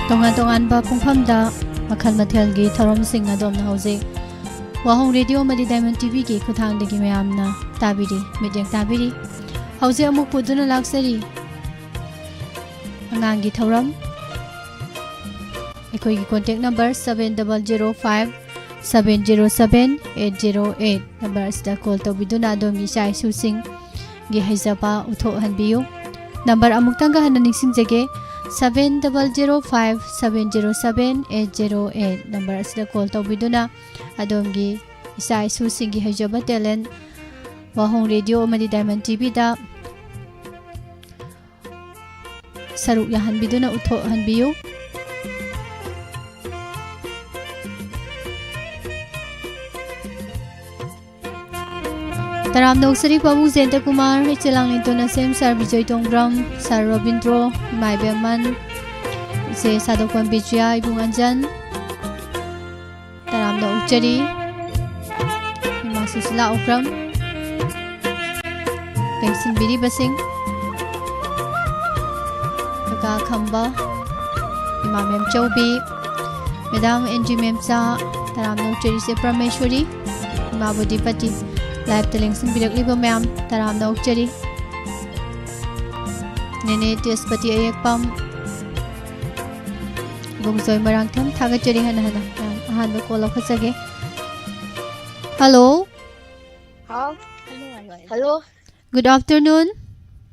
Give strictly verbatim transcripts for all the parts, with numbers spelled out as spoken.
ꯇꯣꯉꯥꯟ ꯇꯣꯉꯥꯟꯕ ꯄꯨꯡꯐꯝꯗ ꯃꯈꯜ ꯃꯊꯦꯜꯒꯤ ꯊꯧꯔꯝꯁꯤꯡ ꯑꯗꯣꯝꯅ ꯍꯧꯖꯤꯛ ꯋꯥꯍꯣꯡ ꯔꯦꯗꯤꯑꯣ ꯑꯃꯗꯤ ꯗꯥꯏꯃꯟ ꯇꯤꯚꯤꯒꯤ ꯈꯨꯠꯊꯥꯡꯗꯒꯤ ꯃꯌꯥꯝꯅ ꯇꯥꯕꯤꯔꯤ, ꯃꯤꯠꯌꯦꯡ ꯇꯥꯕꯤꯔꯤ꯫ ꯍꯧꯖꯤꯛ ꯑꯃꯨꯛ ꯄꯨꯗꯨꯅ ꯂꯥꯛꯆꯔꯤ ꯑꯉꯥꯡꯒꯤ ꯊꯧꯔꯝ꯫ ꯑꯩꯈꯣꯏꯒꯤ contact number seven double zero five seven zero seven eight zero eight number ꯑꯁꯤꯗ call ꯇꯧꯕꯤꯗꯨꯅ ꯑꯗꯣꯝꯒꯤ ꯏꯆꯥ ꯏꯁꯨꯁꯤꯡꯒꯤ ꯍꯩꯖꯕ ꯎꯠꯊꯣꯛꯍꯟꯕꯤꯌꯨ꯫ Number ꯑꯃꯨꯛꯇꯪꯒ ꯍꯟꯅ ꯅꯤꯡꯁꯤꯡꯖꯒꯦ, seven double zero five seven zero seven eight zero eight number ꯑꯁꯤꯗ call ꯇꯧꯕꯤꯗꯨꯅ ꯑꯗꯣꯝꯒꯤ ꯏꯆꯥ ꯏꯁꯨꯁꯤꯡꯒꯤ ꯍꯩꯖꯕ talent ꯋꯥꯍꯣꯡ ꯔꯦꯗꯤꯑꯣ ꯑꯃꯗꯤ ꯗꯥꯏꯃꯟ ꯇꯤꯚꯤꯗ ꯁꯔꯨꯛ ꯌꯥꯍꯟꯕꯤꯗꯨꯅ ꯎꯠꯊꯣꯛꯍꯟꯕꯤꯌꯨ꯫ ꯇꯔꯥꯝꯅ ꯑꯣꯛꯆꯔꯤ ꯄꯥꯕꯨꯡ ꯖꯌꯟꯇ ꯀꯨꯃꯥꯔ, ꯏꯆꯦ ꯂꯥꯡꯂꯦꯟꯇꯣꯟ ꯑꯁꯦꯝ, ꯁꯥꯔ ꯕꯤꯖꯣꯏ ꯇꯣꯡꯕ꯭ꯔꯝ, ꯁꯥꯔ ꯔꯣꯕꯤꯟꯗ꯭ꯔꯣ, ꯏꯃꯥ ꯏꯕꯦꯝꯃꯟ, ꯏꯆꯦ ꯁꯥꯗꯣꯛꯄꯝ ꯕꯤꯖꯌꯥ, ꯏꯕꯨꯡ ꯑꯟꯖꯟ, ꯇꯔꯥꯝꯅ ꯑꯣꯛꯆꯔꯤ꯫ ꯏꯃꯥ ꯁꯨꯁꯤꯂꯥ ꯑꯣꯀ꯭ꯔꯝ, ꯂꯦꯡꯁꯤꯟꯕꯤꯔꯤꯕꯁꯤꯡ, ꯀꯀꯥ ꯈꯝꯕ, ꯏꯃꯥ ꯃꯦꯝꯆꯧꯕꯤ, ꯃꯦꯗꯥꯝ ꯑꯦꯟ ꯖꯤ ꯃꯦꯝꯆꯥ, ꯇꯔꯥꯝꯅ ꯑꯣꯛꯆꯔꯤ꯫ ꯏꯆꯦ ꯄ꯭ꯔꯃꯦꯁꯣꯔꯤ, ꯏꯃꯥ ꯕꯣꯗꯤꯄꯇꯤ, live ꯇ ꯂꯦꯡꯁꯤꯟꯕꯤꯔꯛꯂꯤꯕ ꯃꯌꯥꯝ ꯇꯔꯥꯝꯅ ꯑꯣꯛꯆꯔꯤ꯫ ꯅꯦꯅꯦ ꯇꯦꯖꯄꯇꯤ ꯑꯌꯦꯛꯄꯝ, ꯏꯕꯨꯡꯖꯣꯏ ꯃꯣꯏꯔꯥꯡꯊꯦꯝ, ꯊꯥꯒꯠꯆꯔꯤ ꯍꯟꯅ ꯍꯟꯅ꯫ ꯃꯌꯥꯝ ꯑꯍꯥꯟꯕ call ꯂꯧꯈꯠꯆꯒꯦ꯫ Hello꯫ ꯍꯥꯎ꯫ Hello꯫ Good afternoon꯫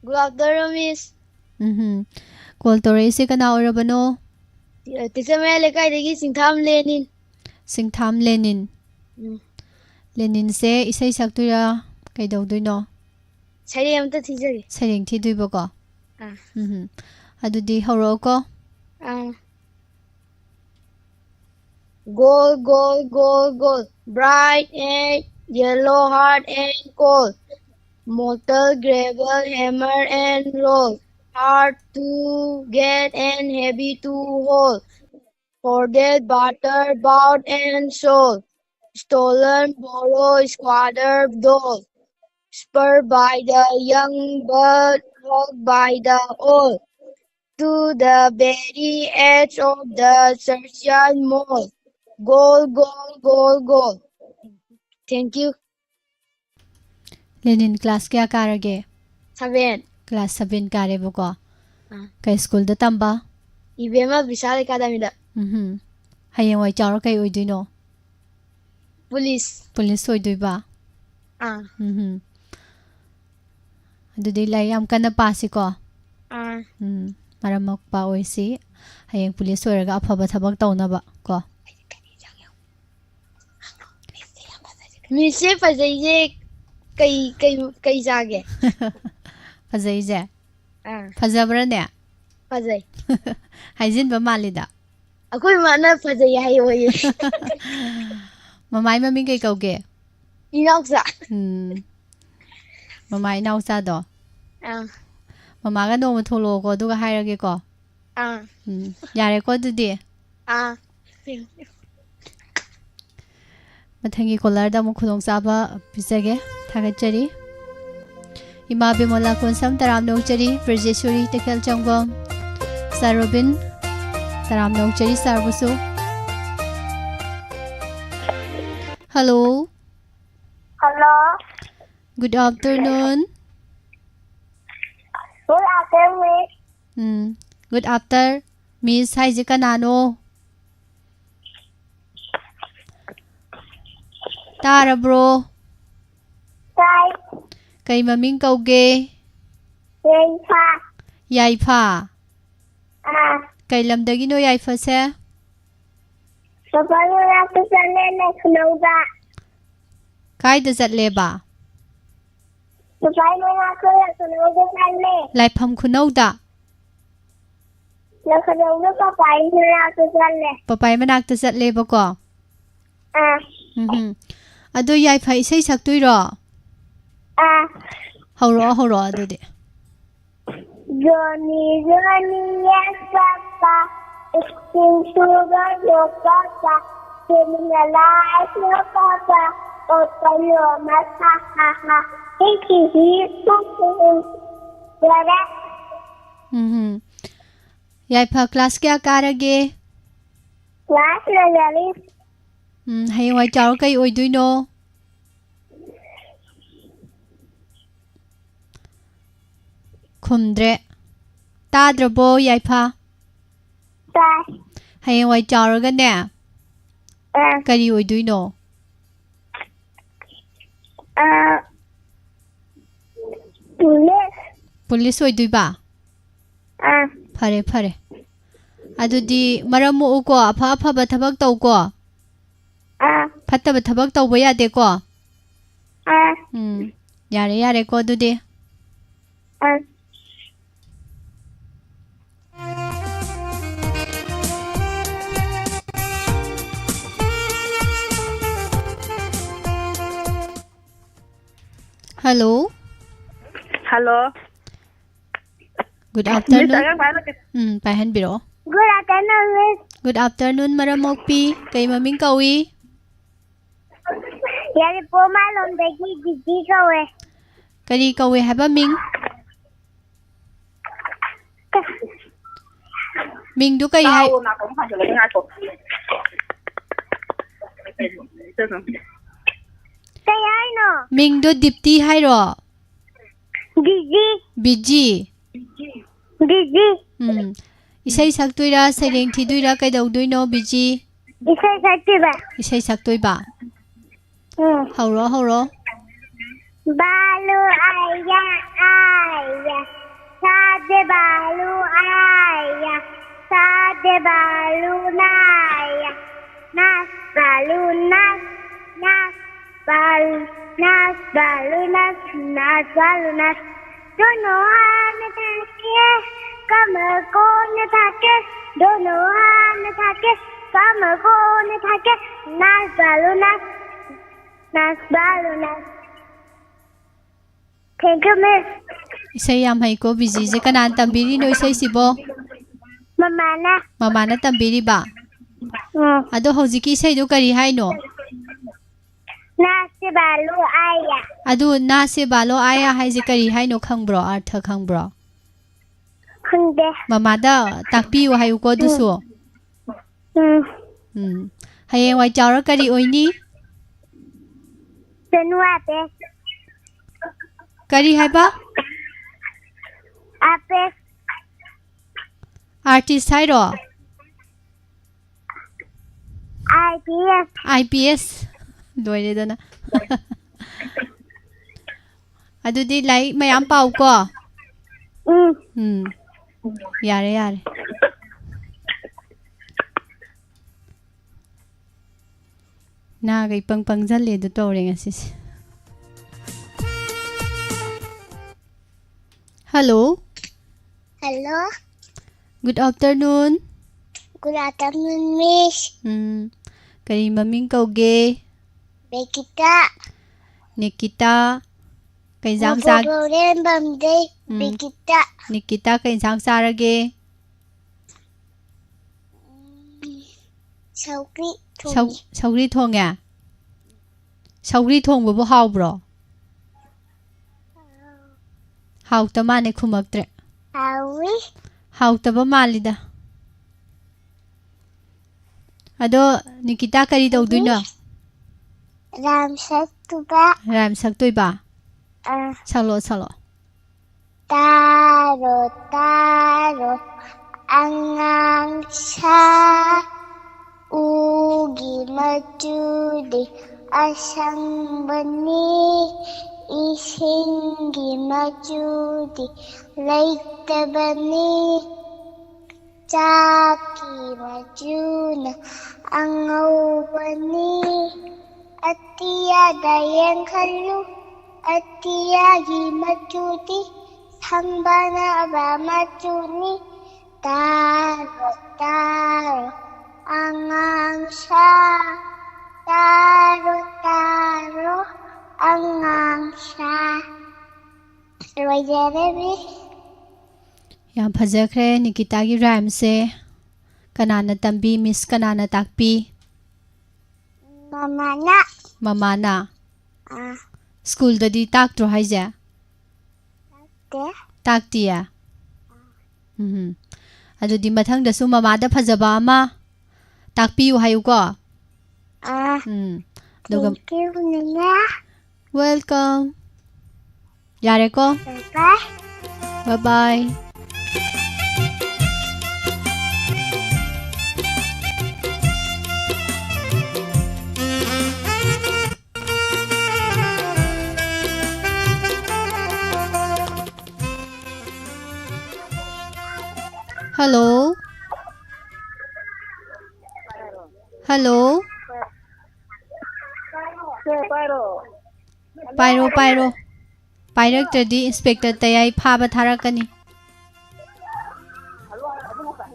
Good afternoon, Miss꯫ ꯎꯝꯍꯨꯝ꯫ Call ꯇꯧꯔꯛꯏꯁꯦ ꯀꯅꯥ ꯑꯣꯏꯔꯕꯅꯣ? ꯇꯤ-, ꯇꯤꯆꯔ ꯃꯌꯥꯏ ꯂꯩꯀꯥꯏꯗꯒꯤ ꯆꯤꯡꯊꯥꯝ ꯂꯦꯅꯤꯟ꯫ ꯆꯤꯡꯊꯥꯝ ꯂꯦꯅꯤꯟ꯫ ꯎꯝ꯫ ꯂꯦꯅꯤꯟꯁꯦ ꯏꯁꯩ ꯁꯛꯇꯣꯏꯔꯥ ꯀꯩꯗꯧꯗꯣꯏꯅꯣ? ꯁꯩꯔꯦꯡ ꯑꯝꯇ ꯊꯤꯖꯒꯦ꯫ ꯁꯩꯔꯦꯡ ꯊꯤꯗꯣꯏꯕꯀꯣ? ꯑꯥ꯫ ꯎꯝꯍꯨꯝ꯫ ꯑꯗꯨꯗꯤ ꯍꯧꯔꯛꯑꯣꯀꯣ꯫ ꯑꯥ꯫ Goal, goal, goal, goal. Bright and yellow, hard and cold. Mortar, gravel, hammer and roll. Hard to get and heavy to hold. Forget, butter, bought and sold. Stolen, borrowed, squandered, dole. Spurred by the young, but hugged by the old. to the very edge of the churchyard mall. Goal, goal, goal, goal. Thank you. ꯂꯦꯅꯤꯟ class ꯀꯌꯥ ꯀꯥꯔꯒꯦ? Seven. Class seven ꯀꯥꯔꯦꯕꯀꯣ꯫ ꯑꯥ꯫ ꯀꯩ schoolꯗ ꯇꯝꯕ? ꯏꯕꯦꯝꯃ ꯕꯤꯁꯥꯜ ꯑꯦꯀꯥꯗꯃꯤꯗ꯫ ꯎꯝꯍꯨꯝ꯫ ꯍꯌꯦꯡꯋꯥꯏ ꯆꯥꯎꯔ ꯀꯩ ꯑꯣꯏꯗꯣꯏꯅꯣ? Police꯫ Police ꯑꯣꯏꯗꯣꯏꯕ? ꯑꯥ꯫ ꯎꯝꯍꯨꯝ꯫ ꯑꯗꯨꯗꯤ ꯂꯥꯏꯔꯤꯛ ꯌꯥꯝ ꯀꯟꯅ ꯄꯥꯁꯤꯀꯣ꯫ ꯑꯥ꯫ ꯎꯝ꯫ ꯃꯔꯝ ꯃꯣꯛꯄ ꯑꯣꯏꯁꯤ꯫ ꯍꯌꯦꯡ police ꯑꯣꯏꯔꯒ ꯑꯐꯕ ꯊꯕꯛ ꯇꯧꯅꯕ ꯀꯣ꯫ Missꯁꯦ ꯐꯖꯩꯁꯦ ꯀꯩ, ꯀꯩ, ꯀꯩ ꯆꯥꯒꯦ? ꯐꯖꯩꯁꯦ? ꯑꯥ꯫ ꯐꯖꯕ꯭ꯔꯥꯅꯦ? ꯐꯖꯩ꯫ ꯍꯥꯏꯖꯤꯟꯕ ꯃꯥꯜꯂꯤꯗ꯫ ꯑꯩꯈꯣꯏ ꯃꯥꯅ ꯐꯖꯩ ꯍꯥꯏꯌꯣꯌꯦ꯫ ꯃꯃꯥꯏ ꯃꯃꯤꯡ ꯀꯩ ꯀꯧꯒꯦ? ꯏꯅꯥꯎꯆꯥ꯫ ꯎꯝ꯫ ꯃꯃꯥ ꯏꯅꯥꯎꯆꯥꯗꯣ? ꯑꯥ꯫ ꯃꯃꯥꯒ ꯅꯣꯡꯃ ꯊꯣꯛꯂꯛꯑꯣꯀꯣ, ꯑꯗꯨꯒ ꯍꯥꯏꯔꯒꯦꯀꯣ꯫ ꯑꯥ꯫ ꯎꯝ꯫ ꯌꯥꯔꯦꯀꯣ ꯑꯗꯨꯗꯤ? ꯑꯥ꯫ ꯃꯊꯪꯒꯤ caller-ꯗ ꯑꯃꯨꯛ ꯈꯨꯗꯣꯡꯆꯥꯕ ꯄꯤꯖꯒꯦ꯫ ꯊꯥꯒꯠꯆꯔꯤ꯫ ꯏꯃꯥ ꯕꯤꯃꯣꯂꯥ ꯀꯣꯟꯁꯝ ꯇꯔꯥꯝꯅ ꯑꯣꯛꯆꯔꯤ, ꯕ꯭ꯔꯖꯦꯁꯣꯔꯤ ꯇꯈꯦꯜ ꯆꯪꯕꯝ, ꯁꯥꯔ ꯔꯣꯕꯤꯟ ꯇꯔꯥꯝꯅ ꯑꯣꯛꯆꯔꯤ ꯁꯥꯔꯕꯨꯁꯨ꯫ Hello꯫ Hello꯫ Good afternoon꯫ Good afternoon, Miss꯫ ꯎꯝ, good after, Miss ꯍꯥꯏꯁꯦ ꯀꯅꯥꯅꯣ? ꯇꯥꯔꯕ꯭ꯔꯣ? ꯇꯥꯏ꯫ ꯀꯩ ꯃꯃꯤꯡ ꯀꯧꯒꯦ? ꯌꯥꯏꯐ꯫ ꯌꯥꯏꯐ? ꯑꯥ꯫ ꯀꯩ ꯂꯝꯗꯒꯤꯅꯣ ꯌꯥꯏꯐꯁꯦ? ꯄꯄꯥ ꯃꯅꯥꯛꯇ ꯆꯠꯂꯦ, ꯂꯩꯈꯨꯅꯧꯗ꯫ ꯀꯥꯏꯗ ꯆꯠꯂꯦꯕ? ꯄꯄꯥ ꯃꯅꯥꯛꯇ ꯂꯩꯈꯨꯅꯧꯗ ꯆꯠꯂꯦ꯫ ꯂꯥꯏꯐꯝ ꯈꯨꯅꯧꯗ? ꯂꯩꯈꯨꯅꯧꯗ ꯄꯄꯥꯏ ꯃꯅꯥꯛꯇ ꯆꯠꯂꯦ꯫ ꯄꯄꯥꯏ ꯃꯅꯥꯛꯇ ꯆꯠꯂꯦꯕꯀꯣ? ꯑꯥ꯫ ꯎꯝꯍꯨꯝ꯫ ꯑꯗꯣ ꯌꯥꯏꯐ ꯏꯁꯩ ꯁꯛꯇꯣꯏꯔꯣ? ꯑꯥ꯫ ꯍꯧꯔꯛꯑꯣ, ꯍꯧꯔꯛꯑꯣ ꯑꯗꯨꯗꯤ꯫ Johnny, Johnny, yes, Papa. It's time to go, go, Papa. Swimming alive, no, Papa. Open your mouth, ha, ha, ha. He, he, he, poo, poo, poo. What? ꯎꯝꯍꯨꯝ꯫ ꯌꯥꯏꯐ, ꯀ꯭ꯂꯥꯁ ꯀꯌꯥ ꯀꯥꯔꯒꯦ? Class eleven. ꯎꯝ, ꯍꯌꯦꯡꯋꯥꯏ ꯆꯥꯎꯔ ꯀꯩ ꯑꯣꯏꯗꯣꯏꯅꯣ? ꯈꯨꯝꯗ꯭ꯔꯦ꯫ ꯇꯥꯗ꯭ꯔꯕꯣ, ꯌꯥꯏꯐ? ꯇꯥꯏ꯫ ꯍꯌꯦꯡꯋꯥꯏ ꯆꯥꯎꯔꯒꯅꯦ, ꯑꯥ꯫ ꯀꯔꯤ ꯑꯣꯏꯗꯣꯏꯅꯣ? ꯑꯥ, ꯄꯨꯂꯤꯁ꯫ ꯄꯨꯂꯤꯁ ꯑꯣꯏꯗꯣꯏꯕ? ꯑꯥ꯫ ꯐꯔꯦ, ꯐꯔꯦ꯫ ꯑꯗꯨꯗꯤ ꯃꯔꯝ ꯃꯣꯛꯎꯀꯣ, ꯑꯐ ꯑꯐꯕ ꯊꯕꯛ ꯇꯧꯀꯣ꯫ ꯑꯥ꯫ ꯐꯠꯇꯕ ꯊꯕꯛ ꯇꯧꯕ ꯌꯥꯗꯦꯀꯣ꯫ ꯑꯥ꯫ ꯎꯝ꯫ ꯌꯥꯔꯦ, ꯌꯥꯔꯦꯀꯣ ꯑꯗꯨꯗꯤ꯫ ꯑꯥ꯫ Hello꯫ Hello꯫ Good afternoon꯫ Miss, ꯑꯉꯥꯡ ꯄꯥꯏꯍꯜꯂꯛꯀꯦ꯫ ꯎꯝ, ꯄꯥꯏꯍꯟꯕꯤꯔꯛꯑꯣ꯫ Good afternoon, Miss꯫ Good afternoon, ꯃꯔꯝ ꯃꯣꯛꯄꯤ꯫ ꯀꯩ ꯃꯃꯤꯡ ꯀꯧꯏ? ꯌꯥꯏꯔꯤꯄꯣꯛ ꯃꯥꯂꯣꯝꯗꯒꯤ ꯕꯤꯖꯤ ꯀꯧꯋꯦ꯫ ꯀꯔꯤ ꯀꯧꯋꯦ ꯍꯥꯏꯕ ꯃꯤꯡ? ꯃꯤꯡꯗꯨ ꯀꯩ ꯍꯥꯏ? ꯇꯥꯎꯑꯣ, ꯅꯥꯀꯣꯡ ꯊꯥꯡꯖꯜꯂꯒ ꯉꯥꯏꯈꯣ꯫ ꯀꯩ ꯍꯥꯏꯅꯣ? ꯃꯤꯡꯗꯣ ꯗꯤꯞꯇꯤ ꯍꯥꯏꯔꯣ? ꯕꯤꯖꯤ꯫ ꯕꯤꯖꯤ? ꯕꯤꯖꯤ꯫ ꯎꯝ꯫ ꯏꯁꯩ ꯁꯛꯇꯣꯏꯔꯥ, ꯁꯩꯔꯦꯡ ꯊꯤꯗꯣꯏꯔꯥ, ꯀꯩꯗꯧꯗꯣꯏꯅꯣ, ꯕꯤꯖꯤ? ꯏꯁꯩ ꯁꯛꯇꯣꯏꯕ꯫ ꯏꯁꯩ ꯁꯛꯇꯣꯏꯕ? ꯎꯝ꯫ ꯍꯧꯔꯣ, ꯍꯧꯔꯣ꯫ बालू आया, आया, सादे बालू आया, सादे बालू ना आया, नाच बालू नाच, नाच बालू, नाच बालू नाच, नाच बालू नाच। दोनों हाथ में थाके, कमर को न थाके, दोनों हाथ में थाके, कमर को न थाके, नाच बालू नाच, नाच बालू नाच। Thank you, Miss꯫ ꯏꯁꯩ ꯌꯥꯝ ꯍꯩꯀꯣ, ꯕꯤꯖꯤꯁꯦ꯫ ꯀꯅꯥꯅ ꯇꯝꯕꯤꯔꯤꯅꯣ ꯏꯁꯩꯁꯤꯕꯣ? ꯃꯃꯥꯅ꯫ ꯃꯃꯥꯅ ꯇꯝꯕꯤꯔꯤꯕ? ꯎꯝ꯫ ꯑꯗꯣ ꯍꯧꯖꯤꯛꯀꯤ ꯏꯁꯩꯗꯣ ꯀꯔꯤ ꯍꯥꯏꯅꯣ? नाच बालू आया꯫ ꯑꯗꯨ नाच बालू आया ꯍꯥꯏꯁꯦ ꯀꯔꯤ ꯍꯥꯏꯅꯣ ꯈꯪꯕ꯭ꯔꯣ? ꯑꯔꯊ ꯈꯪꯕ꯭ꯔꯣ? ꯈꯪꯗꯦ꯫ ꯃꯃꯥꯗ ꯇꯥꯛꯄꯤꯌꯨ ꯍꯥꯏꯌꯨꯀꯣ ꯑꯗꯨꯁꯨ꯫ ꯎꯝ꯫ ꯎꯝ꯫ ꯍꯌꯦꯡꯋꯥꯏ ꯆꯥꯎꯔ ꯀꯔꯤ ꯑꯣꯏꯅꯤ? ꯆꯅꯨ ꯑꯥꯔꯇꯤꯁ꯫ ꯀꯔꯤ ꯍꯥꯏꯕ? ꯑꯥꯔꯇꯤꯁ꯫ ꯑꯥꯔꯇꯤꯁ ꯍꯥꯏꯔꯣ? I P S. I P S. ꯂꯣꯏꯔꯦꯗꯅ꯫ ꯑꯗꯨꯗꯤ ꯂꯥꯏꯔꯤꯛ ꯃꯌꯥꯝ ꯄꯥꯎꯀꯣ꯫ ꯎꯝ꯫ ꯎꯝ꯫ ꯌꯥꯔꯦ, ꯌꯥꯔꯦ꯫ ꯅꯥꯒ ꯏꯄꯪ ꯄꯪꯖꯜꯂꯦ ꯑꯗꯨ ꯇꯧꯔꯦ ꯉꯁꯤꯁꯦ꯫ Hello꯫ Hello꯫ Good afternoon꯫ Good afternoon, Miss꯫ ꯎꯝ, ꯀꯔꯤ ꯃꯃꯤꯡ ꯀꯧꯒꯦ? ꯕꯦꯀꯤꯇꯥ꯫ ꯅꯤꯀꯤꯇꯥ꯫ ꯀꯩ ꯏꯟꯖꯥꯡ ꯆꯥ-, ꯃꯕꯣꯛ ꯂꯧꯔꯦꯝꯕꯝꯗꯩ ꯎꯝ꯫ ꯕꯦꯀꯤꯇꯥ꯫ ꯅꯤꯀꯤꯇꯥ ꯀꯩ ꯏꯟꯖꯥꯡ ꯆꯥꯔꯒꯦ? ꯎꯝ, ꯁꯧꯒ꯭ꯔꯤ ꯁꯧ-, ꯊꯣꯡꯉꯦ꯫ ꯁꯧꯒ꯭ꯔꯤ ꯊꯣꯡꯉꯦ? ꯁꯧꯒ꯭ꯔꯤ ꯊꯣꯡꯕꯕꯨ ꯍꯥꯎꯕ꯭ꯔꯣ? ꯍꯥꯎꯇ ꯃꯥꯅꯦ ꯈꯨꯝꯃꯛꯇ꯭ꯔꯦ꯫ ꯍꯥꯎꯋꯤ꯫ ꯍꯥꯎꯇꯕ ꯃꯥꯜꯂꯤꯗ꯫ ꯑꯗꯣ ꯅꯤꯀꯤꯇꯥ ꯀꯔꯤ ꯇꯧꯗꯣꯏꯅꯣ? ꯔꯥꯏꯝ ꯁꯛꯇꯨꯕ꯫ ꯔꯥꯏꯝ ꯁꯛꯇꯣꯏꯕ? ꯑꯥ꯫ ꯁꯛꯂꯛꯑꯣ, ꯁꯛꯂꯛꯑꯣ꯫ ꯇꯥꯔꯣ, ꯇꯥꯔꯣ, ꯑꯉꯥꯡ ꯁꯥ, ꯎꯒꯤ ꯃꯆꯨꯗꯤ ꯑꯁꯪꯕꯅꯤ, ꯏꯁꯤꯡꯒꯤ ꯃꯆꯨꯗꯤ ꯂꯩꯇꯕꯅꯤ꯫ ꯆꯥꯛꯀꯤ ꯃꯆꯨꯅ ꯑꯉꯧꯕꯅꯤ꯫ ꯑꯇꯤꯌꯥꯗ ꯌꯦꯡꯈꯠꯂꯨ, ꯑꯇꯤꯌꯥꯒꯤ ꯃꯆꯨꯗꯤ ꯁꯪꯕꯅꯕ ꯃꯆꯨꯅꯤ꯫ ꯇꯥꯔꯣ, ꯇꯥꯔꯣ, ꯑꯉꯥꯡ ꯁꯥ, ꯇꯥꯔꯣ, ꯇꯥꯔꯣ, ꯑꯉꯥꯡ ꯁꯥ꯫ ꯂꯣꯏꯖꯔꯦ, ꯃꯤꯁ꯫ ꯌꯥꯝ ꯐꯖꯈ꯭ꯔꯦ ꯅꯤꯀꯤꯇꯥꯒꯤ ꯔꯥꯏꯝꯁꯦ꯫ ꯀꯅꯥꯅ ꯇꯝꯕꯤ, ꯃꯤꯁ ꯀꯅꯥꯅ ꯇꯥꯛꯄꯤ? ꯃꯃꯥꯅ꯫ ꯃꯃꯥꯅ? ꯑꯥ꯫ ꯁ꯭ꯀꯨꯜꯗꯗꯤ ꯇꯥꯛꯇ꯭ꯔꯣ ꯍꯥꯏꯁꯦ? ꯇꯥꯛꯇꯦ꯫ ꯇꯥꯛꯇꯤꯌꯦ? ꯑꯥ꯫ ꯎꯝ꯫ ꯑꯗꯨꯗꯤ ꯃꯊꯪꯗꯁꯨ ꯃꯃꯥꯗ ꯐꯖꯕ ꯑꯃ ꯇꯥꯛꯄꯤꯌꯨ ꯍꯥꯏꯌꯨꯀꯣ꯫ ꯑꯥ꯫ ꯎꯝ꯫ ꯑꯗꯨꯒ Thank you, ꯅꯦꯅꯦ꯫ Welcome. ꯌꯥꯔꯦꯀꯣ? Bye. Bye bye. Hello. Hello. ꯁꯦ ꯄꯥꯏꯔꯣ꯫ ꯄꯥꯏꯔꯣ, ꯄꯥꯏꯔꯣ꯫ ꯄꯥꯏꯔꯛꯇ꯭ꯔꯗꯤ Inspector ꯇꯌꯥꯏ ꯐꯥꯕ ꯊꯥꯔꯛꯀꯅꯤ꯫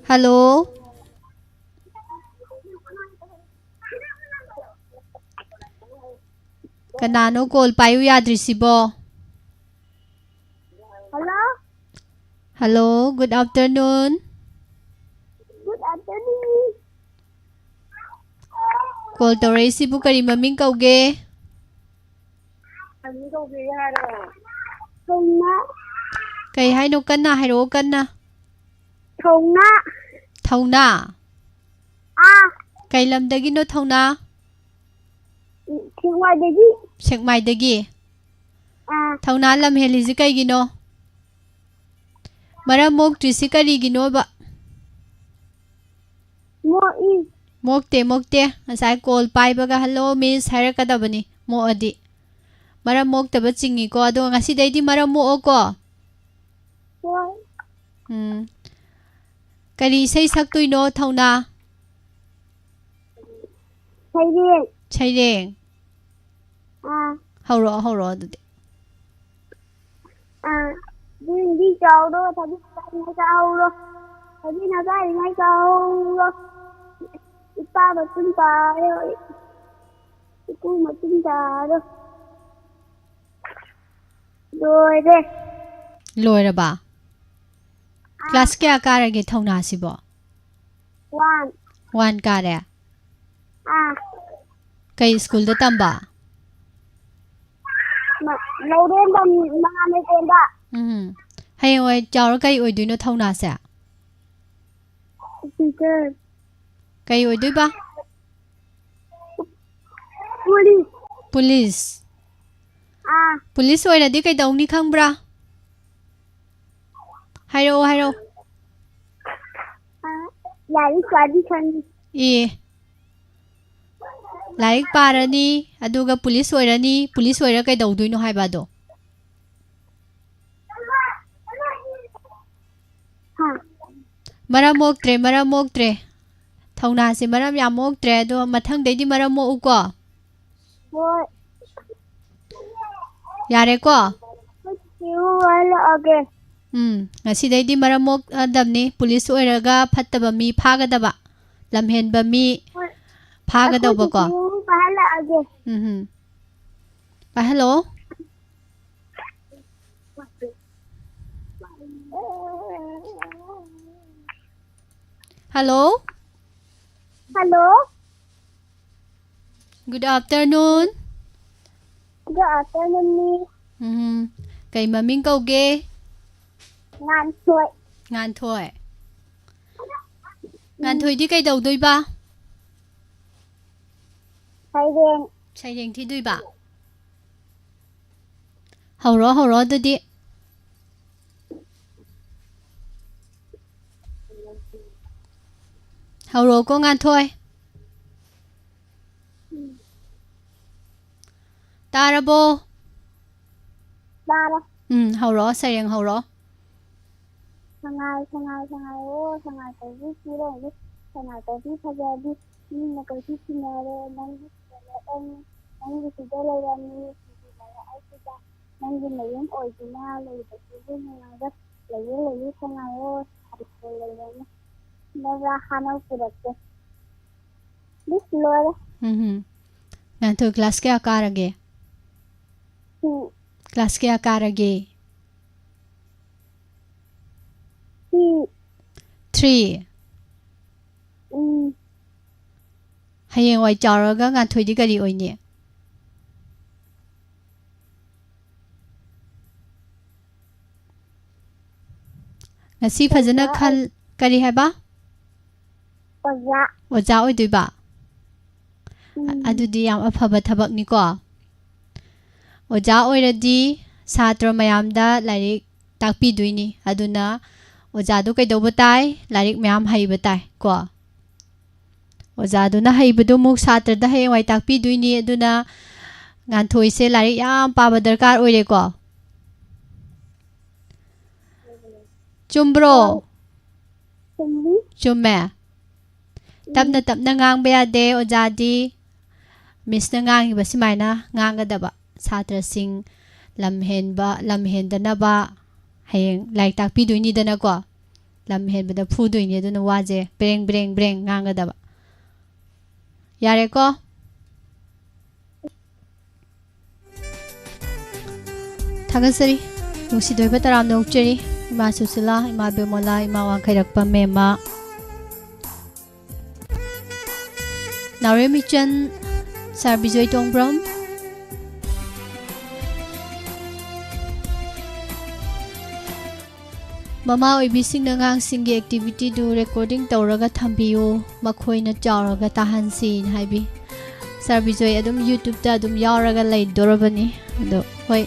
Hello. ꯀꯅꯥꯅꯣ call ꯄꯥꯏꯌꯨ ꯌꯥꯗ꯭ꯔꯤꯁꯤꯕꯣ? Hello. Hello, good afternoon. Good afternoon. Call ꯇꯧꯔꯛꯏꯁꯤꯕꯨ ꯀꯔꯤ ꯃꯃꯤꯡ ꯀꯧꯒꯦ? ꯀꯔꯤ ꯀꯧꯒꯦ ꯍꯥꯏꯔꯣ? ꯊꯧꯅꯥ꯫ ꯀꯩ ꯍꯥꯏꯅꯣ? ꯀꯟꯅ ꯍꯥꯏꯔꯛꯑꯣ, ꯀꯟꯅ꯫ ꯊꯧꯅꯥ꯫ ꯊꯧꯅꯥ? ꯑꯥ꯫ ꯀꯩ ꯂꯝꯗꯒꯤꯅꯣ ꯊꯧꯅꯥ? ꯁꯦꯛꯃꯥꯏꯗꯒꯤ꯫ ꯁꯦꯛꯃꯥꯏꯗꯒꯤ? ꯑꯥ꯫ ꯊꯧꯅꯥ ꯂꯝ ꯍꯦꯜꯂꯤꯁꯤ ꯀꯩꯒꯤꯅꯣ? ꯃꯔꯝ ꯃꯣꯛꯇ꯭ꯔꯤꯁꯤ ꯀꯔꯤꯒꯤꯅꯣꯕ? ꯃꯣꯛꯏ꯫ ꯃꯣꯛꯇꯦ, ꯃꯣꯛꯇꯦ꯫ ꯉꯁꯥꯏ call ꯄꯥꯏꯕꯒ "Hello, miss" ꯍꯥꯏꯔꯛꯀꯗꯕꯅꯤ, ꯃꯣꯛꯑꯗꯤ꯫ ꯃꯔꯝ ꯃꯣꯛꯇꯕ ꯆꯤꯡꯉꯤꯀꯣ꯫ ꯑꯗꯣ ꯉꯁꯤꯗꯩꯗꯤ ꯃꯔꯝ ꯃꯣꯛꯑꯣꯀꯣ꯫ ꯍꯣꯏ꯫ ꯎꯝ꯫ ꯀꯔꯤ ꯏꯁꯩ ꯁꯛꯇꯣꯏꯅꯣ, ꯊꯧꯅꯥ? ꯁꯩꯔꯦꯡ꯫ ꯁꯩꯔꯦꯡ? ꯑꯥ꯫ ꯍꯧꯔꯛꯑꯣ, ꯍꯧꯔꯛꯑꯣ ꯑꯗꯨꯗꯤ꯫ ꯑꯥ꯫ ꯕꯤꯟꯗꯤ ꯆꯥꯎꯔꯣ, ꯊꯕꯤ ꯆꯥꯔꯤꯉꯩ ꯆꯥꯍꯧꯔꯣ꯫ ꯊꯕꯤꯅ ꯆꯥꯔꯤꯉꯩ ꯆꯥꯍꯧꯔꯣ꯫ ꯏꯄꯥ ꯃꯇꯨꯡ ꯇꯥꯔꯣ꯫ ꯏꯄꯨ ꯃꯇꯨꯡ ꯇꯥꯔꯣ꯫ ꯂꯣꯏꯔꯦ꯫ ꯂꯣꯏꯔꯕ? Class ꯀꯌꯥ ꯀꯥꯔꯒꯦ ꯊꯧꯅꯥꯁꯤꯕꯣ? One꯫ One ꯀꯥꯔꯦ? ꯑꯥ꯫ ꯀꯩ ꯁ꯭ꯀꯨꯜꯗ ꯇꯝꯕ? ꯃ-, ꯂꯧꯔꯦꯝꯕꯝ ꯃꯉꯥꯃꯩꯇꯣꯟꯗ꯫ ꯎꯝ꯫ ꯍꯌꯦꯡꯋꯥꯏ ꯆꯥꯎꯔ ꯀꯩ ꯑꯣꯏꯗꯣꯏꯅꯣ ꯊꯧꯅꯥꯁꯦ? Teacher. ꯀꯩ ꯑꯣꯏꯗꯣꯏꯕ? Police. ꯄꯨꯂꯤꯁ꯫ ꯑꯥ. ꯄꯨꯂꯤꯁ ꯑꯣꯏꯔꯗꯤ ꯀꯩꯗꯧꯅꯤ ꯈꯪꯕ꯭ꯔꯥ? ꯍꯥꯏꯔꯛꯑꯣ, ꯍꯥꯏꯔꯛꯑꯣ꯫ ꯑꯥ, ꯂꯥꯏꯔꯤꯛ ꯄꯥꯗꯤ ꯈꯪꯉꯤ꯫ ꯑꯦ, ꯂꯥꯏꯔꯤꯛ ꯄꯥꯔꯅꯤ, ꯑꯗꯨꯒ ꯄꯨꯂꯤꯁ ꯑꯣꯏꯔꯅꯤ꯫ ꯄꯨꯂꯤꯁ ꯑꯣꯏꯔ ꯀꯩꯗꯧꯗꯣꯏꯅꯣ ꯍꯥꯏꯕ ꯑꯗꯣ? ꯍꯥ? ꯃꯔꯝ ꯃꯣꯛꯇ꯭ꯔꯦ, ꯃꯔꯝ ꯃꯣꯛꯇ꯭ꯔꯦ꯫ ꯊꯧꯅꯥꯁꯦ ꯃꯔꯝ ꯌꯥꯝ ꯃꯣꯛꯇ꯭ꯔꯦ꯫ ꯑꯗꯣ ꯃꯊꯪꯗꯩꯗꯤ ꯃꯔꯝ ꯃꯣꯛꯎꯀꯣ꯫ ꯍꯣꯏ꯫ ꯌꯥꯔꯦꯀꯣ? ꯆꯦꯕꯨ ꯍꯜꯂꯛꯑꯒꯦ꯫ ꯎꯝ, ꯉꯁꯤꯗꯩꯗꯤ ꯃꯔꯝ ꯃꯣꯛꯑꯗꯕꯅꯤ꯫ ꯄꯨꯂꯤꯁ ꯑꯣꯏꯔꯒ ꯐꯠꯇꯕ ꯃꯤ ꯐꯥꯒꯗꯕ, ꯂꯝꯍꯦꯟꯕ ꯃꯤ ꯐꯥꯒꯗꯧꯕꯀꯣ꯫ ꯆꯦꯕꯨ ꯄꯥꯍꯜꯂꯛꯑꯒꯦ꯫ ꯎꯝ ꯍꯝ꯫ ꯄꯥꯏꯍꯜꯂꯣ꯫ Hello. Hello. Good afternoon. Good afternoon, Miss. ꯎꯝ, ꯀꯩ ꯃꯃꯤꯡ ꯀꯧꯒꯦ? ꯉꯥꯟꯊꯣꯏ꯫ ꯉꯥꯟꯊꯣꯏ꯫ ꯉꯥꯟꯊꯣꯏꯗꯤ ꯀꯩꯗꯧꯗꯣꯏꯕ? ꯁꯩꯔꯦꯡ꯫ ꯁꯩꯔꯦꯡ ꯊꯤꯗꯣꯏꯕ? ꯍꯧꯔꯣ, ꯍꯧꯔꯣ ꯑꯗꯨꯗꯤ꯫ ꯍꯧꯔꯣꯀꯣ, ꯉꯥꯟꯊꯣꯏ꯫ ꯇꯥꯔꯕꯣ? ꯇꯥꯔꯦ꯫ ꯎꯝ, ꯍꯧꯔꯣ, ꯁꯩꯔꯦꯡ ꯍꯧꯔꯣ꯫ ꯁꯉꯥꯏ, ꯁꯉꯥꯏ, ꯁꯉꯥꯏ, ꯑꯣ, ꯁꯉꯥꯏ ꯇꯧꯕꯤ ꯆꯤꯔꯣꯡꯕꯤ, ꯁꯉꯥꯏ ꯇꯧꯕꯤ ꯐꯖꯕꯤ, ꯃꯤꯅ ꯀꯣꯏꯁꯤ ꯁꯤꯟꯅꯔꯦ, ꯅꯪꯒꯤ ꯁꯤꯗ ꯂꯩꯔꯝꯃꯤ, ꯅꯪꯒꯤ ꯁꯤꯗ ꯂꯩꯔꯝꯃꯤ, ꯁꯤꯗꯤ ꯂꯩꯔꯛ ꯑꯩꯁꯤꯗ, ꯅꯪꯒꯤ ꯃꯌꯨꯝ ꯑꯣꯏꯗꯨꯅ ꯂꯩꯕꯁꯤꯕꯨ ꯅꯨꯡꯉꯥꯏꯕ, ꯂꯩꯌꯨ, ꯂꯩꯌꯨ, ꯁꯉꯥꯏ, ꯑꯣ, ꯁꯉꯥꯏ ꯂꯩꯔꯝꯃꯤ꯫ ꯅꯪꯅ ꯍꯥꯟꯅ ꯄꯨꯔꯛꯀꯦ꯫ ꯃꯤꯁ, ꯂꯣꯏꯔꯦ꯫ ꯎꯝ ꯍꯝ꯫ ꯉꯥꯟꯊꯣꯏ ꯀ꯭ꯂꯥꯁ ꯀꯌꯥ ꯀꯥꯔꯒꯦ? ꯎꯝ, ꯀ꯭ꯂꯥꯁ ꯀꯌꯥ ꯀꯥꯔꯒꯦ? ꯎꯝ, ꯊ꯭ꯔꯤ꯫ ꯎꯝ꯫ ꯍꯌꯦꯡꯋꯥꯏ ꯆꯥꯎꯔꯒ ꯉꯥꯟꯊꯣꯏꯗꯤ ꯀꯔꯤ ꯑꯣꯏꯅꯤ? ꯉꯁꯤ ꯐꯖꯅ ꯑꯣꯖꯥ ꯈꯜ-, ꯀꯔꯤ ꯍꯥꯏꯕ? ꯑꯣꯖꯥ꯫ ꯑꯣꯖꯥ ꯑꯣꯏꯗꯣꯏꯕ? ꯎꯝ꯫ ꯑꯗꯨꯗꯤ ꯌꯥꯝ ꯑꯐꯕ ꯊꯕꯛꯅꯤꯀꯣ꯫ ꯑꯣꯖꯥ ꯑꯣꯏꯔꯗꯤ ꯁꯥꯇ꯭ꯔ ꯃꯌꯥꯝꯗ ꯂꯥꯏꯔꯤꯛ ꯇꯥꯛꯄꯤꯗꯣꯏꯅꯤ꯫ ꯑꯗꯨꯅ ꯑꯣꯖꯥꯗꯨ ꯀꯩꯗꯧꯕ ꯇꯥꯏ? ꯂꯥꯏꯔꯤꯛ ꯃꯌꯥꯝ ꯍꯩꯕ ꯇꯥꯏ ꯀꯣ꯫ ꯑꯣꯖꯥꯗꯨꯅ ꯍꯩꯕꯗꯨ ꯑꯃꯨꯛ ꯁꯥꯇ꯭ꯔꯗ ꯍꯌꯦꯡꯋꯥꯏ ꯇꯥꯛꯄꯤꯗꯣꯏꯅꯤ꯫ ꯑꯗꯨꯅ ꯉꯥꯟꯊꯣꯏꯁꯦ ꯂꯥꯏꯔꯤꯛ ꯌꯥꯝ ꯄꯥꯕ ꯗꯔꯀꯥꯔ ꯑꯣꯏꯔꯦꯀꯣ꯫ ꯆꯨꯝꯕ꯭ꯔꯣ? ꯆꯨꯝꯃꯤ꯫ ꯆꯨꯝꯃꯦ꯫ ꯎꯝ꯫ ꯇꯞꯅ ꯇꯞꯅ ꯉꯥꯡꯕ ꯌꯥꯗꯦ ꯑꯣꯖꯥꯗꯤ꯫ ꯃꯤꯁꯅ ꯉꯥꯡꯉꯤꯕ ꯁꯨꯃꯥꯏꯅ ꯉꯥꯡꯒꯗꯕ꯫ ꯁꯥꯇ꯭ꯔꯁꯤꯡ ꯂꯝ ꯍꯦꯟꯕ, ꯂꯝ ꯍꯦꯟꯗꯅꯕ ꯍꯌꯦꯡ ꯂꯥꯏꯔꯤꯛ ꯇꯥꯛꯄꯤꯗꯣꯏꯅꯤꯗꯅꯀꯣ꯫ ꯂꯝ ꯍꯦꯟꯕꯗ ꯐꯨꯗꯣꯏꯅꯤ, ꯑꯗꯨꯅ ꯋꯥꯁꯦ ꯕ꯭ꯔꯦꯡ ꯕ꯭ꯔꯦꯡ ꯕ꯭ꯔꯦꯡ ꯉꯥꯡꯒꯗꯕ꯫ ꯌꯥꯔꯦꯀꯣ? ꯊꯥꯒꯠꯆꯔꯤ꯫ ꯅꯨꯡꯁꯤꯗꯣꯏꯕ ꯇꯔꯥꯝꯅ ꯑꯣꯛꯆꯔꯤ꯫ ꯏꯃꯥ ꯁꯨꯁꯤꯂꯥ, ꯏꯃꯥ ꯕꯦꯃꯣꯂꯥ, ꯏꯃꯥ ꯋꯥꯡꯈꯩꯔꯛꯄ ꯃꯦꯝꯃ꯫ ꯅꯥꯎꯔꯦꯝ ꯏꯆꯟ, ꯁꯥꯔ ꯕꯤꯖꯣꯏ ꯇꯣꯡꯕ꯭ꯔꯝ꯫ ꯃꯃꯥ ꯑꯣꯏꯕꯤꯁꯤꯡꯅ ꯑꯉꯥꯡꯁꯤꯡꯒꯤ ꯑꯦꯛꯇꯤꯚꯤꯇꯤꯗꯨ ꯔꯦꯀꯣꯔꯗꯤꯡ ꯇꯧꯔꯒ ꯊꯝꯕꯤꯌꯨ, ꯃꯈꯣꯏꯅ ꯆꯥꯎꯔꯒ ꯇꯥꯍꯟꯁꯤꯅ ꯍꯥꯏꯕꯤ꯫ ꯁꯥꯔ ꯕꯤꯖꯣꯏ ꯑꯗꯨꯝ ꯌꯨꯇ꯭ꯌꯨꯕꯇ ꯑꯗꯨꯝ ꯌꯥꯎꯔꯒ ꯂꯩꯗꯣꯔꯕꯅꯤ꯫ ꯑꯗꯣ ꯍꯣꯏ,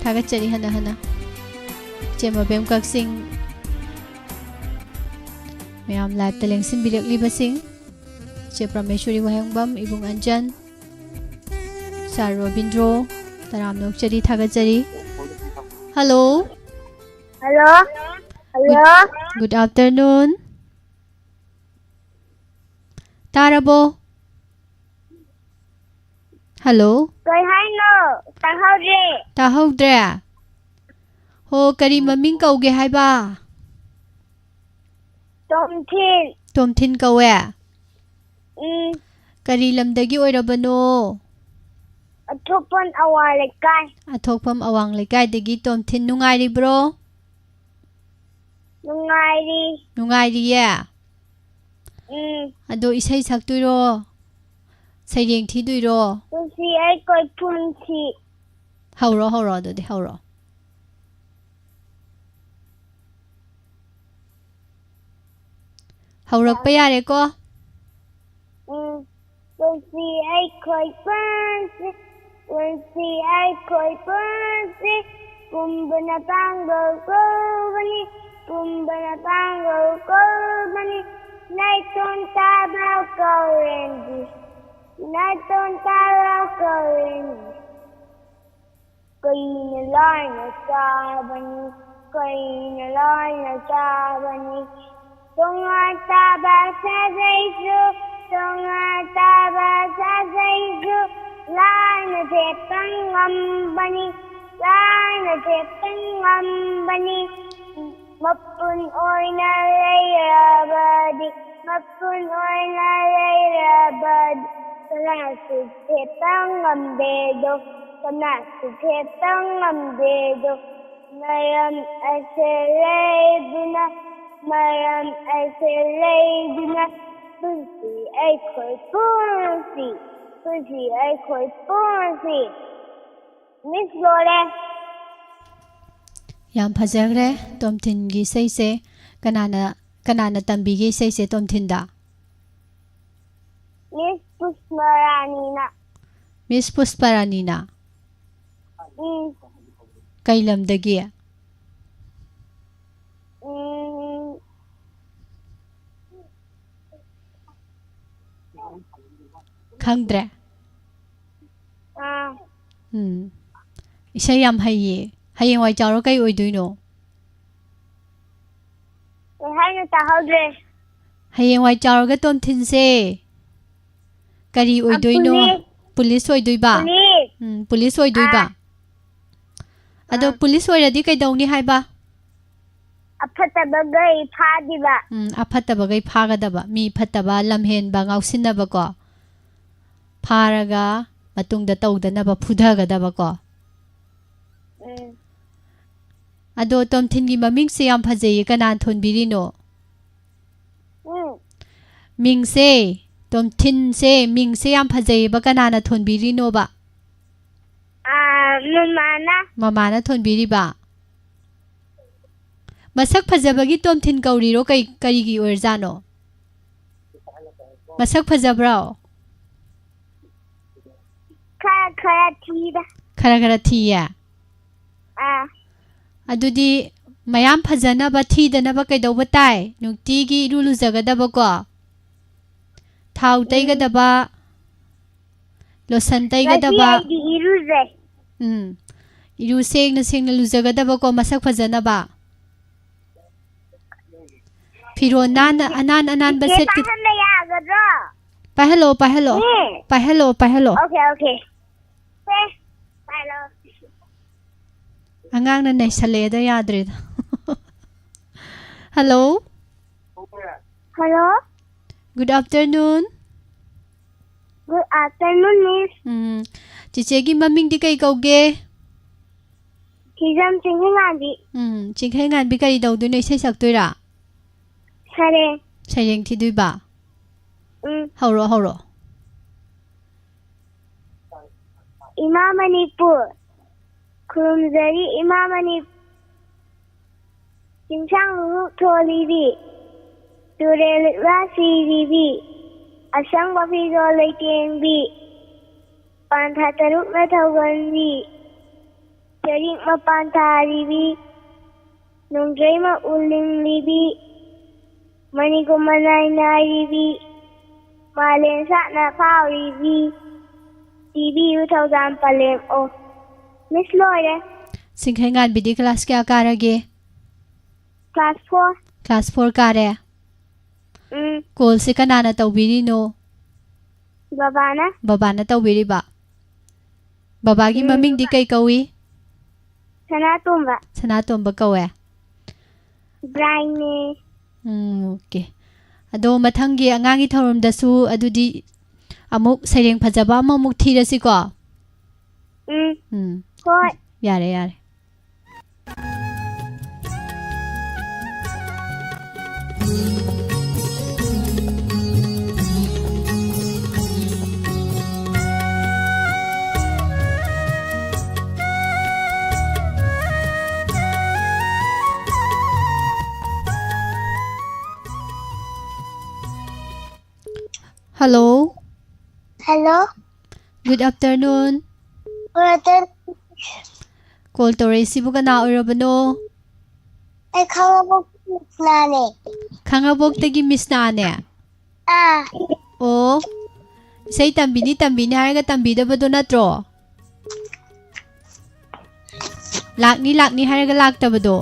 ꯊꯥꯒꯠꯆꯔꯤ ꯍꯟꯅ ꯍꯟꯅ꯫ ꯏꯆꯦ ꯃꯕꯦꯝ ꯀꯛꯆꯤꯡ, ꯃꯌꯥꯝ ꯂꯥꯏꯞꯇ ꯂꯦꯡꯁꯤꯟꯕꯤꯔꯛꯂꯤꯕꯁꯤꯡ, ꯏꯆꯦ ꯄ꯭ꯔꯃꯦꯁꯣꯔꯤ ꯋꯥꯍꯦꯡꯕꯝ, ꯏꯕꯨꯡ ꯑꯟꯖꯟ, ꯁꯥꯔ ꯔꯣꯕꯤꯟꯗ꯭ꯔꯣ, ꯇꯔꯥꯝꯅ ꯑꯣꯛꯆꯔꯤ, ꯊꯥꯒꯠꯆꯔꯤ꯫ Hello. Hello. Hello. Good, good afternoon. ꯇꯥꯔꯕꯣ? ꯍꯜꯂꯣ꯫ ꯀꯩ ꯍꯥꯏꯅꯣ? ꯇꯥꯍꯧꯗ꯭ꯔꯦ꯫ ꯇꯥꯍꯧꯗ꯭ꯔꯦ? ꯍꯣ, ꯀꯔꯤ ꯃꯃꯤꯡ ꯀꯧꯒꯦ ꯍꯥꯏꯕ? ꯇꯣꯝꯊꯤꯟ꯫ ꯇꯣꯝꯊꯤꯟ ꯀꯧꯋꯦ? ꯎꯝ꯫ ꯀꯔꯤ ꯂꯝꯗꯒꯤ ꯑꯣꯏꯔꯕꯅꯣ? ꯑꯊꯣꯛꯐꯝ ꯑꯋꯥꯡ ꯂꯩꯀꯥꯏ꯫ ꯑꯊꯣꯛꯐꯝ ꯑꯋꯥꯡ ꯂꯩꯀꯥꯏꯗꯒꯤ ꯇꯣꯝꯊꯤꯟ, ꯅꯨꯡꯉꯥꯏꯔꯤꯕ꯭ꯔꯣ? ꯅꯨꯡꯉꯥꯏꯔꯤ꯫ ꯅꯨꯡꯉꯥꯏꯔꯤꯌꯦ? ꯎꯝ꯫ ꯑꯗꯣ ꯏꯁꯩ ꯁꯛꯇꯣꯏꯔꯣ? ꯁꯩꯔꯦꯡ ꯊꯤꯗꯣꯏꯔꯣ? ꯄꯨꯟꯁꯤ ꯑꯩ ꯀꯣꯏꯐꯝꯁꯤ꯫ ꯍꯧꯔꯣ, ꯍꯧꯔꯣ, ꯑꯗꯨꯗꯤ ꯍꯧꯔꯣ꯫ ꯍꯧꯔꯛꯄ ꯌꯥꯔꯦꯀꯣ? ꯎꯝ꯫ ꯄꯨꯟꯁꯤ ꯑꯩꯈꯣꯏ ꯄꯨꯟꯁꯤ, ꯄꯨꯟꯁꯤ ꯑꯩꯈꯣꯏ ꯄꯨꯟꯁꯤ, ꯄꯨꯝꯕꯅ ꯄꯥꯡꯒꯜ ꯀꯧꯕꯅꯤ, ꯄꯨꯝꯕꯅ ꯄꯥꯡꯒꯜ ꯀꯧꯕꯅꯤ, ꯅꯥꯏꯇꯣꯝ ꯇꯥꯕ ꯀꯧꯔꯦꯟꯕꯤ, ꯅꯥꯏꯇꯣꯝ ꯇꯥꯕ ꯀꯧꯔꯦꯟꯕꯤ꯫ ꯀꯩꯅ ꯂꯥꯏꯅ ꯆꯥꯕꯅꯤ, ꯀꯩꯅ ꯂꯥꯏꯅ ꯆꯥꯕꯅꯤ꯫ ꯇꯣꯉꯥꯟ ꯇꯥꯕ ꯁꯥꯖꯩꯁꯨ, ꯇꯣꯉꯥꯟ ꯇꯥꯕ ꯁꯥꯖꯩꯁꯨ, ꯂꯥꯏꯅ ꯊꯦꯠꯄ ꯉꯝꯕꯅꯤ, ꯂꯥꯏꯅ ꯊꯦꯠꯄ ꯉꯝꯕꯅꯤ꯫ ꯃꯄꯨꯟ ꯑꯣꯏꯅ ꯂꯩꯔꯕꯗꯤ, ꯃꯄꯨꯟ ꯑꯣꯏꯅ ꯂꯩꯔꯕꯗꯤ, ꯀꯅꯥꯁꯨ ꯊꯦꯠꯄ ꯉꯝꯗꯦꯗꯣ, ꯀꯅꯥꯁꯨ ꯊꯦꯠꯄ ꯉꯝꯗꯦꯗꯣ꯫ ꯃꯔꯝ ꯑꯁꯦ ꯂꯩꯗꯨꯅ, ꯃꯔꯝ ꯑꯁꯦ ꯂꯩꯗꯨꯅ, ꯄꯨꯟꯁꯤ ꯑꯩꯈꯣꯏ ꯄꯨꯟꯁꯤ, ꯄꯨꯟꯁꯤ ꯑꯩꯈꯣꯏ ꯄꯨꯟꯁꯤ꯫ ꯃꯤꯁ, ꯂꯣꯏꯔꯦ꯫ ꯌꯥꯝ ꯐꯖꯈ꯭ꯔꯦ ꯇꯣꯝꯊꯤꯟꯒꯤ ꯏꯁꯩꯁꯦ꯫ ꯀꯅꯥꯅ, ꯀꯅꯥꯅ ꯇꯝꯕꯤꯒꯦ ꯏꯁꯩꯁꯦ ꯇꯣꯝꯊꯤꯟꯗ? ꯃꯤꯁ ꯄꯨꯁꯄꯔꯥꯅꯤꯅ꯫ ꯃꯤꯁ ꯄꯨꯁꯄꯔꯥꯅꯤꯅ? ꯎꯝ꯫ ꯀꯩ ꯂꯝꯗꯒꯤ? ꯎꯝ꯫ ꯈꯪꯗ꯭ꯔꯦ? ꯑꯥ꯫ ꯎꯝ꯫ ꯏꯁꯩ ꯌꯥꯝ ꯍꯩꯌꯦ꯫ ꯍꯌꯦꯡꯋꯥꯏ ꯆꯥꯎꯔ ꯀꯩ ꯑꯣꯏꯗꯣꯏꯅꯣ? ꯀꯩ ꯍꯥꯏꯅꯣ? ꯇꯥꯍꯧꯗ꯭ꯔꯦ꯫ ꯍꯌꯦꯡꯋꯥꯏ ꯆꯥꯎꯔꯒ ꯇꯣꯝꯊꯤꯟꯁꯦ ꯀꯔꯤ ꯑ, ꯑꯣꯏꯗꯣꯏꯅꯣ? ꯄꯨꯂꯤꯁ꯫ ꯄꯨꯂꯤꯁ ꯑꯣꯏꯗꯣꯏꯕ? ꯄꯨꯂꯤꯁ꯫ ꯎꯝ, ꯄꯨꯂꯤꯁ ꯑꯣꯏꯗꯣꯏꯕ? ꯑꯥ꯫ ꯑꯗꯣ ꯑꯥ꯫ ꯄꯨꯂꯤꯁ ꯑꯣꯏꯔꯗꯤ ꯀꯩꯗꯧꯅꯤ ꯍꯥꯏꯕ? ꯑꯐꯠꯇꯕꯈꯩ ꯐꯥꯗꯣꯏꯕ꯫ ꯎꯝ, ꯑꯐꯠꯇꯕꯈꯩ ꯐꯥꯒꯗꯕ꯫ ꯃꯤ ꯐꯠꯇꯕ, ꯂꯝꯍꯦꯟꯕ, ꯉꯥꯎꯁꯤꯟꯅꯕꯀꯣ꯫ ꯐꯥꯔꯒ ꯃꯇꯨꯡꯗ ꯇꯧꯗꯅꯕ ꯐꯨꯊꯒꯗꯕꯀꯣ꯫ ꯎꯝ꯫ ꯑꯗꯣ ꯇꯣꯝꯊꯤꯟꯒꯤ ꯃꯃꯤꯡꯁꯦ ꯌꯥꯝ ꯐꯖꯩꯌꯦ, ꯀꯅꯥꯅ ꯊꯣꯟꯕꯤꯔꯤꯅꯣ? ꯎꯝ꯫ ꯃꯤꯡꯁꯦ, ꯇꯣꯝꯊꯤꯟꯁꯦ, ꯃꯤꯡꯁꯦ ꯌꯥꯝ ꯐꯖꯩꯌꯦꯕ, ꯀꯅꯥꯅ ꯊꯣꯟꯕꯤꯔꯤꯅꯣꯕ? ꯑꯥ, ꯃꯃꯥꯅ꯫ ꯃꯃꯥꯅ ꯊꯣꯟꯕꯤꯔꯤꯕ? ꯃꯁꯛ ꯐꯖꯕꯒꯤ ꯇꯣꯝꯊꯤꯟ ꯀꯧꯔꯤꯔꯣ? ꯀꯩ, ꯀꯔꯤꯒꯤ ꯑꯣꯏꯔꯖꯥꯠꯅꯣ? ꯃꯁꯛ ꯐꯖꯕ꯭ꯔꯣ? ꯈꯔ ꯈꯔ ꯊꯤꯗ꯫ ꯈꯔ ꯈꯔ ꯊꯤꯌꯦ? ꯑꯥ꯫ ꯑꯗꯨꯗꯤ ꯃꯌꯥꯝ ꯐꯖꯅꯕ, ꯊꯤꯗꯅꯕ ꯀꯩꯗꯧꯕ ꯇꯥꯏ? ꯅꯨꯡꯇꯤꯒꯤ ꯏꯔꯨ ꯂꯨꯖꯒꯗꯕꯀꯣ꯫ ꯊꯥꯎ ꯎꯝ꯫ ꯇꯩꯒꯗꯕ, ꯂꯣꯁꯟ ꯉꯁꯤ ꯇꯩꯒꯗꯕ꯫ ꯑꯩꯗꯤ ꯏꯔꯨꯖꯩ꯫ ꯎꯝ꯫ ꯏꯔꯨ ꯁꯦꯡꯅ ꯁꯦꯡꯅ ꯂꯨꯖꯒꯗꯕꯀꯣ, ꯃꯁꯛ ꯐꯖꯅꯕ꯫ ꯐꯤꯔꯣꯟ ꯅꯥꯟꯅ, ꯑꯅꯥꯟ ꯑꯅꯥꯟꯕ ꯆꯤꯆꯦ ꯁꯦꯠꯀ-, ꯄꯥꯍꯟꯕ ꯌꯥꯒꯗ꯭ꯔꯣ? ꯄꯥꯏꯍꯜꯂꯣ, ꯄꯥꯏꯍꯜꯂꯣ꯫ ꯎꯝ꯫ ꯄꯥꯏꯍꯜꯂꯣ, ꯄꯥꯏꯍꯜꯂꯣ꯫ Okay, okay. ꯁꯦ, ꯄꯥꯏꯍꯜꯂꯣ꯫ ꯑꯉꯥꯡꯅ ꯅꯩꯁꯜꯂꯛꯑꯦꯗ, ꯌꯥꯗ꯭ꯔꯦꯗ꯫ Hello? Hello? Good afternoon. Good afternoon, Miss. ꯎꯝ, ꯆꯤꯆꯦꯒꯤ ꯃꯃꯤꯡꯗꯤ ꯀꯩ ꯀꯧꯒꯦ? ꯍꯤꯖꯝ ꯆꯤꯡꯈꯩꯉꯥꯟꯕꯤ꯫ ꯎꯝ, ꯆꯤꯡꯈꯩꯉꯥꯟꯕꯤ ꯀꯔꯤ ꯇꯧꯗꯣꯏꯅꯣ? ꯏꯁꯩ ꯁꯛꯇꯣꯏꯔꯥ? ꯁꯩꯔꯦꯡ꯫ ꯁꯩꯔꯦꯡ ꯊꯤꯗꯣꯏꯕ? ꯎꯝ꯫ ꯍꯧꯔꯣ, ꯍꯧꯔꯣ꯫ ꯏꯃꯥ ꯃꯅꯤꯄꯨꯔ, ꯈꯨꯔꯨꯝꯖꯔꯤ ꯏꯃꯥ ꯃꯅꯤꯄꯨꯔ꯫ ꯆꯤꯡꯁꯥꯡ ꯅꯨꯡꯂꯨꯛ ꯊꯣꯜꯂꯤꯕꯤ, ꯇꯨꯔꯦꯜ ꯂꯤꯛꯂꯥ ꯁꯤꯔꯤꯕꯤ, ꯑꯁꯪꯕ ꯐꯤꯖꯣꯜ ꯂꯩꯇꯦꯡꯕꯤ, ꯄꯥꯟꯊꯥ ꯇꯔꯨꯛꯅ ꯊꯧꯒꯟꯕꯤ, ꯆꯔꯤꯛ ꯃꯄꯥꯟ ꯊꯥꯔꯤꯕꯤ, ꯅꯣꯡꯖꯩꯃ ꯎꯂꯤꯡꯂꯤꯕꯤ, ꯃꯅꯤꯒꯨꯝ ꯃꯅꯥꯏ ꯅꯥꯏꯔꯤꯕꯤ, ꯃꯥꯂꯦꯝ ꯁꯥꯠꯅ ꯐꯥꯎꯔꯤꯕꯤ, ꯄꯤꯕꯤꯌꯨ ꯊꯧꯖꯥꯜ ꯄꯂꯦꯝ ꯑꯣ꯫ Miss, ꯂꯣꯏꯔꯦ꯫ ꯆꯤꯡꯈꯩꯉꯥꯟꯕꯤꯗꯤ class ꯀꯌꯥ ꯀꯥꯔꯒꯦ? Class four꯫ Class four ꯀꯥꯔꯦ? ꯎꯝ꯫ Callꯁꯦ ꯀꯅꯥꯅ ꯇꯧꯕꯤꯔꯤꯅꯣ? ꯕꯕꯥꯅ꯫ ꯕꯕꯥꯅ ꯇꯧꯕꯤꯔꯤꯕ? ꯕꯕꯥꯒꯤ ꯎꯝ꯫ ꯃꯃꯤꯡꯗꯤ ꯀꯩ ꯀꯧꯏ? ꯁꯅꯥꯇꯣꯝꯕ꯫ ꯁꯅꯥꯇꯣꯝꯕ ꯀꯧꯋꯦ? Brianꯅꯦ꯫ ꯎꯝ, okay꯫ ꯑꯗꯣ ꯃꯊꯪꯒꯤ ꯑꯉꯥꯡꯒꯤ ꯊꯧꯔꯝꯗꯁꯨ ꯑꯗꯨꯗꯤ ꯑꯃꯨꯛ ꯁꯩꯔꯦꯡ ꯐꯖꯕ ꯑꯃꯃꯨꯛ ꯊꯤꯔꯁꯤꯀꯣ? ꯎꯝ꯫ ꯎꯝ꯫ ꯍꯣꯏ꯫ ꯌꯥꯔꯦ, ꯌꯥꯔꯦ꯫ Hello. Hello. Good afternoon. Good afternoon. Call ꯇꯧꯔꯛꯏꯁꯤꯕꯨ ꯀꯅꯥ ꯑꯣꯏꯔꯕꯅꯣ? ꯑꯩ ꯈꯥꯉꯕꯣꯛ ꯃꯤꯁꯅꯥꯅꯦ꯫ ꯈꯥꯉꯕꯣꯛꯇꯒꯤ ꯃꯤꯁꯅꯥꯅꯦ? ꯑꯥ꯫ ꯑꯣ, ꯏꯁꯩ ꯇꯝꯕꯤꯅꯤ ꯇꯝꯕꯤꯅꯤ ꯍꯥꯏꯔꯒ ꯇꯝꯕꯤꯗꯕꯗꯣ ꯅꯠꯇ꯭ꯔꯣ? ꯂꯥꯛꯅꯤ ꯂꯥꯛꯅꯤ ꯍꯥꯏꯔꯒ ꯂꯥꯛꯇꯕꯗꯣ?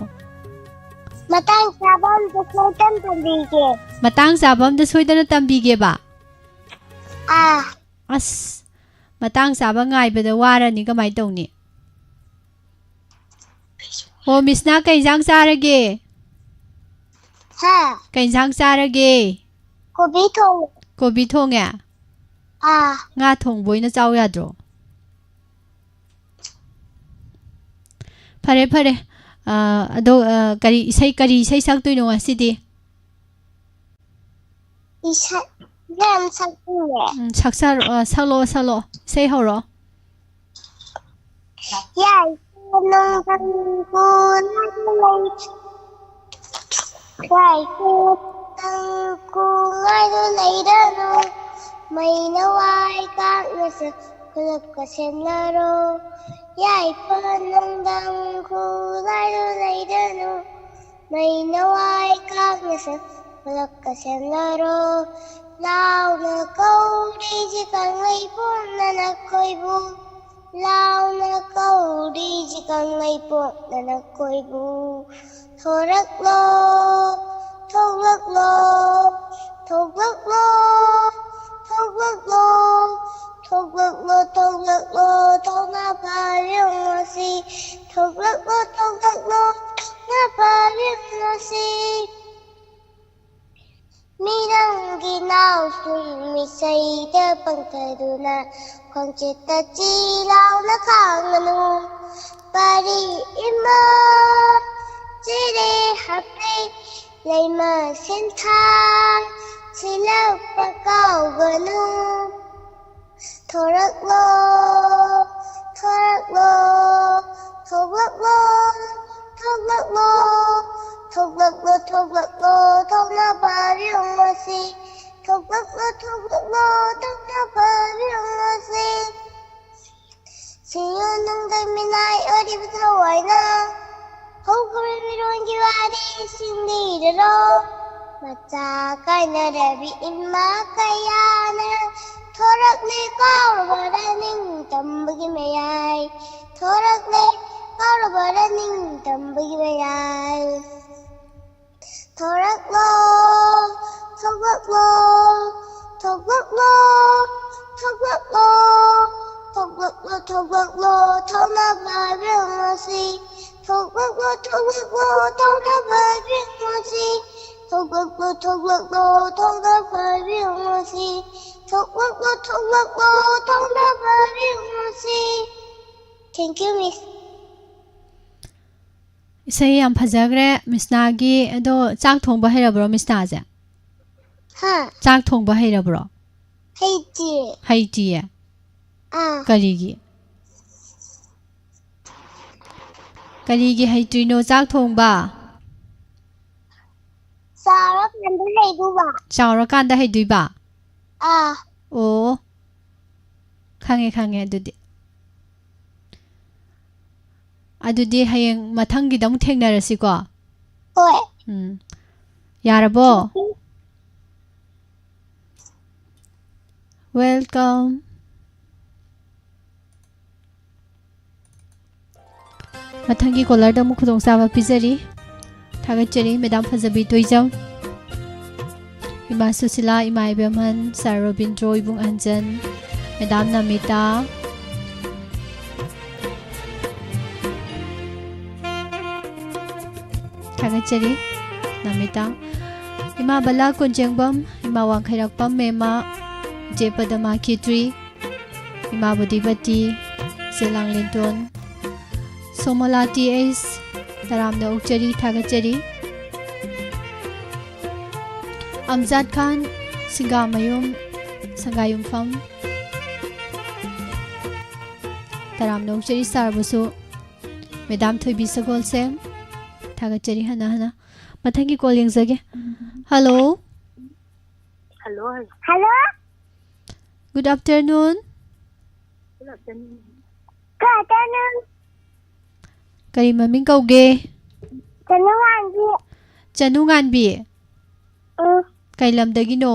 ꯃꯇꯥꯡ ꯆꯥꯕ ꯑꯝꯗ ꯁꯣꯏꯗꯅ ꯇꯝꯕꯤꯒꯦ꯫ ꯃꯇꯥꯡ ꯆꯥꯕ ꯑꯝꯗ ꯁꯣꯏꯗꯅ ꯇꯝꯕꯤꯒꯦꯕ? ꯑꯥ꯫ ꯑꯁ, ꯃꯇꯥꯡ ꯆꯥꯕ ꯉꯥꯏꯕꯗ ꯋꯥꯔꯅꯤ, ꯀꯃꯥꯏ ꯇꯧꯅꯤ? ꯑꯣ, ꯃꯤꯁꯅꯥ, ꯀꯩ ꯏꯟꯖꯥꯡ ꯆꯥꯔꯒꯦ? ꯍꯥ? ꯀꯩ ꯏꯟꯖꯥꯡ ꯆꯥꯔꯒꯦ? ꯀꯣꯕꯤ ꯊꯣꯡꯉꯦ꯫ ꯀꯣꯕꯤ ꯊꯣꯡꯉꯦ? ꯑꯥ꯫ ꯉꯥ ꯊꯣꯡꯕ ꯑꯣꯏꯅ ꯆꯥꯎ ꯌꯥꯗ꯭ꯔꯣ? ꯐꯔꯦ, ꯐꯔꯦ꯫ ꯑ, ꯑꯗꯣ, ꯑ, ꯀꯔꯤ ꯏꯁꯩ, ꯀꯔꯤ ꯏꯁꯩ ꯁꯛꯇꯣꯏꯅꯣ ꯉꯁꯤꯗꯤ? ꯏꯁꯩ ꯌꯥꯝ ꯁꯛꯅꯤꯡꯉꯦ꯫ ꯎꯝ, ꯁꯛꯆꯔꯣ-, ꯑ, ꯁꯛꯂꯛꯑꯣ, ꯁꯛꯂꯛꯑꯣ꯫ ꯏꯁꯩ ꯍꯧꯔꯣ꯫ ꯌꯥꯏꯐ ꯅꯨꯡꯗꯥꯡ ꯈꯨꯂꯥꯏꯗ ꯂꯩ-, ꯌꯥꯏꯐ ꯅꯨꯡꯗꯥꯡ ꯈꯨꯂꯥꯏꯗ ꯂꯩꯔꯅꯨ, ꯃꯩꯅ ꯋꯥꯏ ꯀꯥꯛꯅꯁꯨ ꯈꯨꯂꯛꯀ ꯁꯦꯟꯅꯔꯣ꯫ ꯌꯥꯏꯐ ꯅꯨꯡꯗꯥꯡ ꯈꯨꯂꯥꯏꯗ ꯂꯩꯔꯅꯨ, ꯃꯩꯅ ꯋꯥꯏ ꯀꯥꯛꯅꯁꯨ ꯈꯨꯂꯛꯀ ꯁꯦꯟꯅꯔꯣ꯫ ꯂꯥꯎꯅ ꯀꯧꯔꯤꯁꯤ ꯀꯪꯂꯩꯄꯣꯛꯅ ꯅꯈꯣꯏꯕꯨ, ꯂꯥꯎꯅ ꯀꯧꯔꯤꯁꯤ ꯀꯪꯂꯩꯄꯣꯛꯅ ꯅꯈꯣꯏꯕꯨ꯫ ꯊꯣꯔꯛꯂꯣ, ꯊꯣꯛꯂꯛꯂꯣ, ꯊꯣꯛꯂꯛꯂꯣ, ꯊꯣꯛꯂꯛꯂꯣ, ꯊꯣꯛꯂꯛꯂꯣ, ꯊꯣꯛꯂꯛꯂꯣ, ꯊꯧꯅꯥ ꯐꯥꯕꯤꯌꯨ ꯉꯁꯤ꯫ ꯊꯣꯛꯂꯛꯂꯣ, ꯊꯣꯛꯂꯛꯂꯣ, ꯊꯧꯅꯥ ꯐꯥꯕꯤꯌꯨ ꯉꯁꯤ꯫ ꯃꯤꯔꯝꯒꯤ ꯅꯥꯎꯁꯨꯝ ꯏꯁꯩꯗ ꯄꯪꯊꯗꯨꯅ ꯈꯣꯡꯆꯠꯇ ꯆꯤ ꯂꯥꯎꯅ ꯈꯥꯡꯒꯅꯨ꯫ ꯄꯥꯔꯤ ꯏꯃꯥ ꯆꯦꯔꯦ ꯍꯥꯞꯄꯦ ꯂꯩꯃ ꯁꯦꯟꯊꯥ ꯁꯤꯜꯂꯛꯄ ꯀꯥꯎꯒꯅꯨ꯫ ꯊꯣꯔꯛꯂꯣ, ꯊꯣꯔꯛꯂꯣ, ꯊꯣꯛꯂꯛꯂꯣ, ꯊꯣꯛꯂꯛꯂꯣ, ꯊꯣꯛꯂꯛꯂꯣ, ꯊꯣꯛꯂꯛꯂꯣ, ꯊꯧꯅꯥ ꯐꯥꯕꯤꯌꯨ ꯉꯁꯤ꯫ ꯊꯣꯛꯂꯛꯂꯣ, ꯊꯣꯛꯂꯛꯂꯣ, ꯊꯣꯛꯂꯛꯄ ꯏꯕꯦꯝꯃꯁꯦ꯫ ꯁꯤꯌꯣ ꯅꯨꯡꯗ ꯃꯤꯅꯥꯏ ꯑꯣꯏꯔꯤꯕ ꯊꯋꯥꯏꯅ ꯍꯧꯈ꯭ꯔꯕ ꯃꯤꯔꯣꯟꯒꯤ ꯋꯥꯔꯤꯁꯤꯡ ꯂꯤꯔꯔꯣ꯫ ꯃꯆꯥ ꯀꯥꯏꯅꯔꯕꯤ ꯏꯃꯥ ꯀꯌꯥꯅ ꯊꯣꯔꯛꯂꯦ ꯀꯥꯎꯔꯕꯔ ꯅꯤꯡꯇꯝꯕꯒꯤ ꯃꯌꯥꯏ? ꯊꯣꯔꯛꯂꯦ ꯀꯥꯎꯔꯕꯔ ꯅꯤꯡꯇꯝꯕꯒꯤ ꯃꯌꯥꯏ? ꯊꯣꯔꯛꯂꯣ, ꯊꯣꯛꯂꯛꯂꯣ, ꯊꯣꯛꯂꯛꯂꯣ, ꯊꯣꯛꯂꯛꯂꯣ, ꯊꯣꯛꯂꯛꯂꯣ, ꯊꯣꯛꯂꯛꯂꯣ, ꯊꯣꯛꯂꯛꯂꯣ ꯏꯕꯦꯝꯃꯁꯤ꯫ ꯊꯣꯛꯂꯛꯂꯣ, ꯊꯣꯛꯂꯛꯂꯣ, ꯊꯣꯛꯂꯛꯂꯣ ꯏꯕꯦꯝꯃꯁꯤ꯫ ꯊꯣꯛꯂꯛꯂꯣ, ꯊꯣꯛꯂꯛꯂꯣ, ꯊꯣꯛꯂꯛꯂꯣ ꯏꯕꯦꯝꯃꯁꯤ꯫ ꯊꯣꯛꯂꯛꯂꯣ, ꯊꯣꯛꯂꯛꯂꯣ, ꯊꯣꯛꯂꯛꯂꯣ ꯏꯕꯦꯝꯃꯁꯤ꯫ Thank you, Miss. ꯏꯁꯩ ꯌꯥꯝ ꯐꯖꯈ꯭ꯔꯦ ꯃꯤꯁꯅꯥꯒꯤ꯫ ꯑꯗꯣ ꯆꯥꯛ ꯊꯣꯡꯕ ꯍꯩꯔꯕ꯭ꯔꯣ ꯃꯤꯁꯅꯥꯁꯦ? ꯍꯥ? ꯆꯥꯛ ꯊꯣꯡꯕ ꯍꯩꯔꯕ꯭ꯔꯣ? ꯍꯩꯇꯦ꯫ ꯍꯩꯇꯤꯌꯦ? ꯑꯥ꯫ ꯀꯔꯤꯒꯤ? ꯀꯔꯤꯒꯤ ꯍꯩꯇ꯭ꯔꯤꯅꯣ ꯆꯥꯛ ꯊꯣꯡꯕ? ꯆꯥꯎꯔꯀꯥꯟꯗ ꯍꯩꯗꯨꯕ꯫ ꯆꯥꯎꯔꯀꯥꯟꯗ ꯍꯩꯗꯣꯏꯕ? ꯑꯥ꯫ ꯑꯣ, ꯈꯪꯉꯦ, ꯈꯪꯉꯦ ꯑꯗꯨꯗꯤ꯫ ꯑꯗꯨꯗꯤ ꯍꯌꯦꯡ ꯃꯊꯪꯒꯤꯗ ꯑꯃꯨꯛ ꯊꯦꯡꯅꯔꯁꯤꯀꯣ꯫ ꯍꯣꯏ꯫ ꯎꯝ꯫ ꯌꯥꯔꯕꯣ? Welcome. ꯃꯊꯪꯒꯤ caller ꯗ ꯑꯃꯨꯛ ꯈꯨꯗꯣꯡꯆꯥꯕ ꯄꯤꯖꯔꯤ꯫ ꯊꯥꯒꯠꯆꯔꯤ, ꯃꯦꯗꯥꯝ ꯐꯖꯕꯤ ꯇꯣꯏꯖꯝ, ꯏꯃꯥ ꯁꯨꯁꯤꯂꯥ, ꯏꯃꯥ ꯏꯕꯦꯝꯍꯟ, ꯁꯥꯔ ꯔꯣꯕꯤꯟꯗ꯭ꯔꯣ, ꯏꯕꯨꯡ ꯑꯍꯟꯖꯟ, ꯃꯦꯗꯥꯝ ꯅꯃꯤꯇꯥ꯫ ꯊꯥꯒꯠꯆꯔꯤ, ꯅꯃꯤꯇꯥ꯫ ꯏꯃꯥ ꯕꯂꯥ ꯀꯣꯟꯖꯦꯡꯕꯝ, ꯏꯃꯥ ꯋꯥꯡꯈꯩꯔꯥꯛꯄꯝ ꯃꯦꯝꯃ, ꯏꯆꯦ ꯄꯗꯃꯥ ꯈꯦꯇ꯭ꯔꯤ, ꯏꯃꯥ ꯕꯨꯙꯤꯄꯇꯤ, ꯏꯆꯦ ꯂꯥꯡꯂꯦꯟꯇꯣꯟ, ꯁꯣꯃꯣꯂꯥ ꯇꯤ ꯑꯩꯁ, ꯇꯔꯥꯝꯅ ꯑꯣꯛꯆꯔꯤ, ꯊꯥꯒꯠꯆꯔꯤ꯫ ꯑꯝꯖꯥꯗ ꯈꯥꯟ, ꯁꯤꯡꯒꯥꯃꯌꯨꯝ, ꯁꯪꯒꯥꯌꯨꯝꯐꯝ, ꯇꯔꯥꯝꯅ ꯑꯣꯛꯆꯔꯤ ꯁꯥꯔꯕꯨꯁꯨ꯫ ꯃꯦꯗꯥꯝ ꯊꯣꯏꯕꯤ ꯁꯒꯣꯜꯁꯦꯝ, ꯊꯥꯒꯠꯆꯔꯤ ꯍꯟꯅ ꯍꯟꯅ꯫ ꯃꯊꯪꯒꯤ call ꯌꯦꯡꯖꯒꯦ꯫ Hello꯫ Hello. Hello. Good afternoon. Good afternoon. Good afternoon. ꯀꯔꯤ ꯃꯃꯤꯡ ꯀꯧꯒꯦ? ꯆꯅꯨ ꯉꯥꯟꯕꯤ꯫ ꯆꯅꯨ ꯉꯥꯟꯕꯤ? ꯎꯝ꯫ ꯀꯩ ꯂꯝꯗꯒꯤꯅꯣ?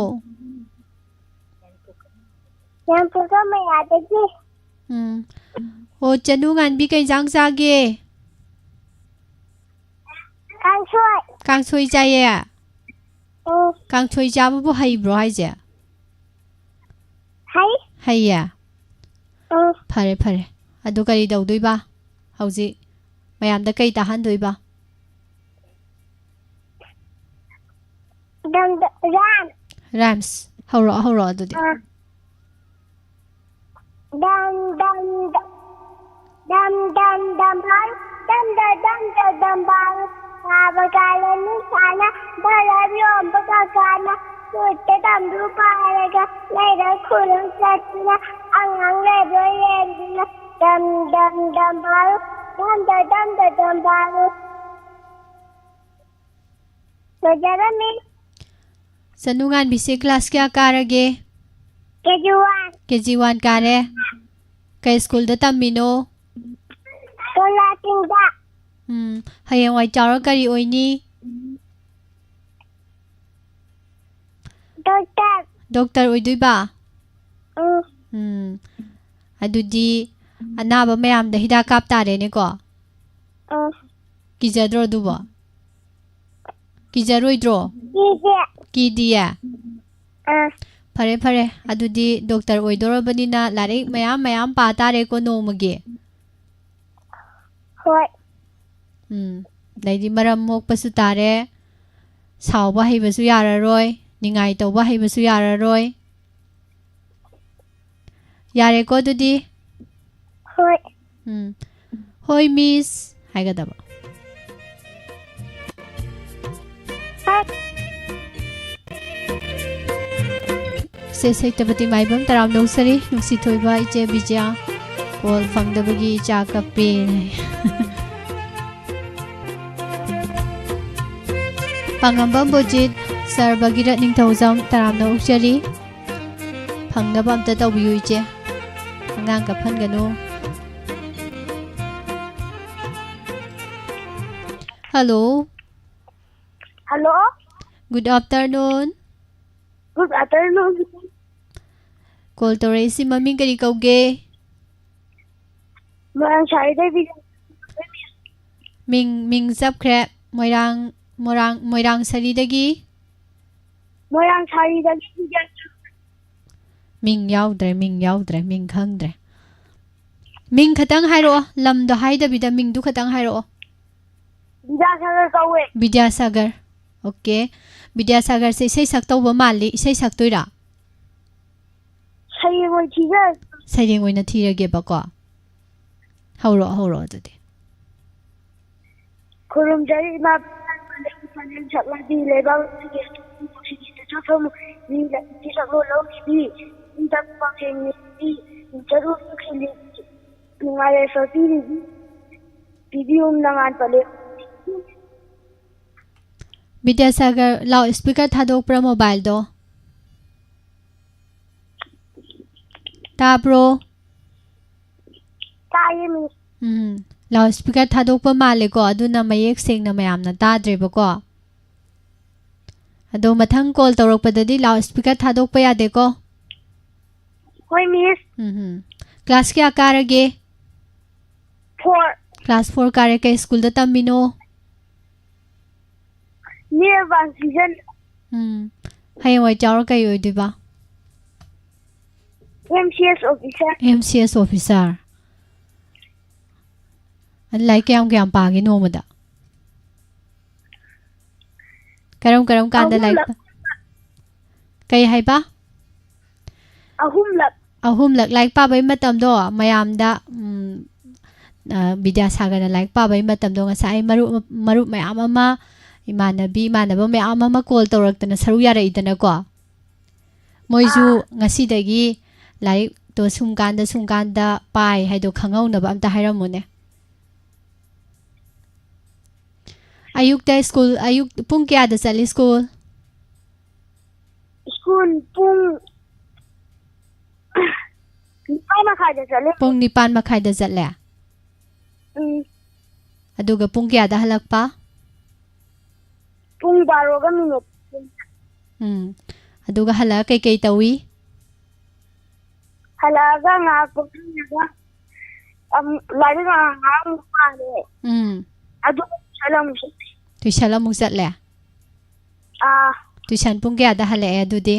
ꯌꯥꯝꯄꯣꯛꯄ ꯃꯌꯥꯗꯒꯤ꯫ ꯎꯝ꯫ ꯑꯣ, ꯆꯅꯨ ꯉꯥꯟꯕꯤ ꯀꯩ ꯏꯟꯖꯥꯡ ꯆꯥꯒꯦ? ꯀꯥꯡꯁꯣꯏ꯫ ꯀꯥꯡꯁꯣꯏ ꯆꯥꯏꯌꯦ? ꯎꯝ꯫ ꯀꯥꯡꯁꯣꯏ ꯆꯥꯕꯕꯨ ꯍꯩꯕ꯭ꯔꯣ ꯍꯥꯏꯁꯦ? ꯍꯩ꯫ ꯍꯩꯌꯦ? ꯎꯝ꯫ ꯐꯔꯦ, ꯐꯔꯦ꯫ ꯑꯗꯨ ꯀꯔꯤ ꯇꯧꯗꯣꯏꯕ ꯍꯧꯖꯤꯛ? ꯃꯌꯥꯝꯗ ꯀꯩ ꯇꯥꯍꯟꯗꯣꯏꯕ? ꯗꯝ, ꯗ, ꯔꯥꯏꯝ꯫ ꯔꯥꯏꯝꯁ꯫ ꯍꯧꯔꯛꯑꯣ, ꯍꯧꯔꯛꯑꯣ ꯑꯗꯨꯗꯤ꯫ ꯑꯥ꯫ ꯗꯝ, ꯗꯝ, ꯗ-, ꯗꯝ, ꯗꯝ, ꯗꯝ ꯕꯥꯔꯨ, ꯗꯝ, ꯗ, ꯗꯝ, ꯗ, ꯗꯝ ꯕꯥꯔꯨ꯫ ꯁꯥꯕ ꯀꯥꯂꯦꯟ ꯅꯨꯡꯁꯥꯅ, ꯕꯂꯞ ꯌꯣꯟꯕ ꯀꯀꯥꯅ, ꯈꯨꯠꯇ ꯇꯝꯕ꯭ꯔꯨ ꯄꯥꯏꯔꯒ, ꯂꯩꯔꯛ ꯈꯨꯂꯪ ꯆꯠꯇꯨꯅ, ꯑꯉꯥꯡ ꯂꯩꯕ꯭ꯔꯥ ꯌꯦꯡꯗꯨꯅ, ꯗꯝ, ꯗꯝ, ꯗꯝ ꯕꯥꯔꯨ, ꯗꯝ, ꯗ, ꯗꯝ, ꯗ, ꯗꯝ ꯕꯥꯔꯨ꯫ ꯂꯣꯏꯖꯔꯝꯃꯤ꯫ ꯆꯅꯨ ꯉꯥꯟꯕꯤꯁꯦ ꯀ꯭ꯂꯥꯁ ꯀꯌꯥ ꯀꯥꯔꯒꯦ? ꯀꯦ ꯖꯤ ꯋꯥꯟ꯫ ꯀꯦ ꯖꯤ ꯋꯥꯟ ꯀꯥꯔꯦ꯫ ꯀꯩ ꯁ꯭ꯀꯨꯜꯗ ꯇꯝꯃꯤꯅꯣ? ꯀꯣꯂꯥ ꯆꯤꯡꯗ꯫ ꯎꯝ, ꯍꯌꯦꯡꯋꯥꯏ ꯆꯥꯎꯔ ꯀꯔꯤ ꯑꯣꯏꯅꯤ? ꯗꯣꯛꯇꯔ꯫ ꯗꯣꯛꯇꯔ ꯑꯣꯏꯗꯣꯏꯕ? ꯎꯝ꯫ ꯎꯝ, ꯑꯗꯨꯗꯤ ꯑꯅꯥꯕ ꯃꯌꯥꯝꯗ ꯍꯤꯗꯥꯛ ꯀꯥꯞ ꯇꯥꯔꯦꯅꯦꯀꯣ? ꯎꯝ꯫ ꯀꯤꯖꯗ꯭ꯔꯣ ꯑꯗꯨꯕꯣ? ꯀꯤꯖꯔꯣꯏꯗ꯭ꯔꯣ? ꯀꯤꯗꯦ꯫ ꯀꯤꯗꯤꯌꯦ? ꯑꯥ꯫ ꯐꯔꯦ, ꯐꯔꯦ꯫ ꯑꯗꯨꯗꯤ ꯗꯣꯛꯇꯔ ꯑꯣꯏꯗꯣꯔꯕꯅꯤꯅ ꯂꯥꯏꯔꯤꯛ ꯃꯌꯥꯝ ꯃꯌꯥꯝ ꯄꯥ ꯇꯥꯔꯦꯀꯣ ꯅꯣꯡꯃꯒꯤ꯫ ꯍꯣꯏ꯫ ꯎꯝ꯫ ꯑꯗꯩꯗꯤ ꯃꯔꯝ ꯃꯣꯛꯄꯁꯨ ꯇꯥꯔꯦ, ꯁꯥꯎꯕ ꯍꯩꯕꯁꯨ ꯌꯥꯔꯔꯣꯏ, ꯅꯤꯡꯉꯥꯏ ꯇꯧꯕ ꯍꯩꯕꯁꯨ ꯌꯥꯔꯔꯣꯏ꯫ ꯌꯥꯔꯦꯀꯣ ꯑꯗꯨꯗꯤ? ꯍꯣꯏ꯫ ꯎꯝ꯫ "ꯍꯣꯏ, ꯃꯤꯁ" ꯍꯥꯏꯒꯗꯕ꯫ ꯍꯣꯏ꯫ ꯁꯦ ꯁꯩꯇꯄꯇꯤ ꯃꯥꯏꯕꯝ ꯇꯔꯥꯝꯅ ꯑꯣꯛꯆꯔꯤ, ꯅꯨꯡꯁꯤ ꯊꯣꯏꯕ ꯏꯆꯦ ꯕꯤꯖꯌꯥ꯫ ꯀꯣꯜ ꯐꯪꯗꯕꯒꯤ ꯏꯆꯥ ꯀꯞꯄꯦ꯫ ꯑꯉꯝꯕꯝ ꯕꯣꯖꯤꯠ, ꯁꯥꯔ ꯚꯒꯤꯔꯠ ꯅꯤꯡꯊꯧꯖꯝ ꯇꯔꯥꯝꯅ ꯑꯣꯛꯆꯔꯤ꯫ ꯐꯪꯅꯕ ꯑꯝꯇ ꯇꯧꯕꯤꯌꯨ ꯏꯆꯦ꯫ ꯑꯉꯥꯡ ꯀꯞꯍꯟꯒꯅꯨ꯫ Hello꯫ Hello꯫ Good afternoon꯫ Good afternoon꯫ Call ꯇꯧꯔꯛꯏꯁꯤ ꯃꯃꯤꯡ ꯀꯔꯤ ꯀꯧꯒꯦ? ꯃꯣꯏꯔꯥꯡ ꯁꯥꯔꯤꯗꯩ ꯕꯤꯖꯦ-꯫ ꯃꯤꯡ, ꯃꯤꯡ ꯆꯞꯈ꯭ꯔꯦ꯫ ꯃꯣꯏꯔꯥꯡ, ꯃꯣꯏꯔꯥꯡ, ꯃꯣꯏꯔꯥꯡ ꯁꯥꯔꯤꯗꯒꯤ? ꯃꯣꯏꯔꯥꯡ ꯁꯥꯔꯤꯗꯒꯤ ꯕꯤꯖꯦ-꯫ ꯃꯤꯡ ꯌꯥꯎꯗ꯭ꯔꯦ, ꯃꯤꯡ ꯌꯥꯎꯗ꯭ꯔꯦ, ꯃꯤꯡ ꯈꯪꯗ꯭ꯔꯦ꯫ ꯃꯤꯡ ꯈꯇꯪ ꯍꯥꯏꯔꯛꯑꯣ, ꯂꯝꯗꯣ ꯍꯥꯏꯗꯕꯤꯗ ꯃꯤꯡꯗꯨ ꯈꯇꯪ ꯍꯥꯏꯔꯛꯑꯣ꯫ ꯕꯤꯗ꯭ꯌꯥꯁꯥꯒꯔ ꯀꯧꯋꯦ꯫ ꯕꯤꯗ꯭ꯌꯥꯁꯥꯒꯔ꯫ OK꯫ ꯕꯤꯗ꯭ꯌꯥꯁꯥꯒꯔꯁꯦ ꯏꯁꯩ ꯁꯛꯇꯧꯕ ꯃꯥꯜꯂꯤ, ꯏꯁꯩ ꯁꯛꯇꯣꯏꯔꯥ? ꯁꯩꯔꯦꯡ ꯑꯣꯏꯅ ꯊꯤꯖꯔꯒꯦ꯫ ꯁꯩꯔꯦꯡ ꯑꯣꯏꯅ ꯊꯤꯔꯒꯦꯕꯀꯣ꯫ ꯍꯧꯔꯛꯑꯣ, ꯍꯧꯔꯛꯑꯣ ꯑꯗꯨꯗꯤ꯫ ꯈꯨꯔꯨꯝꯖꯔꯤ ꯏꯃꯥ ꯄꯂꯦꯝ ꯄꯂꯦꯝ ꯁꯛꯂꯕꯤ ꯂꯩꯕꯥꯛ ꯑꯁꯤꯒꯤ ꯑꯇꯣꯞꯄ ꯅꯨꯡꯁꯤꯒꯤ ꯆꯠꯊꯣꯛꯐꯝ ꯃꯤ ꯂ-, ꯏꯁꯛꯂꯣꯟ ꯂꯧꯔꯤꯕꯤ ꯏꯪ ꯇꯞꯄ ꯄꯥꯎꯖꯦꯜ ꯃꯤꯕꯤ ꯆꯔꯨ ꯈꯤꯜꯂꯤꯕꯤ ꯅꯨꯡꯉꯥꯏ ꯌꯥꯏꯐ ꯄꯤꯔꯤꯕꯤ ꯄꯤꯕꯤꯌꯨ ꯅꯉꯥꯟ ꯄꯂꯦꯝ꯫ Vidyasagar, loud speaker ꯊꯥꯗꯣꯛꯄ꯭ꯔꯥ ꯃꯣꯕꯥꯏꯜꯗꯣ? ꯇꯥꯕ꯭ꯔꯣ? ꯇꯥꯏꯌꯦ, ꯃꯤꯁ꯫ ꯎꯝ, ꯂꯥꯎꯠ ꯁ꯭ꯄꯤꯀꯔ ꯊꯥꯗꯣꯛꯄ ꯃꯥꯜꯂꯦꯀꯣ, ꯑꯗꯨꯅ ꯃꯌꯦꯛ ꯁꯦꯡꯅ ꯃꯌꯥꯝꯅ ꯇꯥꯗ꯭ꯔꯦꯕꯀꯣ꯫ ꯑꯗꯣ ꯃꯊꯪ ꯀꯣꯜ ꯇꯧꯔꯛꯄꯗꯗꯤ ꯂꯥꯎꯠ ꯁ꯭ꯄꯤꯀꯔ ꯊꯥꯗꯣꯛꯄ ꯌꯥꯗꯦꯀꯣ꯫ ꯍꯣꯏ, ꯃꯤꯁ꯫ ꯎꯝ, ꯎꯝ꯫ ꯀ꯭ꯂꯥꯁ ꯀꯌꯥ ꯀꯥꯔꯒꯦ? ꯐꯣꯔ꯫ ꯀ꯭ꯂꯥꯁ ꯐꯣꯔ ꯀꯥꯔꯦ꯫ ꯀꯩ ꯁ꯭ꯀꯨꯜꯗ ꯇꯝꯃꯤꯅꯣ? New advance vision. ꯎꯝ꯫ ꯍꯌꯦꯡꯋꯥꯏ ꯆꯥꯎꯔ ꯀꯩ ꯑꯣꯏꯗꯣꯏꯕ? M C S officer. M C S officer. ꯑꯗꯨ ꯂꯥꯏꯔꯤꯛ ꯀꯌꯥꯝ ꯀꯌꯥꯝ ꯄꯥꯒꯦ ꯅꯣꯡꯃꯗ? ꯀꯔꯝ ꯀꯔꯝ ꯀꯥꯟꯗ ꯂꯥꯏꯔꯤꯛ ꯑꯍꯨꯝꯂꯛ꯫ ꯄꯥ-, ꯀꯩ ꯍꯥꯏꯕ? ꯑꯍꯨꯝꯂꯛ꯫ ꯑꯍꯨꯝꯂꯛ꯫ ꯂꯥꯏꯔꯤꯛ ꯄꯥꯕꯒꯤ ꯃꯇꯝꯗꯣ ꯃꯌꯥꯝꯗ, ꯎꯝ, ꯑ, ꯕꯤꯗ꯭ꯌꯥꯁꯥꯒꯔꯅ ꯂꯥꯏꯔꯤꯛ ꯄꯥꯕꯒꯤ ꯃꯇꯝꯗꯣ ꯉꯁꯥꯏ ꯑꯩ ꯃꯔꯨꯞ, ꯃꯔꯨꯞ ꯃꯌꯥꯝ ꯑꯃ, ꯏꯃꯥꯟꯅꯕꯤ, ꯏꯃꯥꯟꯅꯕ ꯃꯌꯥꯝ ꯑꯃ ꯀꯣꯜ ꯇꯧꯔꯛꯇꯅ ꯁꯔꯨꯛ ꯌꯥꯔꯛꯏꯗꯅꯀꯣ꯫ ꯃꯣꯏꯁꯨ ꯑꯥ꯫ ꯉꯁꯤꯗꯒꯤ ꯂꯥꯏꯔꯤꯛꯇꯣ ꯁꯨꯝ ꯀꯥꯟꯗ, ꯁꯨꯝ ꯀꯥꯟꯗ ꯄꯥꯏ ꯍꯥꯏꯗꯣ ꯈꯪꯍꯧꯅꯕ ꯑꯝꯇ ꯍꯥꯏꯔꯝꯃꯨꯅꯦ꯫ ꯑꯌꯨꯛꯇ ꯁ꯭ꯀꯨꯜ, ꯑꯌꯨꯛ ꯄꯨꯡ ꯀꯌꯥꯗ ꯆꯠꯂꯤ ꯁ꯭ꯀꯨꯜ? ꯁ꯭ꯀꯨꯜ ꯄꯨꯡ ꯅꯤꯄꯥꯟ ꯃꯈꯥꯏꯗ ꯆꯠꯂꯦ꯫ ꯄꯨꯡ ꯅꯤꯄꯥꯟ ꯃꯈꯥꯏꯗ ꯆꯠꯂꯦ? ꯎꯝ꯫ ꯑꯗꯨꯒ ꯄꯨꯡ ꯀꯌꯥꯗ ꯍꯜꯂꯛꯄ? ꯄꯨꯡ ꯕꯥꯔꯣꯒ ꯃꯤꯅꯤꯠ꯫ ꯎꯝ꯫ ꯑꯗꯨꯒ ꯍꯜꯂꯛꯑ ꯀꯩꯀꯩ ꯇꯧꯏ? ꯍꯜꯂꯛꯑꯒ ꯉꯥꯏꯍꯥꯛ ꯄꯣꯊꯥꯔꯒ ꯑꯃꯨꯛ ꯂꯥꯏꯔꯤꯛ ꯉꯥꯏꯍꯥꯛ ꯑꯃꯨꯛ ꯄꯥꯔꯦ꯫ ꯎꯝ꯫ ꯑꯗꯨꯒ ꯇꯨꯏꯁꯟ ꯑꯃꯨꯛ ꯆꯠꯂꯦ꯫ ꯇꯨꯏꯁꯟ ꯑꯃꯨꯛ ꯆꯠꯂꯦ? ꯑꯥ꯫ ꯇꯨꯏꯁꯟ ꯄꯨꯡ ꯀꯌꯥꯗ ꯍꯜꯂꯛꯑꯦ ꯑꯗꯨꯗꯤ?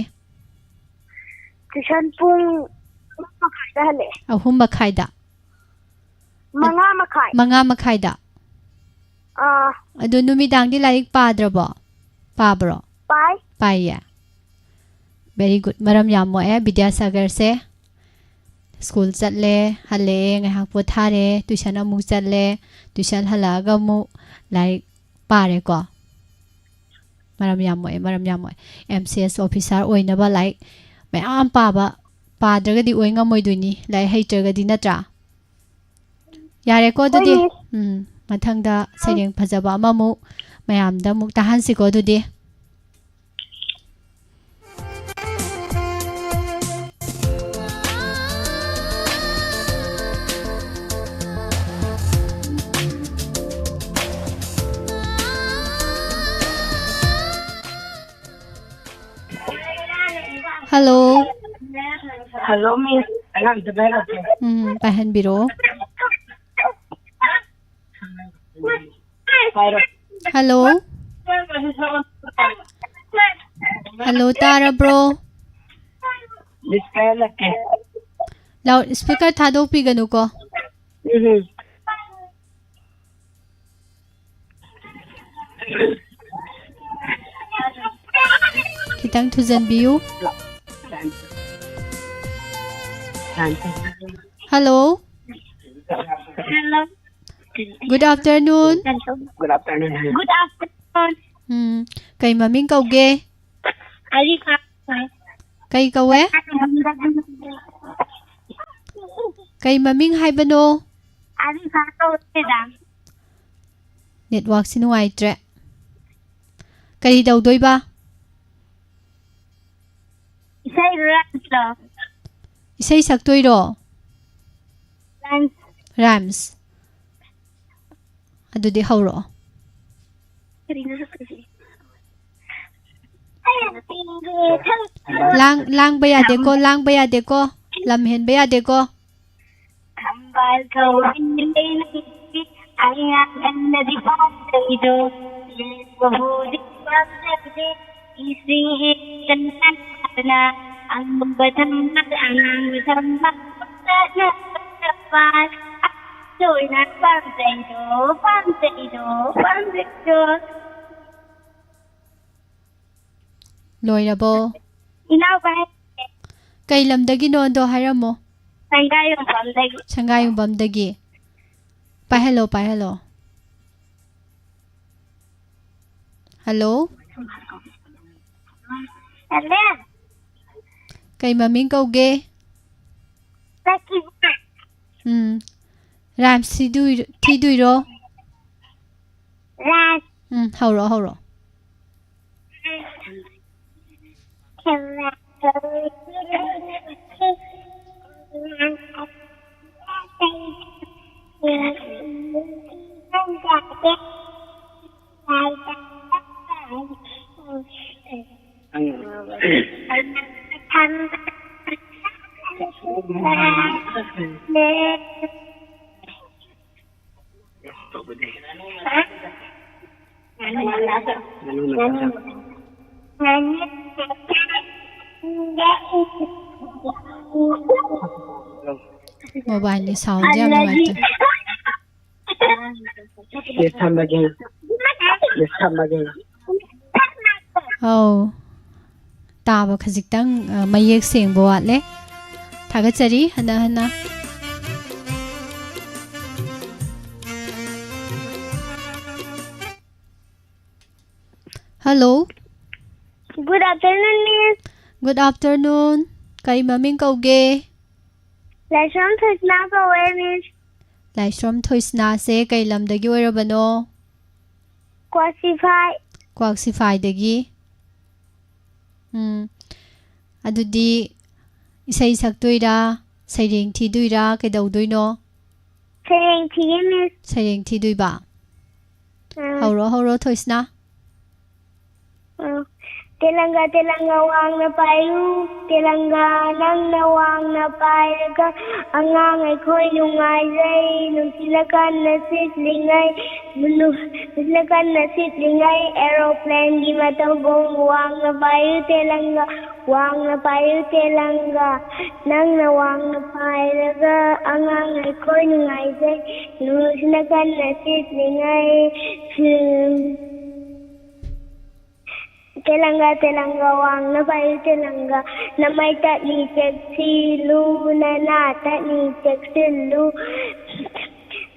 ꯇꯨꯏꯁꯟ ꯄꯨꯡ ꯑꯍꯨꯝ ꯃꯈꯥꯏꯗ ꯍꯜꯂꯛꯑꯦ꯫ ꯑꯍꯨꯝ ꯃꯈꯥꯏꯗ? ꯃꯉꯥ ꯃꯈꯥꯏ꯫ ꯃꯉꯥ ꯃꯈꯥꯏꯗ? ꯑꯥ꯫ ꯑꯗꯨ ꯅꯨꯃꯤꯗꯥꯡꯗꯤ ꯂꯥꯏꯔꯤꯛ ꯄꯥꯗ꯭ꯔꯕꯣ? ꯄꯥꯕ꯭ꯔꯣ? ꯄꯥꯏ꯫ ꯄꯥꯏꯌꯦ? Very good꯫ ꯃꯔꯝ ꯌꯥꯝ ꯃꯣꯛꯑꯦ ꯕꯤꯗ꯭ꯌꯥꯁꯥꯒꯔꯁꯦ꯫ ꯁ꯭ꯀꯨꯜ ꯆꯠꯂꯦ, ꯍꯜꯂꯛꯑꯦ, ꯉꯥꯏꯍꯥꯛ ꯄꯣꯊꯥꯔꯦ, ꯇꯨꯏꯁꯟ ꯑꯃꯨꯛ ꯆꯠꯂꯦ, ꯇꯨꯏꯁꯟ ꯍꯜꯂꯛꯑꯒ ꯑꯃꯨꯛ ꯂꯥꯏꯔꯤꯛ ꯄꯥꯔꯦꯀꯣ꯫ ꯃꯔꯝ ꯌꯥꯝ ꯃꯣꯛꯑꯦ, ꯃꯔꯝ ꯌꯥꯝ ꯃꯣꯛꯑꯦ꯫ ꯑꯦꯝ ꯁꯤ ꯑꯦꯁ ꯑꯣꯐꯤꯁꯥꯔ ꯑꯣꯏꯅꯕ ꯂꯥꯏꯔꯤꯛ ꯃꯌꯥꯝ ꯄꯥꯕ, ꯄꯥꯗ꯭ꯔꯒꯗꯤ ꯑꯣꯏ ꯉꯝꯃꯣꯏꯗꯣꯏꯅꯤ, ꯂꯥꯏꯔꯤꯛ ꯍꯩꯇ꯭ꯔꯒꯗꯤ, ꯅꯠꯇ꯭ꯔꯥ? ꯌꯥꯔꯦꯀꯣ ꯑꯗꯨꯗꯤ꯫ ꯍꯣꯏꯅꯦ꯫ ꯎꯝ, ꯃꯊꯪꯗ ꯁꯩꯔꯦꯡ ꯐꯖꯕ ꯑꯃꯃꯨꯛ ꯃꯌꯥꯝꯗ ꯑꯃꯨꯛ ꯇꯥꯍꯟꯁꯤꯀꯣ ꯑꯗꯨꯗꯤ꯫ Hello꯫ Hello, miss. ꯑꯉꯥꯡꯗ ꯄꯥꯏꯔꯛꯀꯦ꯫ ꯎꯝ, ꯄꯥꯏꯍꯟꯕꯤꯔꯛꯑꯣ꯫ ꯄꯥꯏꯔꯣ꯫ Hello꯫ Hello, ꯇꯥꯔꯕ꯭ꯔꯣ? Miss, ꯄꯥꯏꯍꯜꯂꯛꯀꯦ꯫ Loud speaker ꯊꯥꯗꯣꯛꯄꯤꯒꯅꯨꯀꯣ꯫ ꯎꯝ꯫ ꯈꯤꯇꯪ ꯊꯨꯖꯟꯕꯤꯌꯨ꯫ Hello꯫ Hello꯫ Good afternoon꯫ Good afternoon꯫ Good afternoon꯫ ꯎꯝ, ꯀꯩ ꯃꯃꯤꯡ ꯀꯧꯒꯦ? ꯑꯔꯤꯐꯥ꯫ ꯀꯩ ꯀꯧꯋꯦ? ꯀꯩ ꯃꯃꯤꯡ ꯍꯥꯏꯕꯅꯣ? ꯑꯔꯤꯐꯥ ꯀꯧꯋꯦ, madam꯫ ꯅꯦꯠꯋꯥꯛꯁꯤ ꯅꯨꯡꯉꯥꯏꯇ꯭ꯔꯦ꯫ ꯀꯔꯤ ꯇꯧꯗꯣꯏꯕ? ꯏꯁꯩ ꯔꯥꯏꯝꯁꯂꯣ? ꯏꯁꯩ ꯁꯛꯇꯣꯏꯔꯣ? ꯔꯥꯏꯝꯁ꯫ ꯔꯥꯏꯝꯁ꯫ ꯑꯗꯨꯗꯤ ꯍꯧꯔꯛꯑꯣ꯫ ꯀꯔꯤꯅꯣ ꯁꯛꯇꯣꯏꯁꯦ? ꯂꯥꯡ ꯂꯥꯡꯕ ꯌꯥꯗꯦꯀꯣ, ꯂꯥꯡꯕ ꯌꯥꯗꯦꯀꯣ, ꯂꯝ ꯍꯦꯟꯕ ꯌꯥꯗꯦꯀꯣ꯫ ꯊꯝꯕꯥꯜ ꯀꯧꯏ ꯂꯩꯅꯩ, ꯑꯉꯥꯡ ꯑꯟꯅꯗꯤ ꯄꯥꯝꯖꯩꯗꯣ, ꯌꯦꯡꯕꯕꯨꯗꯤ ꯄꯥꯝꯖꯗꯦ, ꯏꯁꯤꯡ ꯍꯦꯛꯇꯅ ꯑꯉꯥꯡꯕ ꯊꯝꯕꯥꯜ, ꯑꯉꯥꯡꯕ ꯊꯝꯕꯥꯜ, ꯊꯝꯕꯥꯜ, ꯊꯝꯕꯥꯜ, ꯑꯗꯨ ꯑꯣꯏꯅ ꯄꯥꯝꯖꯩꯗꯣ, ꯄꯥꯝꯖꯩꯗꯣ, ꯄꯥꯝꯖꯩꯗꯣ꯫ ꯂꯣꯏꯔꯕꯣ? ꯏꯅꯥꯎꯄꯥ ꯀꯩ ꯂꯝꯗꯒꯤꯅꯣꯗꯣ ꯍꯥꯏꯔꯝꯃꯣ꯫ ꯁꯪꯒꯥꯏ ꯌꯨꯝꯐꯝꯗꯒꯤ꯫ ꯁꯪꯒꯥꯏ ꯌꯨꯝꯐꯝꯗꯒꯤ꯫ ꯄꯥꯏꯍꯜꯂꯣ, ꯄꯥꯏꯍꯜꯂꯣ꯫ ꯍꯜꯂꯣ꯫ ꯍꯜꯂꯣ꯫ ꯀꯩ ꯃꯃꯤꯡ ꯀꯧꯒꯦ? ꯁꯛꯈꯤꯕ꯫ ꯎꯝ꯫ ꯔꯥꯏꯝꯁ ꯊꯤꯗꯣꯏ-, ꯊꯤꯗꯣꯏꯔꯣ? ꯔꯥꯏꯝꯁ꯫ ꯎꯝ, ꯍꯧꯔꯛꯑꯣ, ꯍꯧꯔꯛꯑꯣ꯫ ꯃꯣꯕꯥꯏꯜꯒꯤ ꯁꯥꯎꯟꯁꯦ ꯌꯥꯝ ꯅꯨꯡꯉꯥꯏꯇꯦ꯫ ꯃꯤꯁ ꯊꯝꯃꯒꯦ꯫ ꯃꯤꯁ ꯊꯝꯃꯒꯦ꯫ ꯑꯧ, ꯇꯥꯕ ꯈꯖꯤꯛꯇꯪ, ꯑ, ꯃꯌꯦꯛ ꯁꯦꯡꯕ ꯋꯥꯠꯂꯦ꯫ ꯊꯥꯒꯠꯆꯔꯤ ꯍꯟꯅ ꯍꯟꯅ꯫ Hello. Good afternoon, Miss. Good afternoon. ꯀꯩ ꯃꯃꯤꯡ ꯀꯧꯒꯦ? ꯂꯥꯏꯁ꯭ꯔꯝ ꯊꯣꯏꯁꯅꯥ ꯀꯧꯋꯦ, Miss. ꯂꯥꯏꯁ꯭ꯔꯝ ꯊꯣꯏꯁꯅꯥꯁꯦ ꯀꯩ ꯂꯝꯗꯒꯤ ꯑꯣꯏꯔꯕꯅꯣ? ꯀ꯭ꯋꯥꯁꯤꯐꯥꯏ꯫ ꯀ꯭ꯋꯥꯛꯁꯤꯐꯥꯏꯗꯒꯤ꯫ ꯎꯝ꯫ ꯑꯗꯨꯗꯤ ꯏꯁꯩ ꯁꯛꯇꯣꯏꯔꯥ, ꯁꯩꯔꯦꯡ ꯊꯤꯗꯣꯏꯔꯥ, ꯀꯩꯗꯧꯗꯣꯏꯅꯣ? ꯁꯩꯔꯦꯡ ꯊꯤꯒꯦ, ꯃꯤꯁ꯫ ꯁꯩꯔꯦꯡ ꯊꯤꯗꯣꯏꯕ? ꯎꯝ꯫ ꯍꯧꯔꯣ, ꯍꯧꯔꯣ, ꯊꯣꯏꯁꯅꯥ꯫ ꯎꯝ꯫ ꯇꯦꯂꯪꯒ, ꯇꯦꯂꯪꯒ ꯋꯥꯡꯅ ꯄꯥꯏꯌꯨ, ꯇꯦꯂꯪꯒ ꯅꯪꯅ ꯋꯥꯡꯅ ꯄꯥꯏꯔꯒ ꯑꯉꯥꯡ ꯑꯩꯈꯣꯏ ꯅꯨꯡꯉꯥꯏꯖꯩ, ꯅꯨꯡꯁꯤꯠꯅ ꯀꯟꯅ ꯁꯤꯠꯂꯤꯉꯩ, ꯅꯨ-, ꯅꯨꯡꯁꯤꯠꯅ ꯀꯟꯅ ꯁꯤꯠꯂꯤꯉꯩ, aeroplane ꯒꯤ ꯃꯇꯧꯒꯨꯝ ꯋꯥꯡꯅ ꯄꯥꯏꯌꯨ, ꯇꯦꯂꯪꯒ ꯋꯥꯡꯅ ꯄꯥꯏꯌꯨ, ꯇꯦꯂꯪꯒ ꯅꯪꯅ ꯋꯥꯡꯅ ꯄꯥꯏꯔꯒ ꯑꯉꯥꯡ ꯑꯩꯈꯣꯏ ꯅꯨꯡꯉꯥꯏꯖꯩ, ꯅꯨꯡꯁꯤꯠꯅ ꯀꯟꯅ ꯁꯤꯠꯂꯤꯉꯩ, ꯎꯝ, ꯇꯦꯂꯪꯒ, ꯇꯦꯂꯪꯒ ꯋꯥꯡꯅ ꯄꯥꯏꯌꯨ, ꯇꯦꯂꯪꯒ ꯅꯃꯥꯏ ꯇꯠꯅꯤ ꯆꯦꯛꯁꯤꯜꯂꯨ, ꯅꯅꯥ ꯇꯠꯅꯤ ꯆꯦꯛꯁꯤꯜꯂꯨ,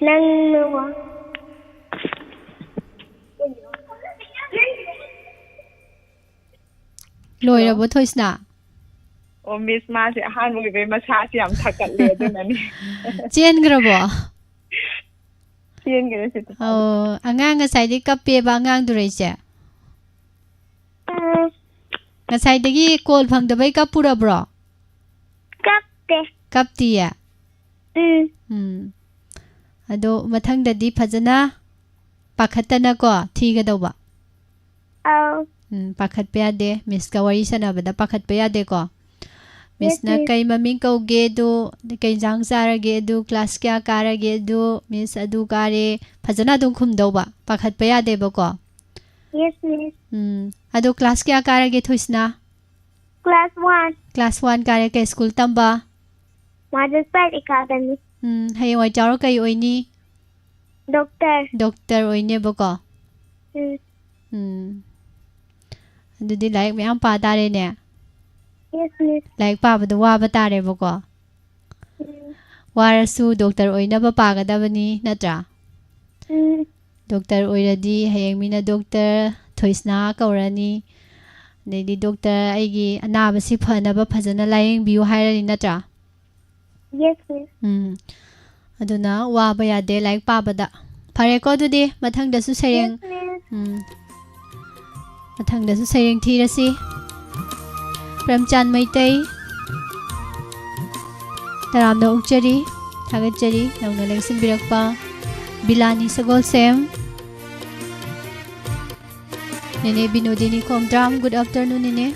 ꯅꯪꯅ ꯋꯥ-, ꯂꯣꯏꯔꯕꯣ, ꯊꯣꯏꯁꯅꯥ? ꯑꯣ, ꯃꯤꯁ, ꯃꯥꯁꯦ ꯑꯍꯥꯟꯕ ꯑꯣꯏꯕꯩ ꯃꯁꯥꯁꯦ ꯌꯥꯝ ꯊꯛꯀꯠꯂꯦ, ꯑꯗꯨꯅꯅꯦ꯫ ꯆꯦꯟꯈ꯭ꯔꯕꯣ? ꯆꯦꯟꯈ꯭ꯔꯦ ꯁꯤꯗꯤ꯫ ꯑꯣ, ꯑꯉꯥꯡ ꯉꯁꯥꯏꯗꯩ ꯀꯞꯄꯦꯕ ꯑꯉꯥꯡꯗꯨꯔ ꯏꯆꯦ? ꯎꯝ꯫ ꯉꯁꯥꯏꯗꯒꯤ ꯀꯣꯜ ꯐꯪꯗꯕꯩ ꯀꯞꯄꯨꯔꯕ꯭ꯔꯣ? ꯀꯞꯇꯦ꯫ ꯀꯞꯇꯤꯌꯦ? ꯎꯝ꯫ ꯎꯝ꯫ ꯑꯗꯣ ꯃꯊꯪꯗꯗꯤ ꯐꯖꯅ ꯄꯥꯈꯠꯇꯅꯀꯣ ꯊꯤꯒꯗꯧꯕ꯫ ꯑꯧ꯫ ꯎꯝ, ꯄꯥꯈꯠꯄ ꯌꯥꯗꯦ꯫ ꯃꯤꯁꯀ ꯋꯥꯔꯤ ꯁꯥꯟꯅꯕꯗ ꯄꯥꯈꯠꯄ ꯌꯥꯗꯦꯀꯣ꯫ Yes, ꯃꯤꯁꯅ miss꯫ ꯀꯩ ꯃꯃꯤꯡ ꯀꯧꯒꯦ ꯑꯗꯨ, ꯀꯩ ꯏꯟꯖꯥꯡ ꯆꯥꯔꯒꯦ ꯑꯗꯨ, class ꯀꯌꯥ ꯀꯥꯔꯒꯦ ꯑꯗꯨ, ꯃꯤꯁ ꯑꯗꯨ ꯀꯥꯔꯦ, ꯐꯖꯅ ꯑꯗꯨꯝ ꯈꯨꯝꯗꯧꯕ, ꯄꯥꯈꯠꯄ ꯌꯥꯗꯦꯕꯀꯣ꯫ Yes, miss꯫ ꯎꯝ, ꯑꯗꯣ class ꯀꯌꯥ ꯀꯥꯔꯒꯦ ꯊꯣꯏꯁꯅꯥ? Class one꯫ Class one ꯀꯥꯔꯦ, ꯀꯩ school ꯇꯝꯕ? Mother's Pride Academy꯫ ꯎꯝ, ꯍꯌꯦꯡꯋꯥꯏ ꯆꯥꯎꯔ ꯀꯩ ꯑꯣꯏꯅꯤ? Doctor꯫ Doctor ꯑꯣꯏꯅꯦꯕꯀꯣ? ꯎꯝ꯫ ꯎꯝ꯫ ꯑꯗꯨꯗꯤ ꯂꯥꯏꯔꯤꯛ ꯃꯌꯥꯝ ꯄꯥ ꯇꯥꯔꯦꯅꯦ? Yes, miss꯫ ꯂꯥꯏꯔꯤꯛ ꯄꯥꯕꯗꯣ ꯋꯥꯕ ꯇꯥꯔꯦꯕꯀꯣ? ꯎꯝ꯫ ꯋꯥꯔꯁꯨ doctor ꯑꯣꯏꯅꯕ ꯄꯥꯒꯗꯕꯅꯤ, ꯅꯠꯇ꯭ꯔꯥ? ꯎꯝ꯫ Doctor ꯑꯣꯏꯔꯗꯤ ꯍꯌꯦꯡ ꯃꯤꯅ "Doctor ꯊꯣꯏꯁꯅꯥ" ꯀꯧꯔꯅꯤ꯫ ꯑꯗꯩꯗꯤ "Doctor, ꯑꯩꯒꯤ ꯑꯅꯥꯕꯁꯤ ꯐꯅꯕ ꯐꯖꯅ ꯂꯥꯌꯦꯡꯕꯤꯌꯨ" ꯍꯥꯏꯔꯅꯤ, ꯅꯠꯇ꯭ꯔꯥ? Yes, miss꯫ ꯎꯝ꯫ ꯑꯗꯨꯅ ꯋꯥꯕ ꯌꯥꯗꯦ ꯂꯥꯏꯔꯤꯛ ꯄꯥꯕꯗ꯫ ꯐꯔꯦꯀꯣ, ꯑꯗꯨꯗꯤ ꯃꯊꯪꯗꯁꯨ ꯁꯩꯔꯦꯡ Yes, miss꯫ ꯎꯝ꯫ ꯃꯊꯪꯗꯁꯨ ꯁꯩꯔꯦꯡ ꯊꯤꯔꯁꯤ꯫ ꯄ꯭ꯔꯦꯝꯆꯥꯟ ꯃꯩꯇꯩ, ꯇꯔꯥꯝꯅ ꯑꯣꯛꯆꯔꯤ, ꯊꯥꯒꯠꯆꯔꯤ ꯅꯧꯅ ꯂꯦꯡꯁꯤꯟꯕꯤꯔꯛꯄ꯫ ꯕꯤꯂꯥꯅꯤ ꯁꯒꯣꯜꯁꯦꯝ, ꯅꯦꯅꯦ ꯕꯤꯅꯣꯗꯤꯅꯤ ꯈꯣꯝꯗ꯭ꯔꯥꯝ, good afternoon ꯅꯦꯅꯦ꯫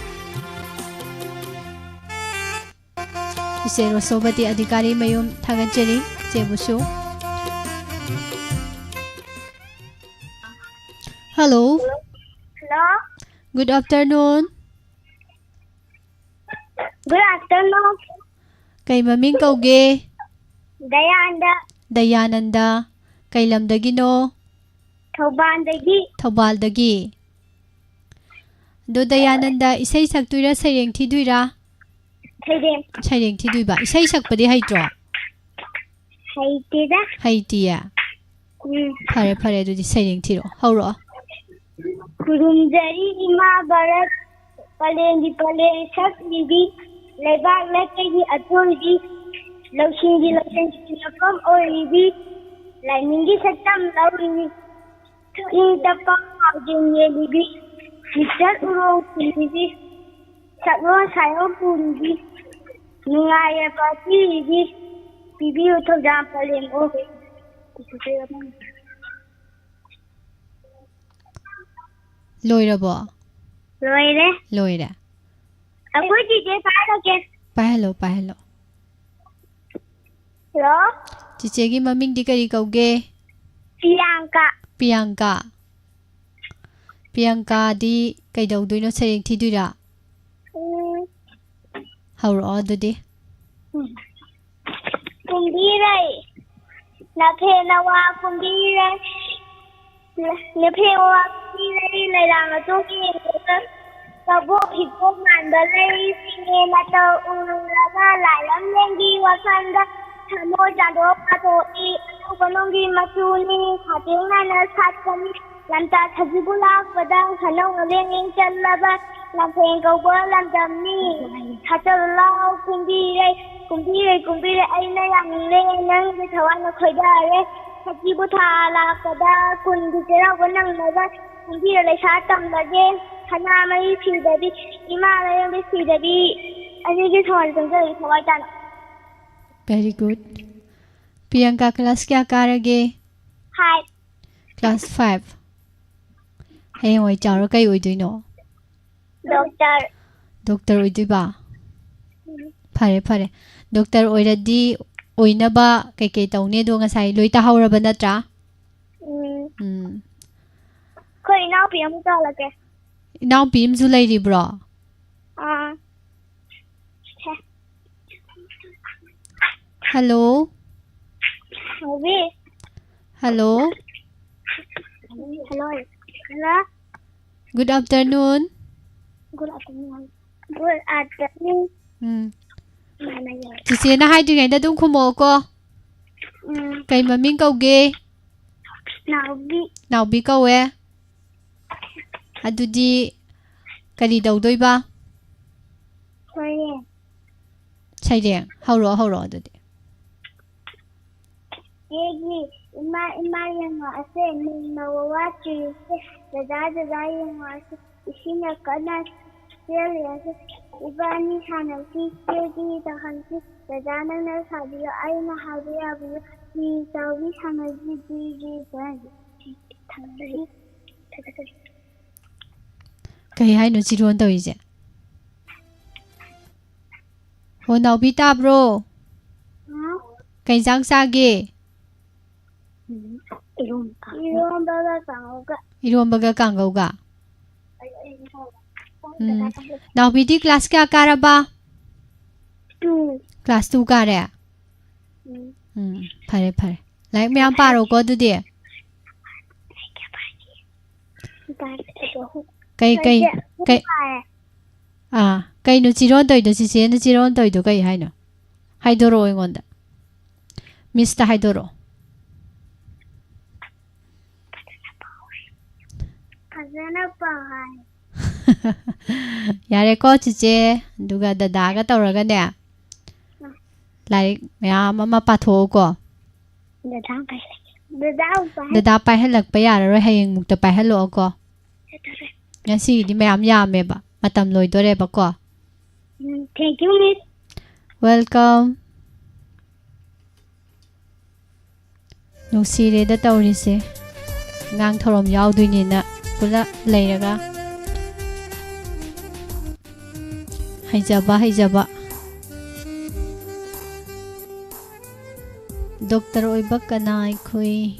ꯏꯆꯦ ꯔꯣꯁꯣꯕꯇꯤ ꯑꯙꯤꯀꯥꯔꯤ ꯃꯌꯨꯝ, ꯊꯥꯒꯠꯆꯔꯤ ꯏꯆꯦꯕꯨꯁꯨ꯫ Hello. Hello. Good afternoon. Good afternoon. ꯀꯩ ꯃꯃꯤꯡ ꯀꯧꯒꯦ? ꯗꯌꯥꯅꯟꯗ꯫ ꯗꯌꯥꯅꯟꯗ꯫ ꯀꯩ ꯂꯝꯗꯒꯤꯅꯣ? ꯊꯧꯕꯥꯜꯗꯒꯤ꯫ ꯊꯧꯕꯥꯜꯗꯒꯤ꯫ ꯑꯗꯣ ꯗꯌꯥꯅꯟꯗ, ꯏꯁꯩ ꯁꯛꯇꯣꯏꯔꯥ ꯁꯩꯔꯦꯡ ꯊꯤꯗꯣꯏꯔꯥ? ꯁꯩꯔꯦꯡ꯫ ꯁꯩꯔꯦꯡ ꯊꯤꯗꯣꯏꯕ꯫ ꯏꯁꯩ ꯁꯛꯄꯗꯤ ꯍꯩꯇ꯭ꯔꯣ? ꯍꯩꯇꯦꯗ꯫ ꯍꯩꯇꯤꯌꯦ? ꯎꯝ꯫ ꯐꯔꯦ, ꯐꯔꯦ, ꯑꯗꯨꯗꯤ ꯁꯩꯔꯦꯡ ꯊꯤꯔꯛꯑꯣ꯫ ꯍꯧꯔꯛꯑꯣ꯫ ꯈꯨꯔꯨꯝꯖꯔꯤ ꯏꯃꯥ ꯚꯥꯔꯠ, ꯄꯂꯦꯝꯒꯤ ꯄꯂꯦꯝ ꯁꯛꯂꯤꯕꯤ, ꯂꯩꯕꯥꯛ ꯂꯩꯀꯩꯒꯤ ꯑꯊꯣꯏꯕꯤ, ꯂꯧꯁꯤꯡꯒꯤ ꯂꯧꯁꯪ ꯁꯤꯟꯅꯐꯝ ꯑꯣꯏꯔꯤꯕꯤ, ꯂꯥꯏꯅꯤꯡꯒꯤ ꯁꯛꯇꯝ ꯂꯧꯔꯤꯕꯤ, ꯏꯪ ꯇꯞꯄ ꯄꯥꯎꯖꯦꯜ ꯌꯦꯜꯂꯤꯕꯤ, ꯃꯤꯁꯛ ꯎꯔꯣꯡ ꯁꯤꯜꯂꯤꯕꯤ, ꯁꯛꯂꯣꯟ ꯁꯥꯌꯣꯟ ꯄꯨꯔꯤꯕꯤ, ꯅꯨꯡꯉꯥꯏ ꯌꯥꯏꯐ ꯄꯤꯔꯤꯕꯤ, ꯄꯤꯕꯤꯌꯨ ꯊꯧꯖꯥꯜ ꯄꯂꯦꯝ ꯑꯣ꯫ ꯂꯣꯏꯔꯕꯣ? ꯂꯣꯏꯔꯦ꯫ ꯂꯣꯏꯔꯦ꯫ ꯑꯩꯈꯣꯏ ꯆꯤꯆꯦ ꯄꯥꯏꯔꯒꯦ꯫ ꯄꯥꯏꯍꯜꯂꯣ, ꯄꯥꯏꯍꯜꯂꯣ꯫ ꯍꯜꯂꯣ꯫ ꯆꯤꯆꯦꯒꯤ ꯃꯃꯤꯡꯗꯤ ꯀꯔꯤ ꯀꯧꯒꯦ? ꯄꯤꯌꯥꯡꯀꯥ꯫ ꯄꯤꯌꯥꯡꯀꯥ꯫ ꯄꯤꯌꯥꯡꯀꯥꯗꯤ ꯀꯩꯗꯧꯗꯣꯏꯅꯣ? ꯁꯩꯔꯦꯡ ꯊꯤꯗꯣꯏꯔꯥ? ꯎꯝ꯫ ꯍꯧꯔꯛꯑꯣ ꯑꯗꯨꯗꯤ꯫ ꯎꯝ꯫ ꯀꯨꯝꯕꯤꯔꯩ꯫ ꯅꯐꯦ ꯅꯋꯥ ꯀꯨꯝꯕꯤꯔꯩ꯫ ꯅꯐꯦ ꯅꯋꯥ ꯀꯨꯝꯕꯤꯔꯩ ꯂꯩꯔꯥꯡ ꯑꯗꯨ ꯌꯦꯡꯂꯒ ꯀꯕꯣꯛ ꯍꯤꯒꯣꯛ ꯃꯥꯟꯕ ꯂꯩꯁꯤꯡꯅꯦ ꯅꯇꯧ ꯎꯔꯨꯔꯒ ꯂꯥꯏꯔꯝꯂꯦꯟꯒꯤ ꯋꯥꯈꯜꯗ ꯊꯃꯣꯏ ꯆꯥꯗꯣꯛ ꯄꯥꯊꯣꯛꯏ꯫ ꯑꯅꯧꯕ ꯅꯣꯡꯒꯤ ꯃꯆꯨꯅꯤ ꯁꯥꯇꯦꯡꯅꯅ ꯁꯥꯠꯀꯅꯤ꯫ ꯂꯝꯇꯥ ꯁꯖꯤꯕꯨ ꯂꯥꯛꯄꯗ ꯍꯅꯧ ꯍꯂꯦꯡ ꯆꯜꯂꯕ ꯂꯝꯐꯦꯟ ꯀꯧꯕ ꯂꯝꯗꯝꯅꯤ꯫ ꯁꯥꯆꯜ ꯂꯥꯎ ꯀꯨꯝꯕꯤꯔꯩ, ꯀꯨꯝꯕꯤꯔꯩ, ꯀꯨꯝꯕꯤꯔꯩ ꯑꯩꯅ ꯌꯥꯅꯤꯡꯂꯦ ꯅꯪꯒꯤ ꯊꯋꯥꯏꯅ ꯈꯣꯏꯗꯥꯔꯦ꯫ ꯁꯖꯤꯕꯨ ꯊꯥ ꯂꯥꯛꯄꯗ ꯀꯨꯟꯒꯤ ꯆꯩꯔꯥꯎꯕ ꯅꯪꯅꯕ ꯈꯪꯕꯤꯔ ꯂꯩꯁꯥ ꯇꯝꯕꯒꯦ꯫ ꯁꯅꯥꯃꯍꯤ ꯁꯤꯗꯕꯤ, ꯏꯃꯥ ꯂꯥꯏꯔꯦꯝꯕꯤ ꯁꯤꯗꯕꯤ ꯑꯅꯤꯒꯤ ꯁꯣꯔ ꯆꯪꯖꯔꯤ ꯊꯋꯥꯏ ꯇꯥꯅ꯫ Very good. ꯄ꯭ꯔꯤꯌꯥꯡꯀꯥ class ꯀꯌꯥ ꯀꯥꯔꯒꯦ? Five. Class five. ꯍꯌꯦꯡꯋꯥꯏ ꯆꯥꯎꯔ ꯀꯩ ꯑꯣꯏꯗꯣꯏꯅꯣ? Doctor. Doctor ꯑꯣꯏꯗꯣꯏꯕ? ꯎꯝ꯫ ꯐꯔꯦ, ꯐꯔꯦ꯫ Doctor ꯑꯣꯏꯔꯗꯤ ꯑꯣꯏꯅꯕ ꯀꯩꯀꯩ ꯇꯧꯅꯤ ꯑꯗꯣ ꯉꯁꯥꯏ ꯂꯣꯏ ꯇꯥꯍꯧꯔꯕ ꯅꯠꯇ꯭ꯔꯥ? ꯎꯝ꯫ ꯎꯝ꯫ ꯑꯩꯈꯣꯏ ꯏꯅꯥꯎꯄꯤ ꯑꯃ ꯀꯧꯔꯛꯀꯦ꯫ ꯏꯅꯥꯎꯄꯤ ꯑꯃꯁꯨ ꯂꯩꯔꯤꯕ꯭ꯔꯣ? ꯑꯥ꯫ ꯁꯦ꯫ Hello꯫ ꯍꯥꯎꯕꯤ꯫ Hello꯫ Hello꯫ Hello꯫ Good afternoon꯫ Good afternoon꯫ Good afternoon꯫ ꯎꯝ꯫ ꯆꯤꯆꯦꯅ ꯍꯥꯏꯗ꯭ꯔꯤꯉꯩꯗ ꯑꯗꯨꯝ ꯈꯨꯝꯃꯛꯑꯣꯀꯣ꯫ ꯎꯝ꯫ ꯀꯩ ꯃꯃꯤꯡ ꯀꯧꯒꯦ? ꯅꯥꯎꯕꯤ꯫ ꯅꯥꯎꯕꯤ ꯀꯧꯋꯦ꯫ ꯑꯗꯨꯗꯤ ꯀꯔꯤ ꯇꯧꯗꯣꯏꯕ? ꯍꯣꯔꯦꯟ꯫ ꯁꯩꯔꯦꯡ ꯍꯧꯔꯛꯑꯣ, ꯍꯧꯔꯛꯑꯣ ꯑꯗꯨꯗꯤ꯫ ꯆꯦꯒꯤ ꯏꯃꯥ, ꯏꯃꯥ ꯌꯦꯡꯉꯛꯑꯁꯦ, ꯅꯣꯡꯃ ꯋꯥꯋꯥ ꯆꯨꯔꯤꯁꯦ, ꯗꯗꯥ, ꯗꯗꯥ ꯌꯦꯡꯉꯛꯑꯁꯦ, ꯏꯁꯤꯡꯅ ꯀꯟꯅ ꯆꯦꯜꯂꯤꯁꯦ, ꯏꯕꯥꯅꯤ ꯁꯥꯟꯅꯁꯤ, ꯆꯦꯒꯤ ꯇꯧꯍꯟꯁꯤ, ꯗꯗꯥ ꯅꯪꯅ ꯁꯥꯕꯤꯌꯨ, ꯑꯩꯅ ꯍꯥꯏꯕ ꯌꯥꯕꯤꯌꯨ, ꯐꯤ ꯆꯥꯎꯕꯤ ꯁꯥꯟꯅꯁꯤ, ꯗꯤ, ꯗꯤ, ꯗ, ꯗꯤ, ꯊꯝꯖꯔꯤ꯫ ꯀꯩ ꯍꯥꯏꯅꯣ ꯆꯤꯔꯣꯟ ꯇꯧꯔꯤꯁꯦ? ꯍꯣ, ꯅꯥꯎꯕꯤ ꯇꯥꯕ꯭ꯔꯣ? ꯍꯥꯎ꯫ ꯀꯩ ꯏꯟꯖꯥꯡ ꯆꯥꯒꯦ? ꯎꯝ, ꯏꯔꯣꯝꯕ꯫ ꯏꯔꯣꯝꯕꯒ ꯀꯥꯡꯍꯧꯒ꯫ ꯏꯔꯣꯝꯕꯒ ꯀꯥꯡꯍꯧꯒ? ꯎꯝ꯫ ꯅꯥꯎꯕꯤꯗꯤ class ꯀꯌꯥ ꯀꯥꯔꯕ? Two꯫ Class two ꯀꯥꯔꯦ? ꯎꯝ꯫ ꯎꯝ, ꯐꯔꯦ, ꯐꯔꯦ꯫ ꯂꯥꯏꯔꯤꯛ ꯃꯌꯥꯝ ꯄꯥꯔꯣꯀꯣ ꯑꯗꯨꯗꯤ꯫ ꯀꯩ, ꯀꯩ, ꯀꯩ, ꯑꯥ, ꯀꯩꯅꯣ ꯆꯤꯔꯣꯟ ꯇꯧꯔꯤꯗꯣ? ꯆꯤꯆꯦꯅ ꯆꯤꯔꯣꯟ ꯇꯧꯔꯤꯗꯣ ꯀꯩ ꯍꯥꯏꯅꯣ? ꯍꯥꯏꯗꯣꯔꯛꯑꯣ ꯑꯩꯉꯣꯟꯗ꯫ Missꯇ ꯍꯥꯏꯗꯣꯔꯛꯑꯣ꯫ ꯐꯖꯅ ꯄꯥꯎ ꯍꯥꯏ꯫ ꯌꯥꯔꯦꯀꯣ, ꯆꯤꯆꯦ꯫ ꯑꯗꯨꯒ ꯗꯗꯥꯒ ꯇꯧꯔꯒꯅꯦ, ꯎꯝ꯫ ꯂꯥꯏꯔꯤꯛ ꯃꯌꯥꯝ ꯑꯃ ꯄꯥꯊꯣꯛꯎꯀꯣ꯫ ꯗꯗꯥ ꯀꯩ ꯂꯩꯒꯦ? ꯗꯗꯥ ꯄꯥꯏꯍꯜꯂꯛꯄ ꯌꯥꯔꯔꯣꯏ, ꯍꯌꯦꯡꯃꯨꯛꯇ ꯄꯥꯏꯍꯜꯂꯛꯑꯣꯀꯣ꯫ ꯉꯁꯤꯒꯤꯗꯤ ꯃꯌꯥꯝ ꯌꯥꯝꯃꯦꯕ, ꯃꯇꯝ ꯂꯣꯏꯗꯣꯔꯦꯕꯀꯣ꯫ Thank you, Miss. Welcome. ꯅꯨꯡꯁꯤꯔꯦꯗ ꯇꯧꯔꯤꯁꯦ꯫ ꯑꯉꯥꯡ ꯊꯧꯔꯝ ꯌꯥꯎꯗꯣꯏꯅꯦꯅ ꯄꯨꯂꯞ ꯂꯩꯔꯒ꯫ ꯍꯩꯖꯕ, ꯍꯩꯖꯕ꯫ ꯗꯣꯛꯇꯔ ꯑꯣꯏꯕ ꯀꯅꯥ ꯑꯩꯈꯣꯏ?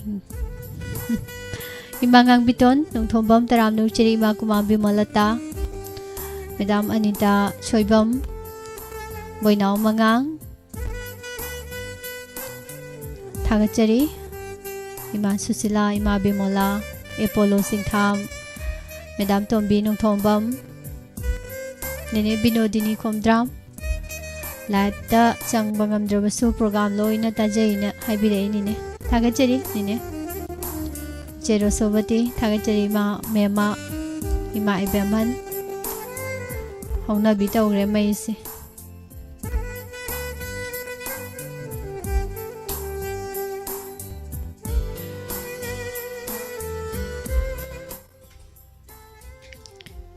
ꯏꯃꯥ ꯉꯥꯡꯕꯤꯇꯣꯟ, ꯅꯣꯡꯊꯣꯝꯕꯝ ꯇꯔꯥꯝꯅ ꯎꯆꯦꯔꯤ, ꯏꯃꯥ ꯀꯨꯃꯥ ꯕꯤꯃꯣꯂꯇꯥ, ꯃꯦꯗꯥꯝ ꯑꯅꯤꯇꯥ ꯁꯣꯏꯕꯝ, ꯕꯣꯏꯅꯥꯎ ꯃꯉꯥꯡ, ꯊꯥꯒꯠꯆꯔꯤ꯫ ꯏꯃꯥ ꯁꯨꯁꯤꯂꯥ, ꯏꯃꯥ ꯕꯤꯃꯣꯂꯥ, ꯑꯦꯄꯣꯂꯣ ꯁꯤꯡꯊꯥꯝ, ꯃꯦꯗꯥꯝ ꯇꯣꯝꯕꯤ ꯅꯣꯡꯊꯣꯝꯕꯝ, ꯅꯦꯅꯦ ꯕꯤꯅꯣꯗꯤꯅꯤ ꯈꯣꯝꯗ꯭ꯔꯥꯝ꯫ Live-ꯇ ꯆꯪꯕ ꯉꯝꯗ꯭ꯔꯕꯁꯨ program ꯂꯣꯏꯅ ꯇꯥꯖꯩꯅ ꯍꯥꯏꯕꯤꯔꯛꯏꯅꯤꯅꯦ꯫ ꯊꯥꯒꯠꯆꯔꯤ ꯅꯦꯅꯦ꯫ ꯏꯆꯦ ꯔꯣꯁꯣꯕꯇꯤ, ꯊꯥꯒꯠꯆꯔꯤ ꯏꯃꯥ ꯃꯦꯝꯃ, ꯏꯃꯥ ꯏꯕꯦꯝꯍꯟ꯫ ꯍꯧꯅꯕꯤ ꯇꯧꯈ꯭ꯔꯦ ꯃꯩꯁꯦ꯫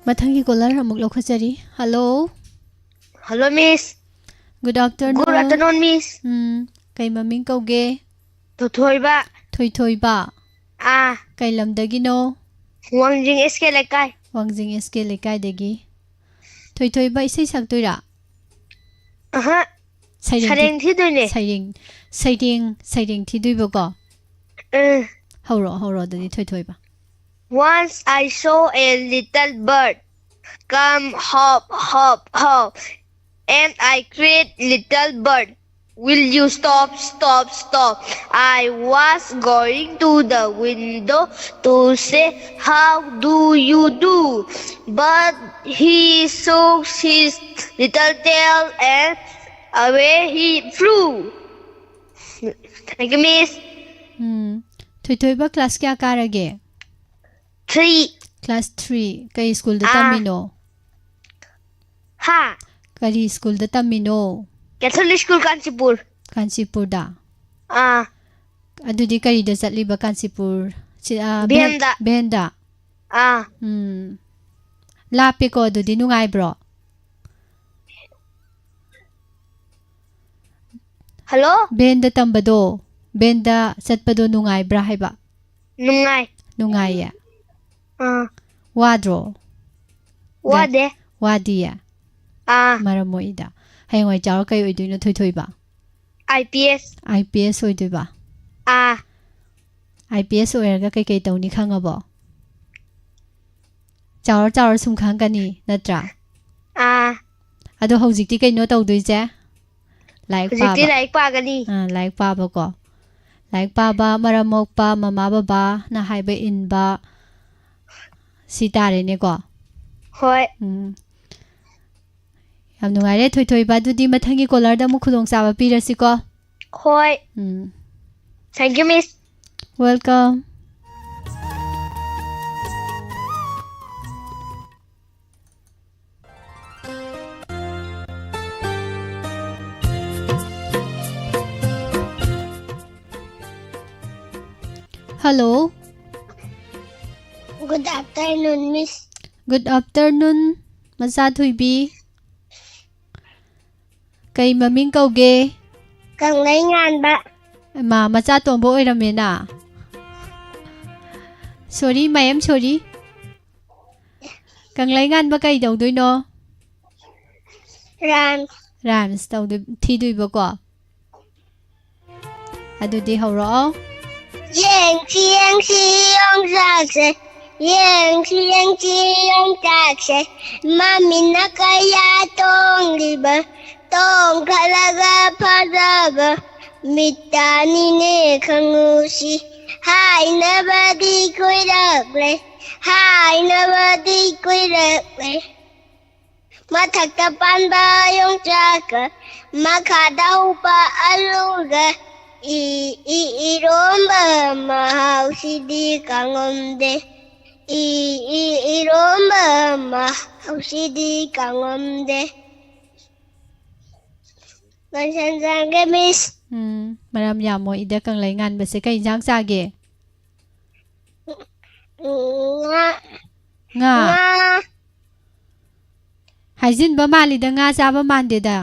ꯃꯊꯪꯒꯤ caller ꯑꯃꯨꯛ ꯂꯧꯈꯠꯆꯔꯤ꯫ Hello꯫ Hello, Miss. Good afternoon. Good afternoon, Miss. ꯎꯝ, ꯀꯩ ꯃꯃꯤꯡ ꯀꯧꯒꯦ? ꯊꯣꯏꯊꯣꯏꯕ꯫ ꯊꯣꯏꯊꯣꯏꯕ? ꯑꯥ꯫ ꯀꯩ ꯂꯝꯗꯒꯤꯅꯣ? ꯋꯥꯡꯖꯤꯡ S K ꯂꯩꯀꯥꯏ꯫ ꯋꯥꯡꯖꯤꯡ S K ꯂꯩꯀꯥꯏꯗꯒꯤ꯫ ꯊꯣꯏꯊꯣꯏꯕ ꯏꯁꯩ ꯁꯛꯇꯣꯏꯔꯥ? ꯑꯍ꯫ ꯁꯩꯔꯦꯡ ꯊꯤ-, ꯁꯩꯔꯦꯡ ꯊꯤꯗꯣꯏꯅꯦ꯫ ꯁꯩꯔꯦꯡ, ꯁꯩꯔꯦꯡ, ꯁꯩꯔꯦꯡ ꯊꯤꯗꯣꯏꯕꯀꯣ? ꯎꯝ꯫ ꯍꯧꯔꯛꯑꯣ, ꯍꯧꯔꯛꯑꯣ ꯑꯗꯨꯗꯤ ꯊꯣꯏꯊꯣꯏꯕ꯫ Once I saw a little bird come hop, hop, hop, and I cried, "Little bird, will you stop, stop, stop?" I was going to the window to say, "How do you do?" But he shook his little tail and away he flew. Thank you, Miss. Um, ꯊꯣꯏꯊꯣꯏꯕ class ꯀꯌꯥ ꯀꯥꯔꯒꯦ? Three. Class three꯫ ꯀꯩ school-ꯗ ꯑꯥ꯫ ꯇꯝꯃꯤꯅꯣ? ꯍꯥ? ꯀꯔꯤ school-ꯗ ꯇꯝꯃꯤꯅꯣ? Catholic School, Kanchipur. ꯀꯥꯟꯆꯤꯄꯨꯔꯗ? ꯑꯥ꯫ ꯑꯗꯨꯗꯤ ꯀꯔꯤꯗ ꯆꯠꯂꯤꯕ ꯀꯥꯟꯆꯤꯄꯨꯔ? ꯁꯤ, ꯑ, ꯚꯦꯟꯗ꯫ ꯚꯦꯟꯗ? ꯑꯥ꯫ ꯎꯝ꯫ ꯂꯥꯞꯄꯦꯀꯣ, ꯑꯗꯨꯗꯤ ꯅꯨꯡꯉꯥꯏꯕ꯭ꯔꯣ? ꯍꯜꯂꯣ? ꯚꯦꯟꯗ ꯇꯝꯕꯗꯣ, ꯚꯦꯟꯗ ꯆꯠꯄꯗꯣ ꯅꯨꯡꯉꯥꯏꯕ꯭ꯔꯥ ꯍꯥꯏꯕ? ꯅꯨꯡꯉꯥꯏ꯫ ꯅꯨꯡꯉꯥꯏꯌꯦ? ꯑꯥ꯫ ꯋꯥꯗ꯭ꯔꯣ? ꯋꯥꯗꯦ꯫ ꯋꯥꯗꯤꯌꯦ? ꯑꯥ꯫ ꯃꯔꯝ ꯃꯣꯛꯏꯗ꯫ ꯍꯌꯦꯡꯋꯥꯏ ꯆꯥꯎꯔ ꯀꯩ ꯑꯣꯏꯗꯣꯏꯅꯣ, ꯊꯣꯏꯊꯣꯏꯕ? I P S. I P S ꯑꯣꯏꯗꯣꯏꯕ? ꯑꯥ꯫ ꯑꯥꯏ ꯄꯤ ꯑꯦꯁ ꯑꯣꯏꯔꯒ ꯀꯩꯀꯩ ꯇꯧꯅꯤ ꯈꯪꯉꯕꯣ? ꯆꯥꯎꯔ ꯆꯥꯎꯔ ꯁꯨꯝ ꯈꯪꯉꯛꯀꯅꯤ, ꯅꯠꯇ꯭ꯔꯥ? ꯑꯥ꯫ ꯑꯗꯣ ꯍꯧꯖꯤꯛꯇꯤ ꯀꯩꯅꯣ ꯇꯧꯗꯣꯏꯁꯦ? ꯂꯥꯏꯔꯤꯛ ꯍꯧꯖꯤꯛꯇꯤ ꯄꯥꯕ꯫ ꯂꯥꯏꯔꯤꯛ ꯄꯥꯒꯅꯤ꯫ ꯑꯥ, ꯂꯥꯏꯔꯤꯛ ꯄꯥꯕꯀꯣ꯫ ꯂꯥꯏꯔꯤꯛ ꯄꯥꯕ, ꯃꯔꯝ ꯃꯣꯛꯄ, ꯃꯃꯥ ꯕꯕꯥꯅ ꯍꯥꯏꯕ ꯏꯟꯕ, ꯁꯤ ꯇꯥꯔꯦꯅꯦꯀꯣ꯫ ꯍꯣꯏ꯫ ꯎꯝ꯫ ꯌꯥꯝ ꯅꯨꯡꯉꯥꯏꯔꯦ, ꯊꯣꯏꯊꯣꯏꯕ꯫ ꯑꯗꯨꯗꯤ ꯃꯊꯪꯒꯤ ꯀꯣꯂꯔꯗ ꯑꯃꯨꯛ ꯈꯨꯗꯣꯡꯆꯥꯕ ꯄꯤꯔꯁꯤꯀꯣ꯫ ꯍꯣꯏ꯫ ꯎꯝ꯫ Thank you, Miss. Welcome. Hello. Good afternoon, Miss. Good afternoon, ꯃꯆꯥ ꯊꯣꯏꯕꯤ꯫ ꯀꯩ ꯃꯃꯤꯡ ꯀꯧꯒꯦ? ꯀꯪꯂꯩ ꯉꯥꯟꯕ꯫ ꯃꯥ ꯃꯆꯥ ꯇꯣꯝꯕ ꯑꯣꯏꯔꯝꯃꯦꯅ꯫ Sorry, ꯃꯌꯥꯝ sorry꯫ ꯀꯪꯂꯩ ꯉꯥꯟꯕ ꯀꯩ ꯇꯧꯗꯣꯏꯅꯣ? Rhyme. Rhymes ꯇꯧꯗꯣꯏ-, ꯊꯤꯗꯣꯏꯕꯀꯣ꯫ ꯑꯗꯨꯗꯤ ꯍꯧꯔꯛꯑꯣ꯫ ꯌꯦꯡꯁꯤ ꯌꯦꯡꯁꯤ ꯌꯣꯡꯆꯥꯛꯁꯦ, ꯌꯦꯡꯁꯤ ꯌꯦꯡꯁꯤ ꯌꯣꯡꯆꯥꯛꯁꯦ, ꯃꯃꯤꯠꯅ ꯀꯌꯥ ꯇꯣꯡꯂꯤꯕ, ꯇꯣꯡꯈꯠꯂꯒ ꯐꯖꯕ, ꯃꯤꯠꯇꯅꯤꯅꯦ ꯈꯪꯉꯨꯁꯤ, ꯍꯥꯏꯅꯕꯗꯤ ꯀꯨꯏꯔꯛꯂꯦ, ꯍꯥꯏꯅꯕꯗꯤ ꯀꯨꯏꯔꯛꯂꯦ꯫ ꯃꯊꯛꯇ ꯄꯥꯟꯕ ꯌꯣꯡꯆꯥꯛꯀ, ꯃꯈꯥꯗ ꯍꯧꯕ ꯑꯂꯨꯒ, ꯏ, ꯏ, ꯏꯔꯣꯝꯕ ꯃꯍꯥꯎꯁꯤꯗꯤ ꯀꯥꯡꯉꯝꯗꯦ꯫ ꯏ, ꯏ, ꯏꯔꯣꯝꯕ ꯃꯍꯥꯎꯁꯤꯗꯤ ꯀꯥꯡꯉꯝꯗꯦ꯫ ꯂꯣꯏꯁꯟꯖꯔꯒꯦ, Miss꯫ ꯎꯝ, ꯃꯔꯝ ꯌꯥꯝ ꯃꯣꯛꯏꯗ ꯀꯪꯂꯩ ꯉꯥꯟꯕꯁꯦ꯫ ꯀꯩ ꯏꯟꯖꯥꯡ ꯆꯥꯒꯦ? ꯎꯝ, ꯉꯥ꯫ ꯉꯥ? ꯉꯥ꯫ ꯍꯥꯏꯖꯤꯟꯕ ꯃꯥꯜꯂꯤꯗ, ꯉꯥ ꯆꯥꯕ ꯃꯥꯟꯗꯦꯗ꯫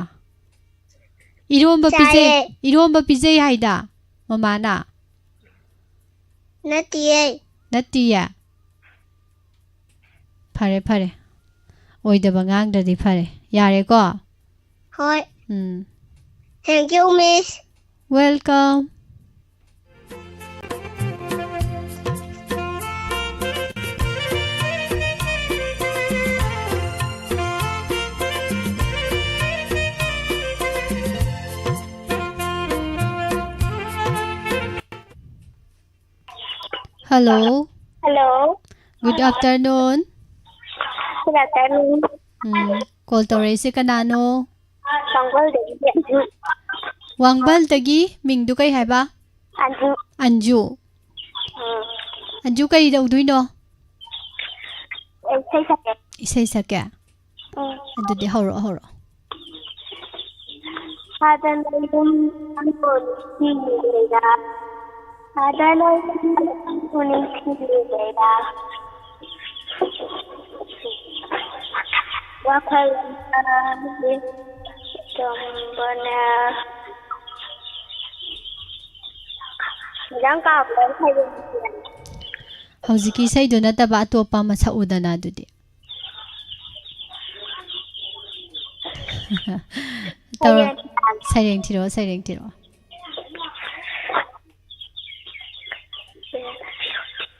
ꯏꯔꯣꯝꯕ ꯄꯤꯖꯩ, ꯆꯥꯏꯌꯦ꯫ ꯏꯔꯣꯝꯕ ꯄꯤꯖꯩ ꯍꯥꯏꯗ, ꯃꯃꯥꯅ꯫ ꯅꯠꯇꯤꯌꯦ꯫ ꯅꯠꯇꯤꯌꯦ? ꯐꯔꯦ, ꯐꯔꯦ꯫ ꯑꯣꯏꯗꯕ ꯉꯥꯡꯗ꯭ꯔꯗꯤ ꯐꯔꯦ꯫ ꯌꯥꯔꯦꯀꯣ? ꯍꯣꯏ꯫ ꯎꯝ꯫ Thank you, Miss꯫ Welcome꯫ Hello꯫ Hello꯫ Good afternoon꯫ Good afternoon꯫ Um, call ꯇꯧꯔꯛꯏꯁꯦ ꯀꯅꯥꯅꯣ? ꯋꯥꯡꯕꯜꯗꯒꯤ ꯑꯟꯖꯨ꯫ ꯋꯥꯡꯕꯜꯗꯒꯤ ꯃꯤꯡꯗꯨ ꯀꯩ ꯍꯥꯏꯕ? ꯑꯟꯖꯨ꯫ ꯑꯟꯖꯨ꯫ ꯎꯝ꯫ ꯑꯟꯖꯨ ꯀꯩ ꯇꯧꯗꯣꯏꯅꯣ? ꯏꯁꯩ ꯁꯛꯀꯦ꯫ ꯏꯁꯩ ꯁꯛꯀꯦ? ꯎꯝ꯫ ꯑꯗꯨꯗꯤ ꯍꯧꯔꯛꯑꯣ, ꯍꯧꯔꯛꯑꯣ꯫ ꯍꯥꯗꯅ ꯌꯨꯝ ꯅꯪꯕꯨ ꯅꯤꯡꯁꯤꯡꯂꯤꯉꯩꯗ, ꯍꯥꯗꯅ ꯌꯨꯝ ꯅꯪꯕꯨ ꯅꯤꯡꯁꯤꯡꯂꯤꯉꯩꯗ, ꯋꯥꯈꯜ ꯑꯃꯗꯤ ꯆꯝꯕꯅ꯫ ꯃꯦꯗꯥꯝ ꯀꯥꯎꯈ꯭ꯔꯦ, ꯍꯌꯦꯡ꯫ ꯍꯧꯖꯤꯛꯀꯤ ꯏꯁꯩꯗꯨ ꯅꯠꯇꯕ ꯑꯇꯣꯞꯄ ꯑꯃ ꯁꯛꯎꯗꯅ ꯑꯗꯨꯗꯤ꯫ ꯇꯧꯔꯣ꯫ ꯁꯩꯔꯦꯡ꯫ ꯁꯩꯔꯦꯡ ꯊꯤꯔꯛꯑꯣ, ꯁꯩꯔꯦꯡ ꯊꯤꯔꯛꯑꯣ꯫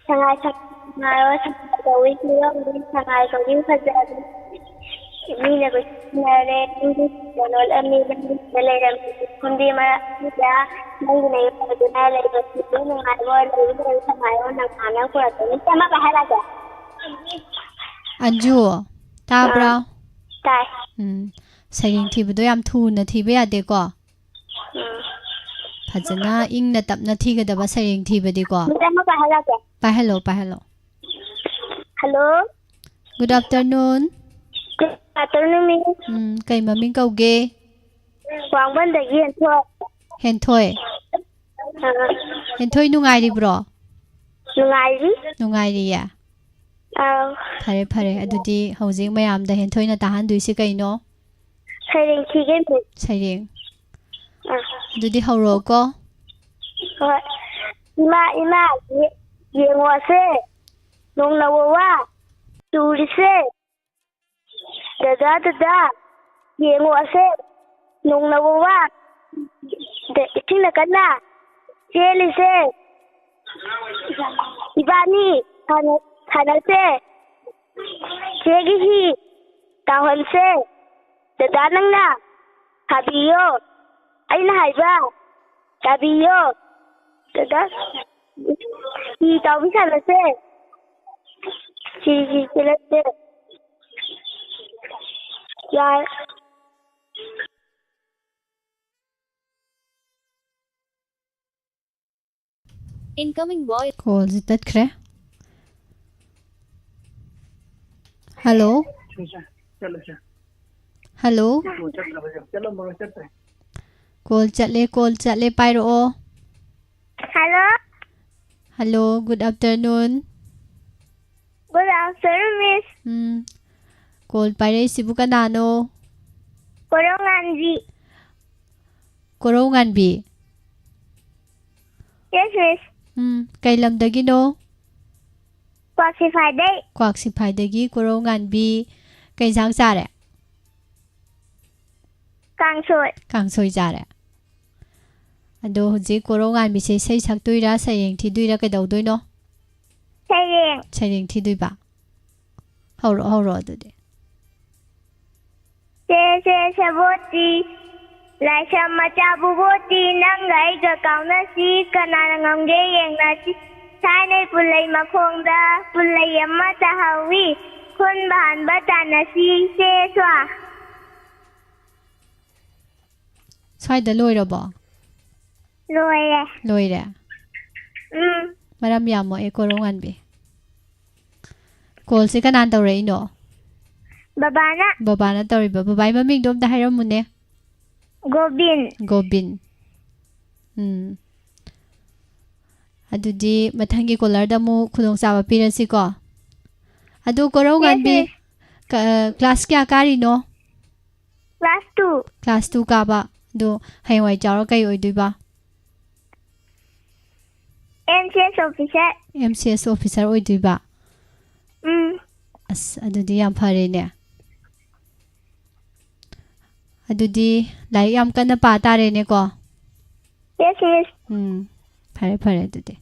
ꯁꯉꯥꯏ ꯁꯉꯥꯏ ꯁꯉꯥꯏ ꯀꯧꯏ ꯐꯤꯔꯣꯜꯗꯤ, ꯁꯉꯥꯏ ꯀꯧꯏ ꯐꯖꯕꯤ꯫ ꯃꯤꯅ ꯀꯣꯏꯁꯤꯟꯅꯔꯦ, ꯅꯪꯗꯤ ꯁꯤꯗ ꯂꯣꯠꯂꯝꯃꯤ, ꯅꯪꯗꯤ ꯁꯤꯗ ꯂꯩꯔꯝꯃꯤ꯫ ꯐꯨꯝꯗꯤ ꯃꯔꯛꯁꯤꯗ ꯅꯪꯒꯤ ꯅꯌꯨꯝ ꯑꯣꯏꯗꯨꯅ ꯂꯩꯕꯁꯤꯕꯨ ꯅꯨꯡꯉꯥꯏꯕ ꯑꯣꯏꯔꯕꯗꯤ ꯂꯩ ꯁꯉꯥꯏ ꯑꯣ ꯅꯪ ꯃꯥꯅ ꯄꯨꯔꯛꯀꯅꯤ꯫ ꯁꯤ ꯑꯃ ꯄꯥꯏꯍꯜꯂꯛꯀꯦ꯫ ꯑꯟꯖꯨ, ꯇꯥꯕ꯭ꯔꯥ? ꯑꯥ, ꯇꯥꯏ꯫ ꯎꯝ, ꯁꯩꯔꯦꯡ ꯊꯤꯕꯗꯣ ꯌꯥꯝ ꯊꯨꯅ ꯊꯤꯕ ꯌꯥꯗꯦꯀꯣ꯫ ꯎꯝ꯫ ꯐꯖꯅ ꯏꯪꯅ ꯇꯞꯅ ꯊꯤꯒꯗꯕ ꯁꯩꯔꯦꯡ ꯊꯤꯕꯗꯤꯀꯣ꯫ ꯃꯤꯅꯤꯠ ꯑꯃ ꯄꯥꯏꯍꯜꯂꯛꯀꯦ꯫ ꯄꯥꯏꯍꯜꯂꯣ, ꯄꯥꯏꯍꯜꯂꯣ꯫ Hello꯫ Good afternoon꯫ Good afternoon, miss꯫ ꯎꯝ, ꯀꯩ ꯃꯃꯤꯡ ꯀꯧꯒꯦ? ꯋꯥꯡꯕꯟꯗꯒꯤ ꯍꯦꯟꯊꯣꯏ꯫ ꯍꯦꯟꯊꯣꯏ, ꯑꯥ, ꯍꯦꯟꯊꯣꯏ ꯅꯨꯡꯉꯥꯏꯔꯤꯕ꯭ꯔꯣ? ꯅꯨꯡꯉꯥꯏꯔꯤ꯫ ꯅꯨꯡꯉꯥꯏꯔꯤꯌꯦ꯫ ꯑꯥꯎ꯫ ꯐꯔꯦ, ꯐꯔꯦ꯫ ꯑꯗꯨꯗꯤ ꯍꯧꯖꯤꯛ ꯃꯌꯥꯝꯗ ꯍꯦꯟꯊꯣꯏꯅ ꯇꯥꯍꯟꯗꯣꯏꯁꯦ ꯀꯩꯅꯣ? ꯁꯩꯔꯦꯡ ꯊꯤꯒꯦ, ꯃꯤꯁ꯫ ꯁꯩꯔꯦꯡ꯫ ꯑꯥ, ꯑꯗꯨꯗꯤ ꯍꯧꯔꯛꯑꯣꯀꯣ꯫ ꯍꯣꯏ꯫ ꯏꯃꯥ, ꯏꯃꯥ, ꯌꯦ-, ꯌꯦꯡꯉꯣꯁꯦ, ꯅꯣꯡꯅ ꯋꯥꯋꯥ ꯆꯨꯔꯤꯁꯦ꯫ ꯗꯗꯥ, ꯗꯗꯥ, ꯌꯦꯡꯉꯣ ꯑꯁꯦ, ꯅꯣꯡꯅ ꯋꯥꯋꯥ ꯗ ꯏꯁꯤꯡꯅ ꯀꯟꯅ ꯆꯦꯜꯂꯤꯁꯦ꯫ ꯏꯕꯥꯅꯤ ꯁꯥꯟꯅ-, ꯁꯥꯟꯅꯁꯦ꯫ ꯆꯦꯒꯤ ꯍꯤ ꯇꯥꯎꯍꯟꯁꯦ꯫ ꯗꯗꯥ, ꯅꯪꯅ ꯁꯥꯕꯤꯌꯣ꯫ ꯑꯩꯅ ꯍꯥꯏꯕ ꯇꯥꯕꯤꯌꯣ꯫ ꯗꯗꯥ, ꯍꯤ ꯇꯥꯎꯕꯤ ꯁꯥꯟꯅꯁꯦ꯫ ꯁꯤ, ꯁꯤ, ꯆꯦꯜꯂꯁꯦ꯫ ꯌꯥꯔꯦ꯫ Incoming voice. ꯀꯣꯜꯁꯦ ꯇꯠꯈ꯭ꯔꯦ꯫ ꯍꯜꯂꯣ꯫ ꯍꯜꯂꯣ꯫ ꯀꯣꯜ ꯆꯠꯂꯦ, ꯀꯣꯜ ꯆꯠꯂꯦ, ꯄꯥꯏꯔꯛꯑꯣ꯫ Hello. Hello, good afternoon꯫ Good afternoon, Miss. ꯎꯝ, ꯀꯣꯜ ꯄꯥꯏꯔꯛꯏꯁꯤꯕꯨ ꯀꯅꯥꯅꯣ? ꯀꯣꯔꯧꯉꯥꯟꯕꯤ꯫ ꯀꯣꯔꯧꯉꯥꯟꯕꯤ꯫ Yes, Miss. ꯎꯝ, ꯀꯩ ꯂꯝꯗꯒꯤꯅꯣ? ꯀ꯭ꯋꯥꯛꯁꯤꯐꯥꯏꯗꯩ꯫ ꯀ꯭ꯋꯥꯛꯁꯤꯐꯥꯏꯗꯒꯤ ꯀꯣꯔꯧꯉꯥꯟꯕꯤ꯫ ꯀꯩ ꯏꯟꯁꯥꯡ ꯆꯥꯔꯦ? ꯀꯥꯡꯁꯣꯏ꯫ ꯀꯥꯡꯁꯣꯏ ꯆꯥꯔꯦ꯫ ꯑꯗꯣ ꯍꯧꯖꯤꯛ ꯀꯣꯔꯧꯉꯥꯟꯕꯤꯁꯦ ꯏꯁꯩ ꯁꯛꯇꯣꯏꯔꯥ, ꯁꯩꯔꯦꯡ ꯊꯤꯗꯣꯏꯔꯥ, ꯀꯩꯗꯧꯗꯣꯏꯅꯣ? ꯁꯩꯔꯦꯡ꯫ ꯁꯩꯔꯦꯡ ꯊꯤꯗꯣꯏꯕ꯫ ꯍꯧꯔꯛꯑꯣ, ꯍꯧꯔꯛꯑꯣ ꯑꯗꯨꯗꯤ꯫ ꯁꯦ, ꯁꯦ, ꯁꯦꯕꯣꯠꯇꯤ, ꯂꯥꯏꯁ꯭ꯔꯝ ꯃꯆꯥꯕꯨ ꯕꯣꯠꯇꯤ, ꯅꯪꯒ ꯑꯩꯒ ꯀꯥꯎꯅꯁꯤ, ꯀꯅꯥꯅ ꯉꯝꯒꯦ ꯌꯦꯡꯅꯁꯤ꯫ ꯊꯥꯏꯅꯩ ꯄꯨꯜꯂꯩ ꯃꯈꯣꯡꯗ ꯄꯨꯜꯂꯩ ꯑꯃ ꯇꯥꯍꯧꯋꯤ, ꯈꯨꯟꯕ ꯍꯥꯟꯕ ꯇꯥꯟꯅꯁꯤ, ꯁꯦ, ꯁ꯭ꯋꯥ꯫ ꯁ꯭ꯋꯥꯏꯗ ꯂꯣꯏꯔꯕꯣ? ꯂꯣꯏꯔꯦ꯫ ꯂꯣꯏꯔꯦ꯫ ꯎꯝ꯫ ꯃꯔꯝ ꯌꯥꯝ ꯃꯣꯛꯑꯦ ꯀꯣꯔꯧꯉꯥꯟꯕꯤ꯫ ꯀꯣꯜꯁꯦ ꯀꯅꯥꯅ ꯇꯧꯔꯛꯏꯅꯣ? ꯕꯕꯥꯅ꯫ ꯕꯕꯥꯅ ꯇꯧꯔꯤꯕ꯫ ꯕꯕꯥꯒꯤ ꯃꯃꯤꯡꯗꯣ ꯑꯝꯇ ꯍꯥꯏꯔꯝꯃꯨꯅꯦ꯫ ꯒꯣꯕꯤꯟ꯫ ꯒꯣꯕꯤꯟ꯫ ꯎꯝ꯫ ꯑꯗꯨꯗꯤ ꯃꯊꯪꯒꯤ ꯀꯣꯂꯔꯗ ꯑꯃꯨꯛ ꯈꯨꯗꯣꯡꯆꯥꯕ ꯄꯤꯔꯁꯤꯀꯣ꯫ ꯑꯗꯨ ꯀꯣꯔꯧꯉꯥꯟꯕꯤ, ꯌꯦꯁ, ꯌꯦꯁ꯫ ꯀ-, ꯀ꯭ꯂꯥꯁ ꯀꯌꯥ ꯀꯥꯔꯤꯅꯣ? Class two. ꯀ꯭ꯂꯥꯁ ꯇꯨ ꯀꯥꯕ꯫ ꯑꯗꯨ ꯍꯌꯦꯡꯋꯥꯏ ꯆꯥꯎꯔ ꯀꯩ ꯑꯣꯏꯗꯣꯏꯕ? M C S officer. M C S officer ꯑꯣꯏꯗꯣꯏꯕ? ꯎꯝ꯫ ꯑꯁ, ꯑꯗꯨꯗꯤ ꯌꯥꯝ ꯐꯔꯦꯅꯦ꯫ ꯑꯗꯨꯗꯤ ꯂꯥꯏꯔꯤꯛ ꯌꯥꯝ ꯀꯟꯅ ꯄꯥ ꯇꯥꯔꯦꯅꯦꯀꯣ꯫ ꯌꯦꯁ, ꯃꯤꯁ꯫ ꯎꯝ, ꯐꯔꯦ, ꯐꯔꯦ ꯑꯗꯨꯗꯤ꯫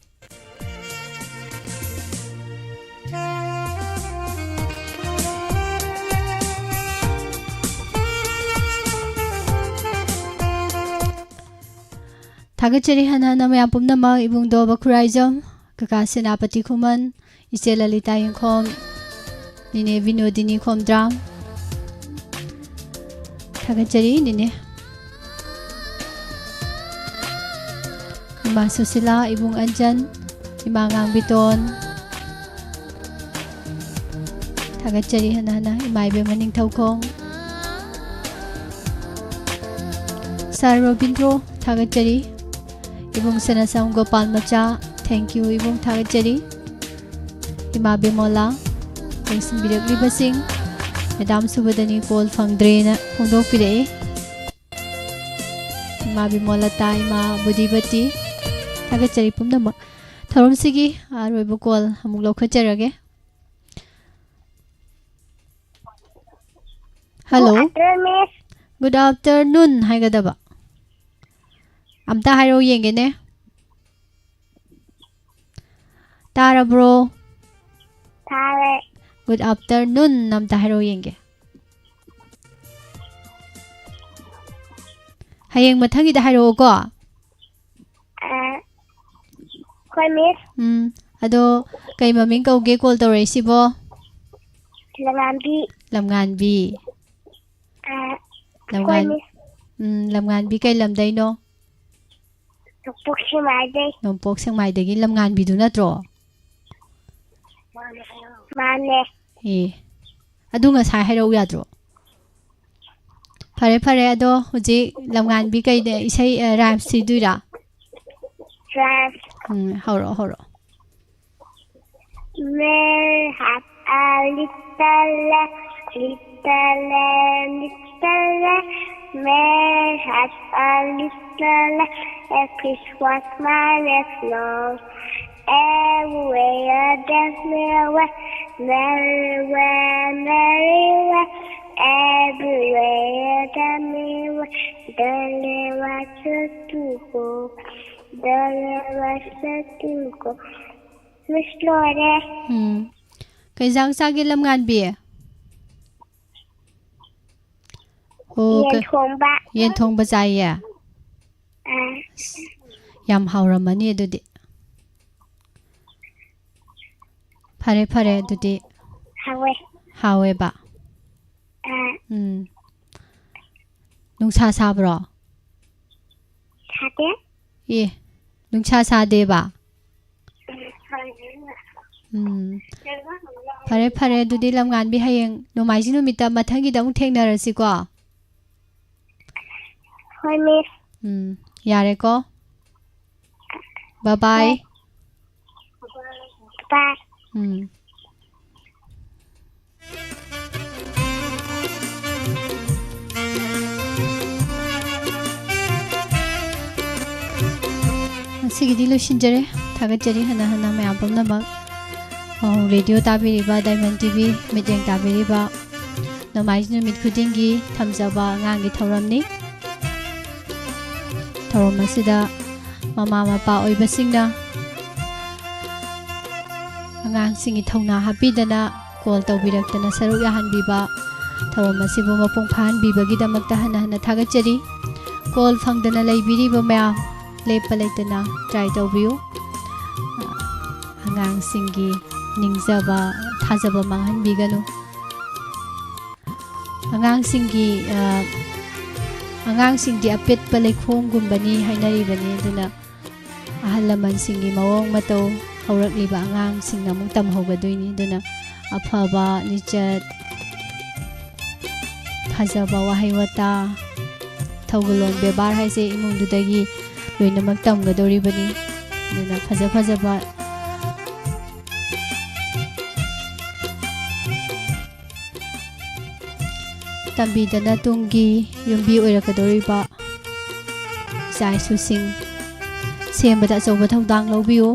ꯊꯥꯒꯠꯆꯔꯤ ꯍꯟꯅ ꯍꯟꯅ ꯃꯌꯥꯝ ꯄꯨꯝꯅꯃꯛ, ꯏꯕꯨꯡꯗꯣ ꯕꯈꯨꯔꯥꯏꯖꯝ, ꯀꯀꯥ ꯁꯦꯅꯥꯄꯇꯤ ꯈꯨꯃꯟ, ꯏꯆꯦ ꯂꯂꯤꯇꯥ ꯌꯦꯡꯈꯣꯝ, ꯅꯤꯅꯦ ꯕꯤꯅꯣꯗꯤꯅꯤ ꯈꯣꯝꯗ꯭ꯔꯥꯝ꯫ ꯊꯥꯒꯠꯆꯔꯤ, ꯅꯤꯅꯦ꯫ ꯏꯃꯥ ꯁꯨꯁꯤꯂꯥ, ꯏꯕꯨꯡ ꯑꯟꯖꯟ, ꯏꯃꯥ ꯉꯥꯡꯕꯤꯇꯣꯟ꯫ ꯊꯥꯒꯠꯆꯔꯤ ꯍꯟꯅ ꯍꯟꯅ ꯏꯃꯥ ꯏꯕꯦꯝꯃ ꯅꯤꯡꯊꯧꯈꯣꯡ꯫ ꯁꯥꯔ ꯔꯣꯕꯤꯟꯗ꯭ꯔꯣ, ꯊꯥꯒꯠꯆꯔꯤ꯫ ꯏꯕꯨꯡ ꯁꯅꯥꯁꯝ ꯒꯣꯄꯥꯜ ꯃꯆꯥ, thank you ꯏꯕꯨꯡ, ꯊꯥꯒꯠꯆꯔꯤ꯫ ꯏꯃꯥ ꯕꯤꯃꯣꯂꯥ, ꯌꯦꯡꯁꯤꯟꯕꯤꯔꯛꯂꯤꯕꯁꯤꯡ, ꯃꯦꯗꯥꯝ ꯁꯨꯕꯗꯅꯤ ꯀꯣꯜ ꯐꯪꯗ꯭ꯔꯦꯅ ꯐꯣꯡꯗꯣꯛꯄꯤꯔꯛꯏ꯫ ꯏꯃꯥ ꯕꯤꯃꯣꯂꯇꯥ, ꯏꯃꯥ ꯕꯨꯙꯤꯕꯇꯤ, ꯊꯥꯒꯠꯆꯔꯤ ꯄꯨꯝꯅꯃꯛ꯫ ꯊꯧꯔꯝꯁꯤꯒꯤ ꯑꯔꯣꯏꯕ ꯀꯣꯜ ꯑꯃꯨꯛ ꯂꯧꯈꯠꯆꯔꯒꯦ꯫ Hello. Good afternoon, miss꯫ Good afternoon ꯍꯥꯏꯒꯗꯕ꯫ ꯑꯝꯇ ꯍꯥꯏꯔꯛꯑꯣ ꯌꯦꯡꯒꯦꯅꯦ꯫ ꯇꯥꯔꯕ꯭ꯔꯣ? ꯇꯥꯔꯦ꯫ Good afternoon ꯑꯝꯇ ꯍꯥꯏꯔꯛꯑꯣ ꯌꯦꯡꯒꯦ꯫ ꯍꯌꯦꯡ ꯃꯊꯪꯒꯤꯗ ꯍꯥꯏꯔꯛꯑꯣꯀꯣ꯫ ꯑ, ꯍꯣꯏ, ꯃꯤꯁ꯫ ꯎꯝ, ꯑꯗꯣ ꯀꯩ ꯃꯃꯤꯡ ꯀꯧꯒꯦ ꯀꯣꯜ ꯇꯧꯔꯛꯏꯁꯤꯕꯣ? ꯂꯝꯉꯥꯟꯕꯤ꯫ ꯂꯝꯉꯥꯟꯕꯤ꯫ ꯑ, ꯂꯝꯉꯥꯟ-, ꯍꯣꯏ, ꯃꯤꯁ꯫ ꯎꯝ, ꯂꯝꯉꯥꯟꯕꯤ ꯀꯩ ꯂꯝꯗꯩꯅꯣ? ꯅꯣꯡꯄꯣꯛ ꯁꯦꯛꯃꯥꯏꯗꯩ꯫ ꯅꯣꯡꯄꯣꯛ ꯁꯦꯛꯃꯥꯏꯗꯒꯤ ꯂꯝꯉꯥꯟꯕꯤꯗꯨ ꯅꯠꯇ꯭ꯔꯣ? ꯃꯥꯅꯦ꯫ ꯑꯦ, ꯑꯗꯨ ꯉꯁꯥꯏ ꯍꯥꯏꯔꯛꯎ ꯌꯥꯗ꯭ꯔꯣ? ꯐꯔꯦ, ꯐꯔꯦ, ꯑꯗꯣ ꯍꯧꯖꯤꯛ ꯂꯝꯉꯥꯟꯕꯤ ꯀꯩꯗ ꯏꯁꯩ, ꯑ, rhymes ꯊꯤꯗꯣꯏꯔꯥ? Class. Um, ꯍꯧꯔꯛꯑꯣ, ꯍꯧꯔꯛꯑꯣ꯫ Mary had a little lamb, little lamb, little lamb. Mary had a little lamb, and Christmas was my next love. Everywhere the Mary went, Mary went, Mary went. Everywhere the Mary went, the lamb was sure to go. The lamb was sure to go. Miss Lore. ꯎꯝ꯫ ꯀꯩ ꯏꯟꯖꯥꯡ ꯆꯥꯒꯦ, ꯂꯝꯉꯥꯟꯕꯤ? ꯑꯣ, ꯌꯦꯟ ꯀ- ꯊꯣꯡꯕ꯫ ꯌꯦꯟ ꯊꯣꯡꯕ ꯆꯥꯏꯌꯦ? ꯑꯥ, ꯌꯥꯝ ꯍꯥꯎꯔꯝꯃꯅꯤ ꯑꯗꯨꯗꯤ꯫ ꯐꯔꯦ, ꯐꯔꯦ, ꯑꯗꯨꯗꯤ ꯍꯥꯎꯋꯦ꯫ ꯍꯥꯎꯋꯦꯕ꯫ ꯑꯥ, ꯎꯝ꯫ ꯅꯨꯡꯁꯥ ꯁꯥꯕ꯭ꯔꯣ? ꯁꯥꯗꯦ꯫ ꯑꯦ, ꯅꯨꯡꯁꯥ ꯁꯥꯗꯦꯕ? ꯎꯝ꯫ ꯐꯔꯦ, ꯐꯔꯦ, ꯑꯗꯨꯗꯤ ꯂꯝꯉꯥꯟꯕꯤ, ꯍꯌꯦꯡ ꯅꯣꯡꯃꯥꯏꯖꯤꯡ ꯅꯨꯃꯤꯠꯇ ꯃꯊꯪꯒꯤꯗ ꯑꯃꯨꯛ ꯊꯦꯡꯅꯔꯁꯤꯀꯣ꯫ ꯍꯣꯏ, Miss꯫ ꯎꯝ, ꯌꯥꯔꯦꯀꯣ? Bye bye꯫ Bye꯫ ꯎꯝ꯫ ꯉꯁꯤꯒꯤꯗꯤ ꯂꯣꯏꯁꯤꯟꯖꯔꯦ꯫ ꯊꯥꯒꯠꯆꯔꯤ ꯍꯟꯅ ꯍꯟꯅ ꯃꯌꯥꯝ ꯄꯨꯝꯅꯃꯛ꯫ ꯑꯣ, ꯔꯦꯗꯤꯑꯣ ꯇꯥꯕꯤꯔꯤꯕ, ꯗꯥꯏꯃꯟ ꯇꯤꯚꯤ ꯃꯤꯠꯌꯦꯡ ꯇꯥꯕꯤꯔꯤꯕ, ꯅꯣꯡꯃꯥꯏꯖꯤꯡ ꯅꯨꯃꯤꯠ ꯈꯨꯗꯤꯡꯒꯤ ꯊꯝꯖꯕ ꯑꯉꯥꯡꯒꯤ ꯊꯧꯔꯝꯅꯤ꯫ ꯊꯧꯔꯝ ꯑꯁꯤꯗ ꯃꯃꯥ ꯃꯄꯥ ꯑꯣꯏꯕꯁꯤꯡꯅ ꯑꯉꯥꯡꯁꯤꯡꯒꯤ ꯊꯧꯅꯥ ꯍꯥꯞꯄꯤꯗꯅ, ꯀꯣꯜ ꯇꯧꯕꯤꯔꯛꯇꯅ ꯁꯔꯨꯛ ꯌꯥꯍꯟꯕꯤꯕ, ꯊꯧꯔꯝ ꯑꯁꯤꯕꯨ ꯃꯄꯨꯡ ꯐꯥꯍꯟꯕꯤꯕꯒꯤꯗꯃꯛꯇ ꯍꯟꯅ ꯍꯟꯅ ꯊꯥꯒꯠꯆꯔꯤ꯫ ꯀꯣꯜ ꯐꯪꯗꯅ ꯂꯩꯕꯤꯔꯤꯕ ꯃꯌꯥꯝ, ꯂꯦꯞꯄ ꯂꯩꯇꯅ ꯇ꯭ꯔꯥꯏ ꯇꯧꯕꯤꯌꯨ꯫ ꯑꯉꯥꯡꯁꯤꯡꯒꯤ ꯅꯤꯡꯖꯕ, ꯊꯥꯖꯕ ꯃꯥꯡꯍꯟꯕꯤꯒꯅꯨ꯫ ꯑꯉꯥꯡꯁꯤꯡꯒꯤ, ꯑ, ꯑꯉꯥꯡꯁꯤꯡꯗꯤ ꯑꯄꯦꯠꯄ ꯂꯩꯈꯣꯝꯒꯨꯝꯕꯅꯤ ꯍꯥꯏꯅꯔꯤꯕꯅꯤ꯫ ꯑꯗꯨꯅ ꯑꯍꯜ ꯂꯃꯟꯁꯤꯡꯒꯤ ꯃꯑꯣꯡ ꯃꯇꯧ ꯍꯧꯔꯛꯂꯤꯕ ꯑꯉꯥꯡꯁꯤꯡꯅ ꯑꯃꯨꯛ ꯇꯝꯍꯧꯒꯗꯣꯏꯅꯤ꯫ ꯑꯗꯨꯅ ꯑꯐꯕ ꯂꯤꯆꯠ, ꯐꯖꯕ ꯋꯥꯍꯩ ꯋꯥꯇꯥ, ꯊꯧꯒꯜꯂꯣꯟ ꯕꯦꯕꯥꯔ ꯍꯥꯏꯁꯦ ꯏꯃꯨꯡꯗꯨꯗꯒꯤ ꯂꯣꯏꯅꯃꯛ ꯇꯝꯒꯗꯧꯔꯤꯕꯅꯤ꯫ ꯑꯗꯨꯅ ꯐꯖ ꯐꯖꯕ ꯇꯝꯕꯤꯗꯅ ꯇꯨꯡꯒꯤ ꯌꯨꯝꯕꯤ ꯑꯣꯏꯔꯛꯀꯗꯧꯔꯤꯕ ꯏꯆꯥ ꯏꯁꯨꯁꯤꯡ ꯁꯦꯝꯕꯗ ꯑꯆꯧꯕ ꯊꯧꯗꯥꯡ ꯂꯧꯕꯤꯌꯨ꯫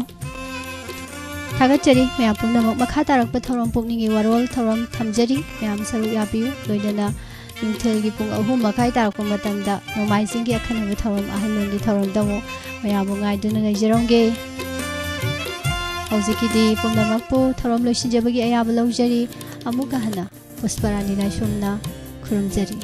ꯊꯥꯒꯠꯆꯔꯤ ꯃꯌꯥꯝ ꯄꯨꯝꯅꯃꯛ꯫ ꯃꯈꯥ ꯇꯥꯔꯛꯄ ꯊꯧꯔꯝ ꯄꯨꯛꯅꯤꯡꯒꯤ ꯋꯥꯔꯣꯜ ꯊꯧꯔꯝ ꯊꯝꯖꯔꯤ꯫ ꯃꯌꯥꯝ ꯁꯔꯨꯛ ꯌꯥꯕꯤꯌꯨ꯫ ꯂꯣꯏꯅꯅ ꯅꯨꯡꯊꯤꯜꯒꯤ ꯄꯨꯡ ꯑꯍꯨꯝ ꯃꯈꯥꯏ ꯇꯥꯔꯛꯄ ꯃꯇꯝꯗ ꯅꯣꯡꯃꯥꯏꯖꯤꯡꯒꯤ ꯑꯈꯟꯅꯕ ꯊꯧꯔꯝ ꯑꯍꯜ ꯂꯃꯟꯒꯤ ꯊꯧꯔꯝꯗ ꯑꯃꯨꯛ ꯃꯌꯥꯝꯕꯨ ꯉꯥꯏꯗꯨꯅ ꯂꯩꯖꯔꯝꯒꯦ꯫ ꯍꯧꯖꯤꯛꯀꯤꯗꯤ ꯄꯨꯝꯅꯃꯛꯄꯨ ꯊꯧꯔꯝ ꯂꯣꯏꯁꯤꯟꯖꯕꯒꯤ ꯑꯌꯥꯕ ꯂꯧꯖꯔꯤ꯫ ꯑꯃꯨꯛꯀ ꯍꯟꯅ ꯄꯨꯁꯄꯔꯥꯅꯤ ꯂꯥꯏꯁ꯭ꯔꯝꯅ ꯈꯨꯔꯨꯝꯖꯔꯤ꯫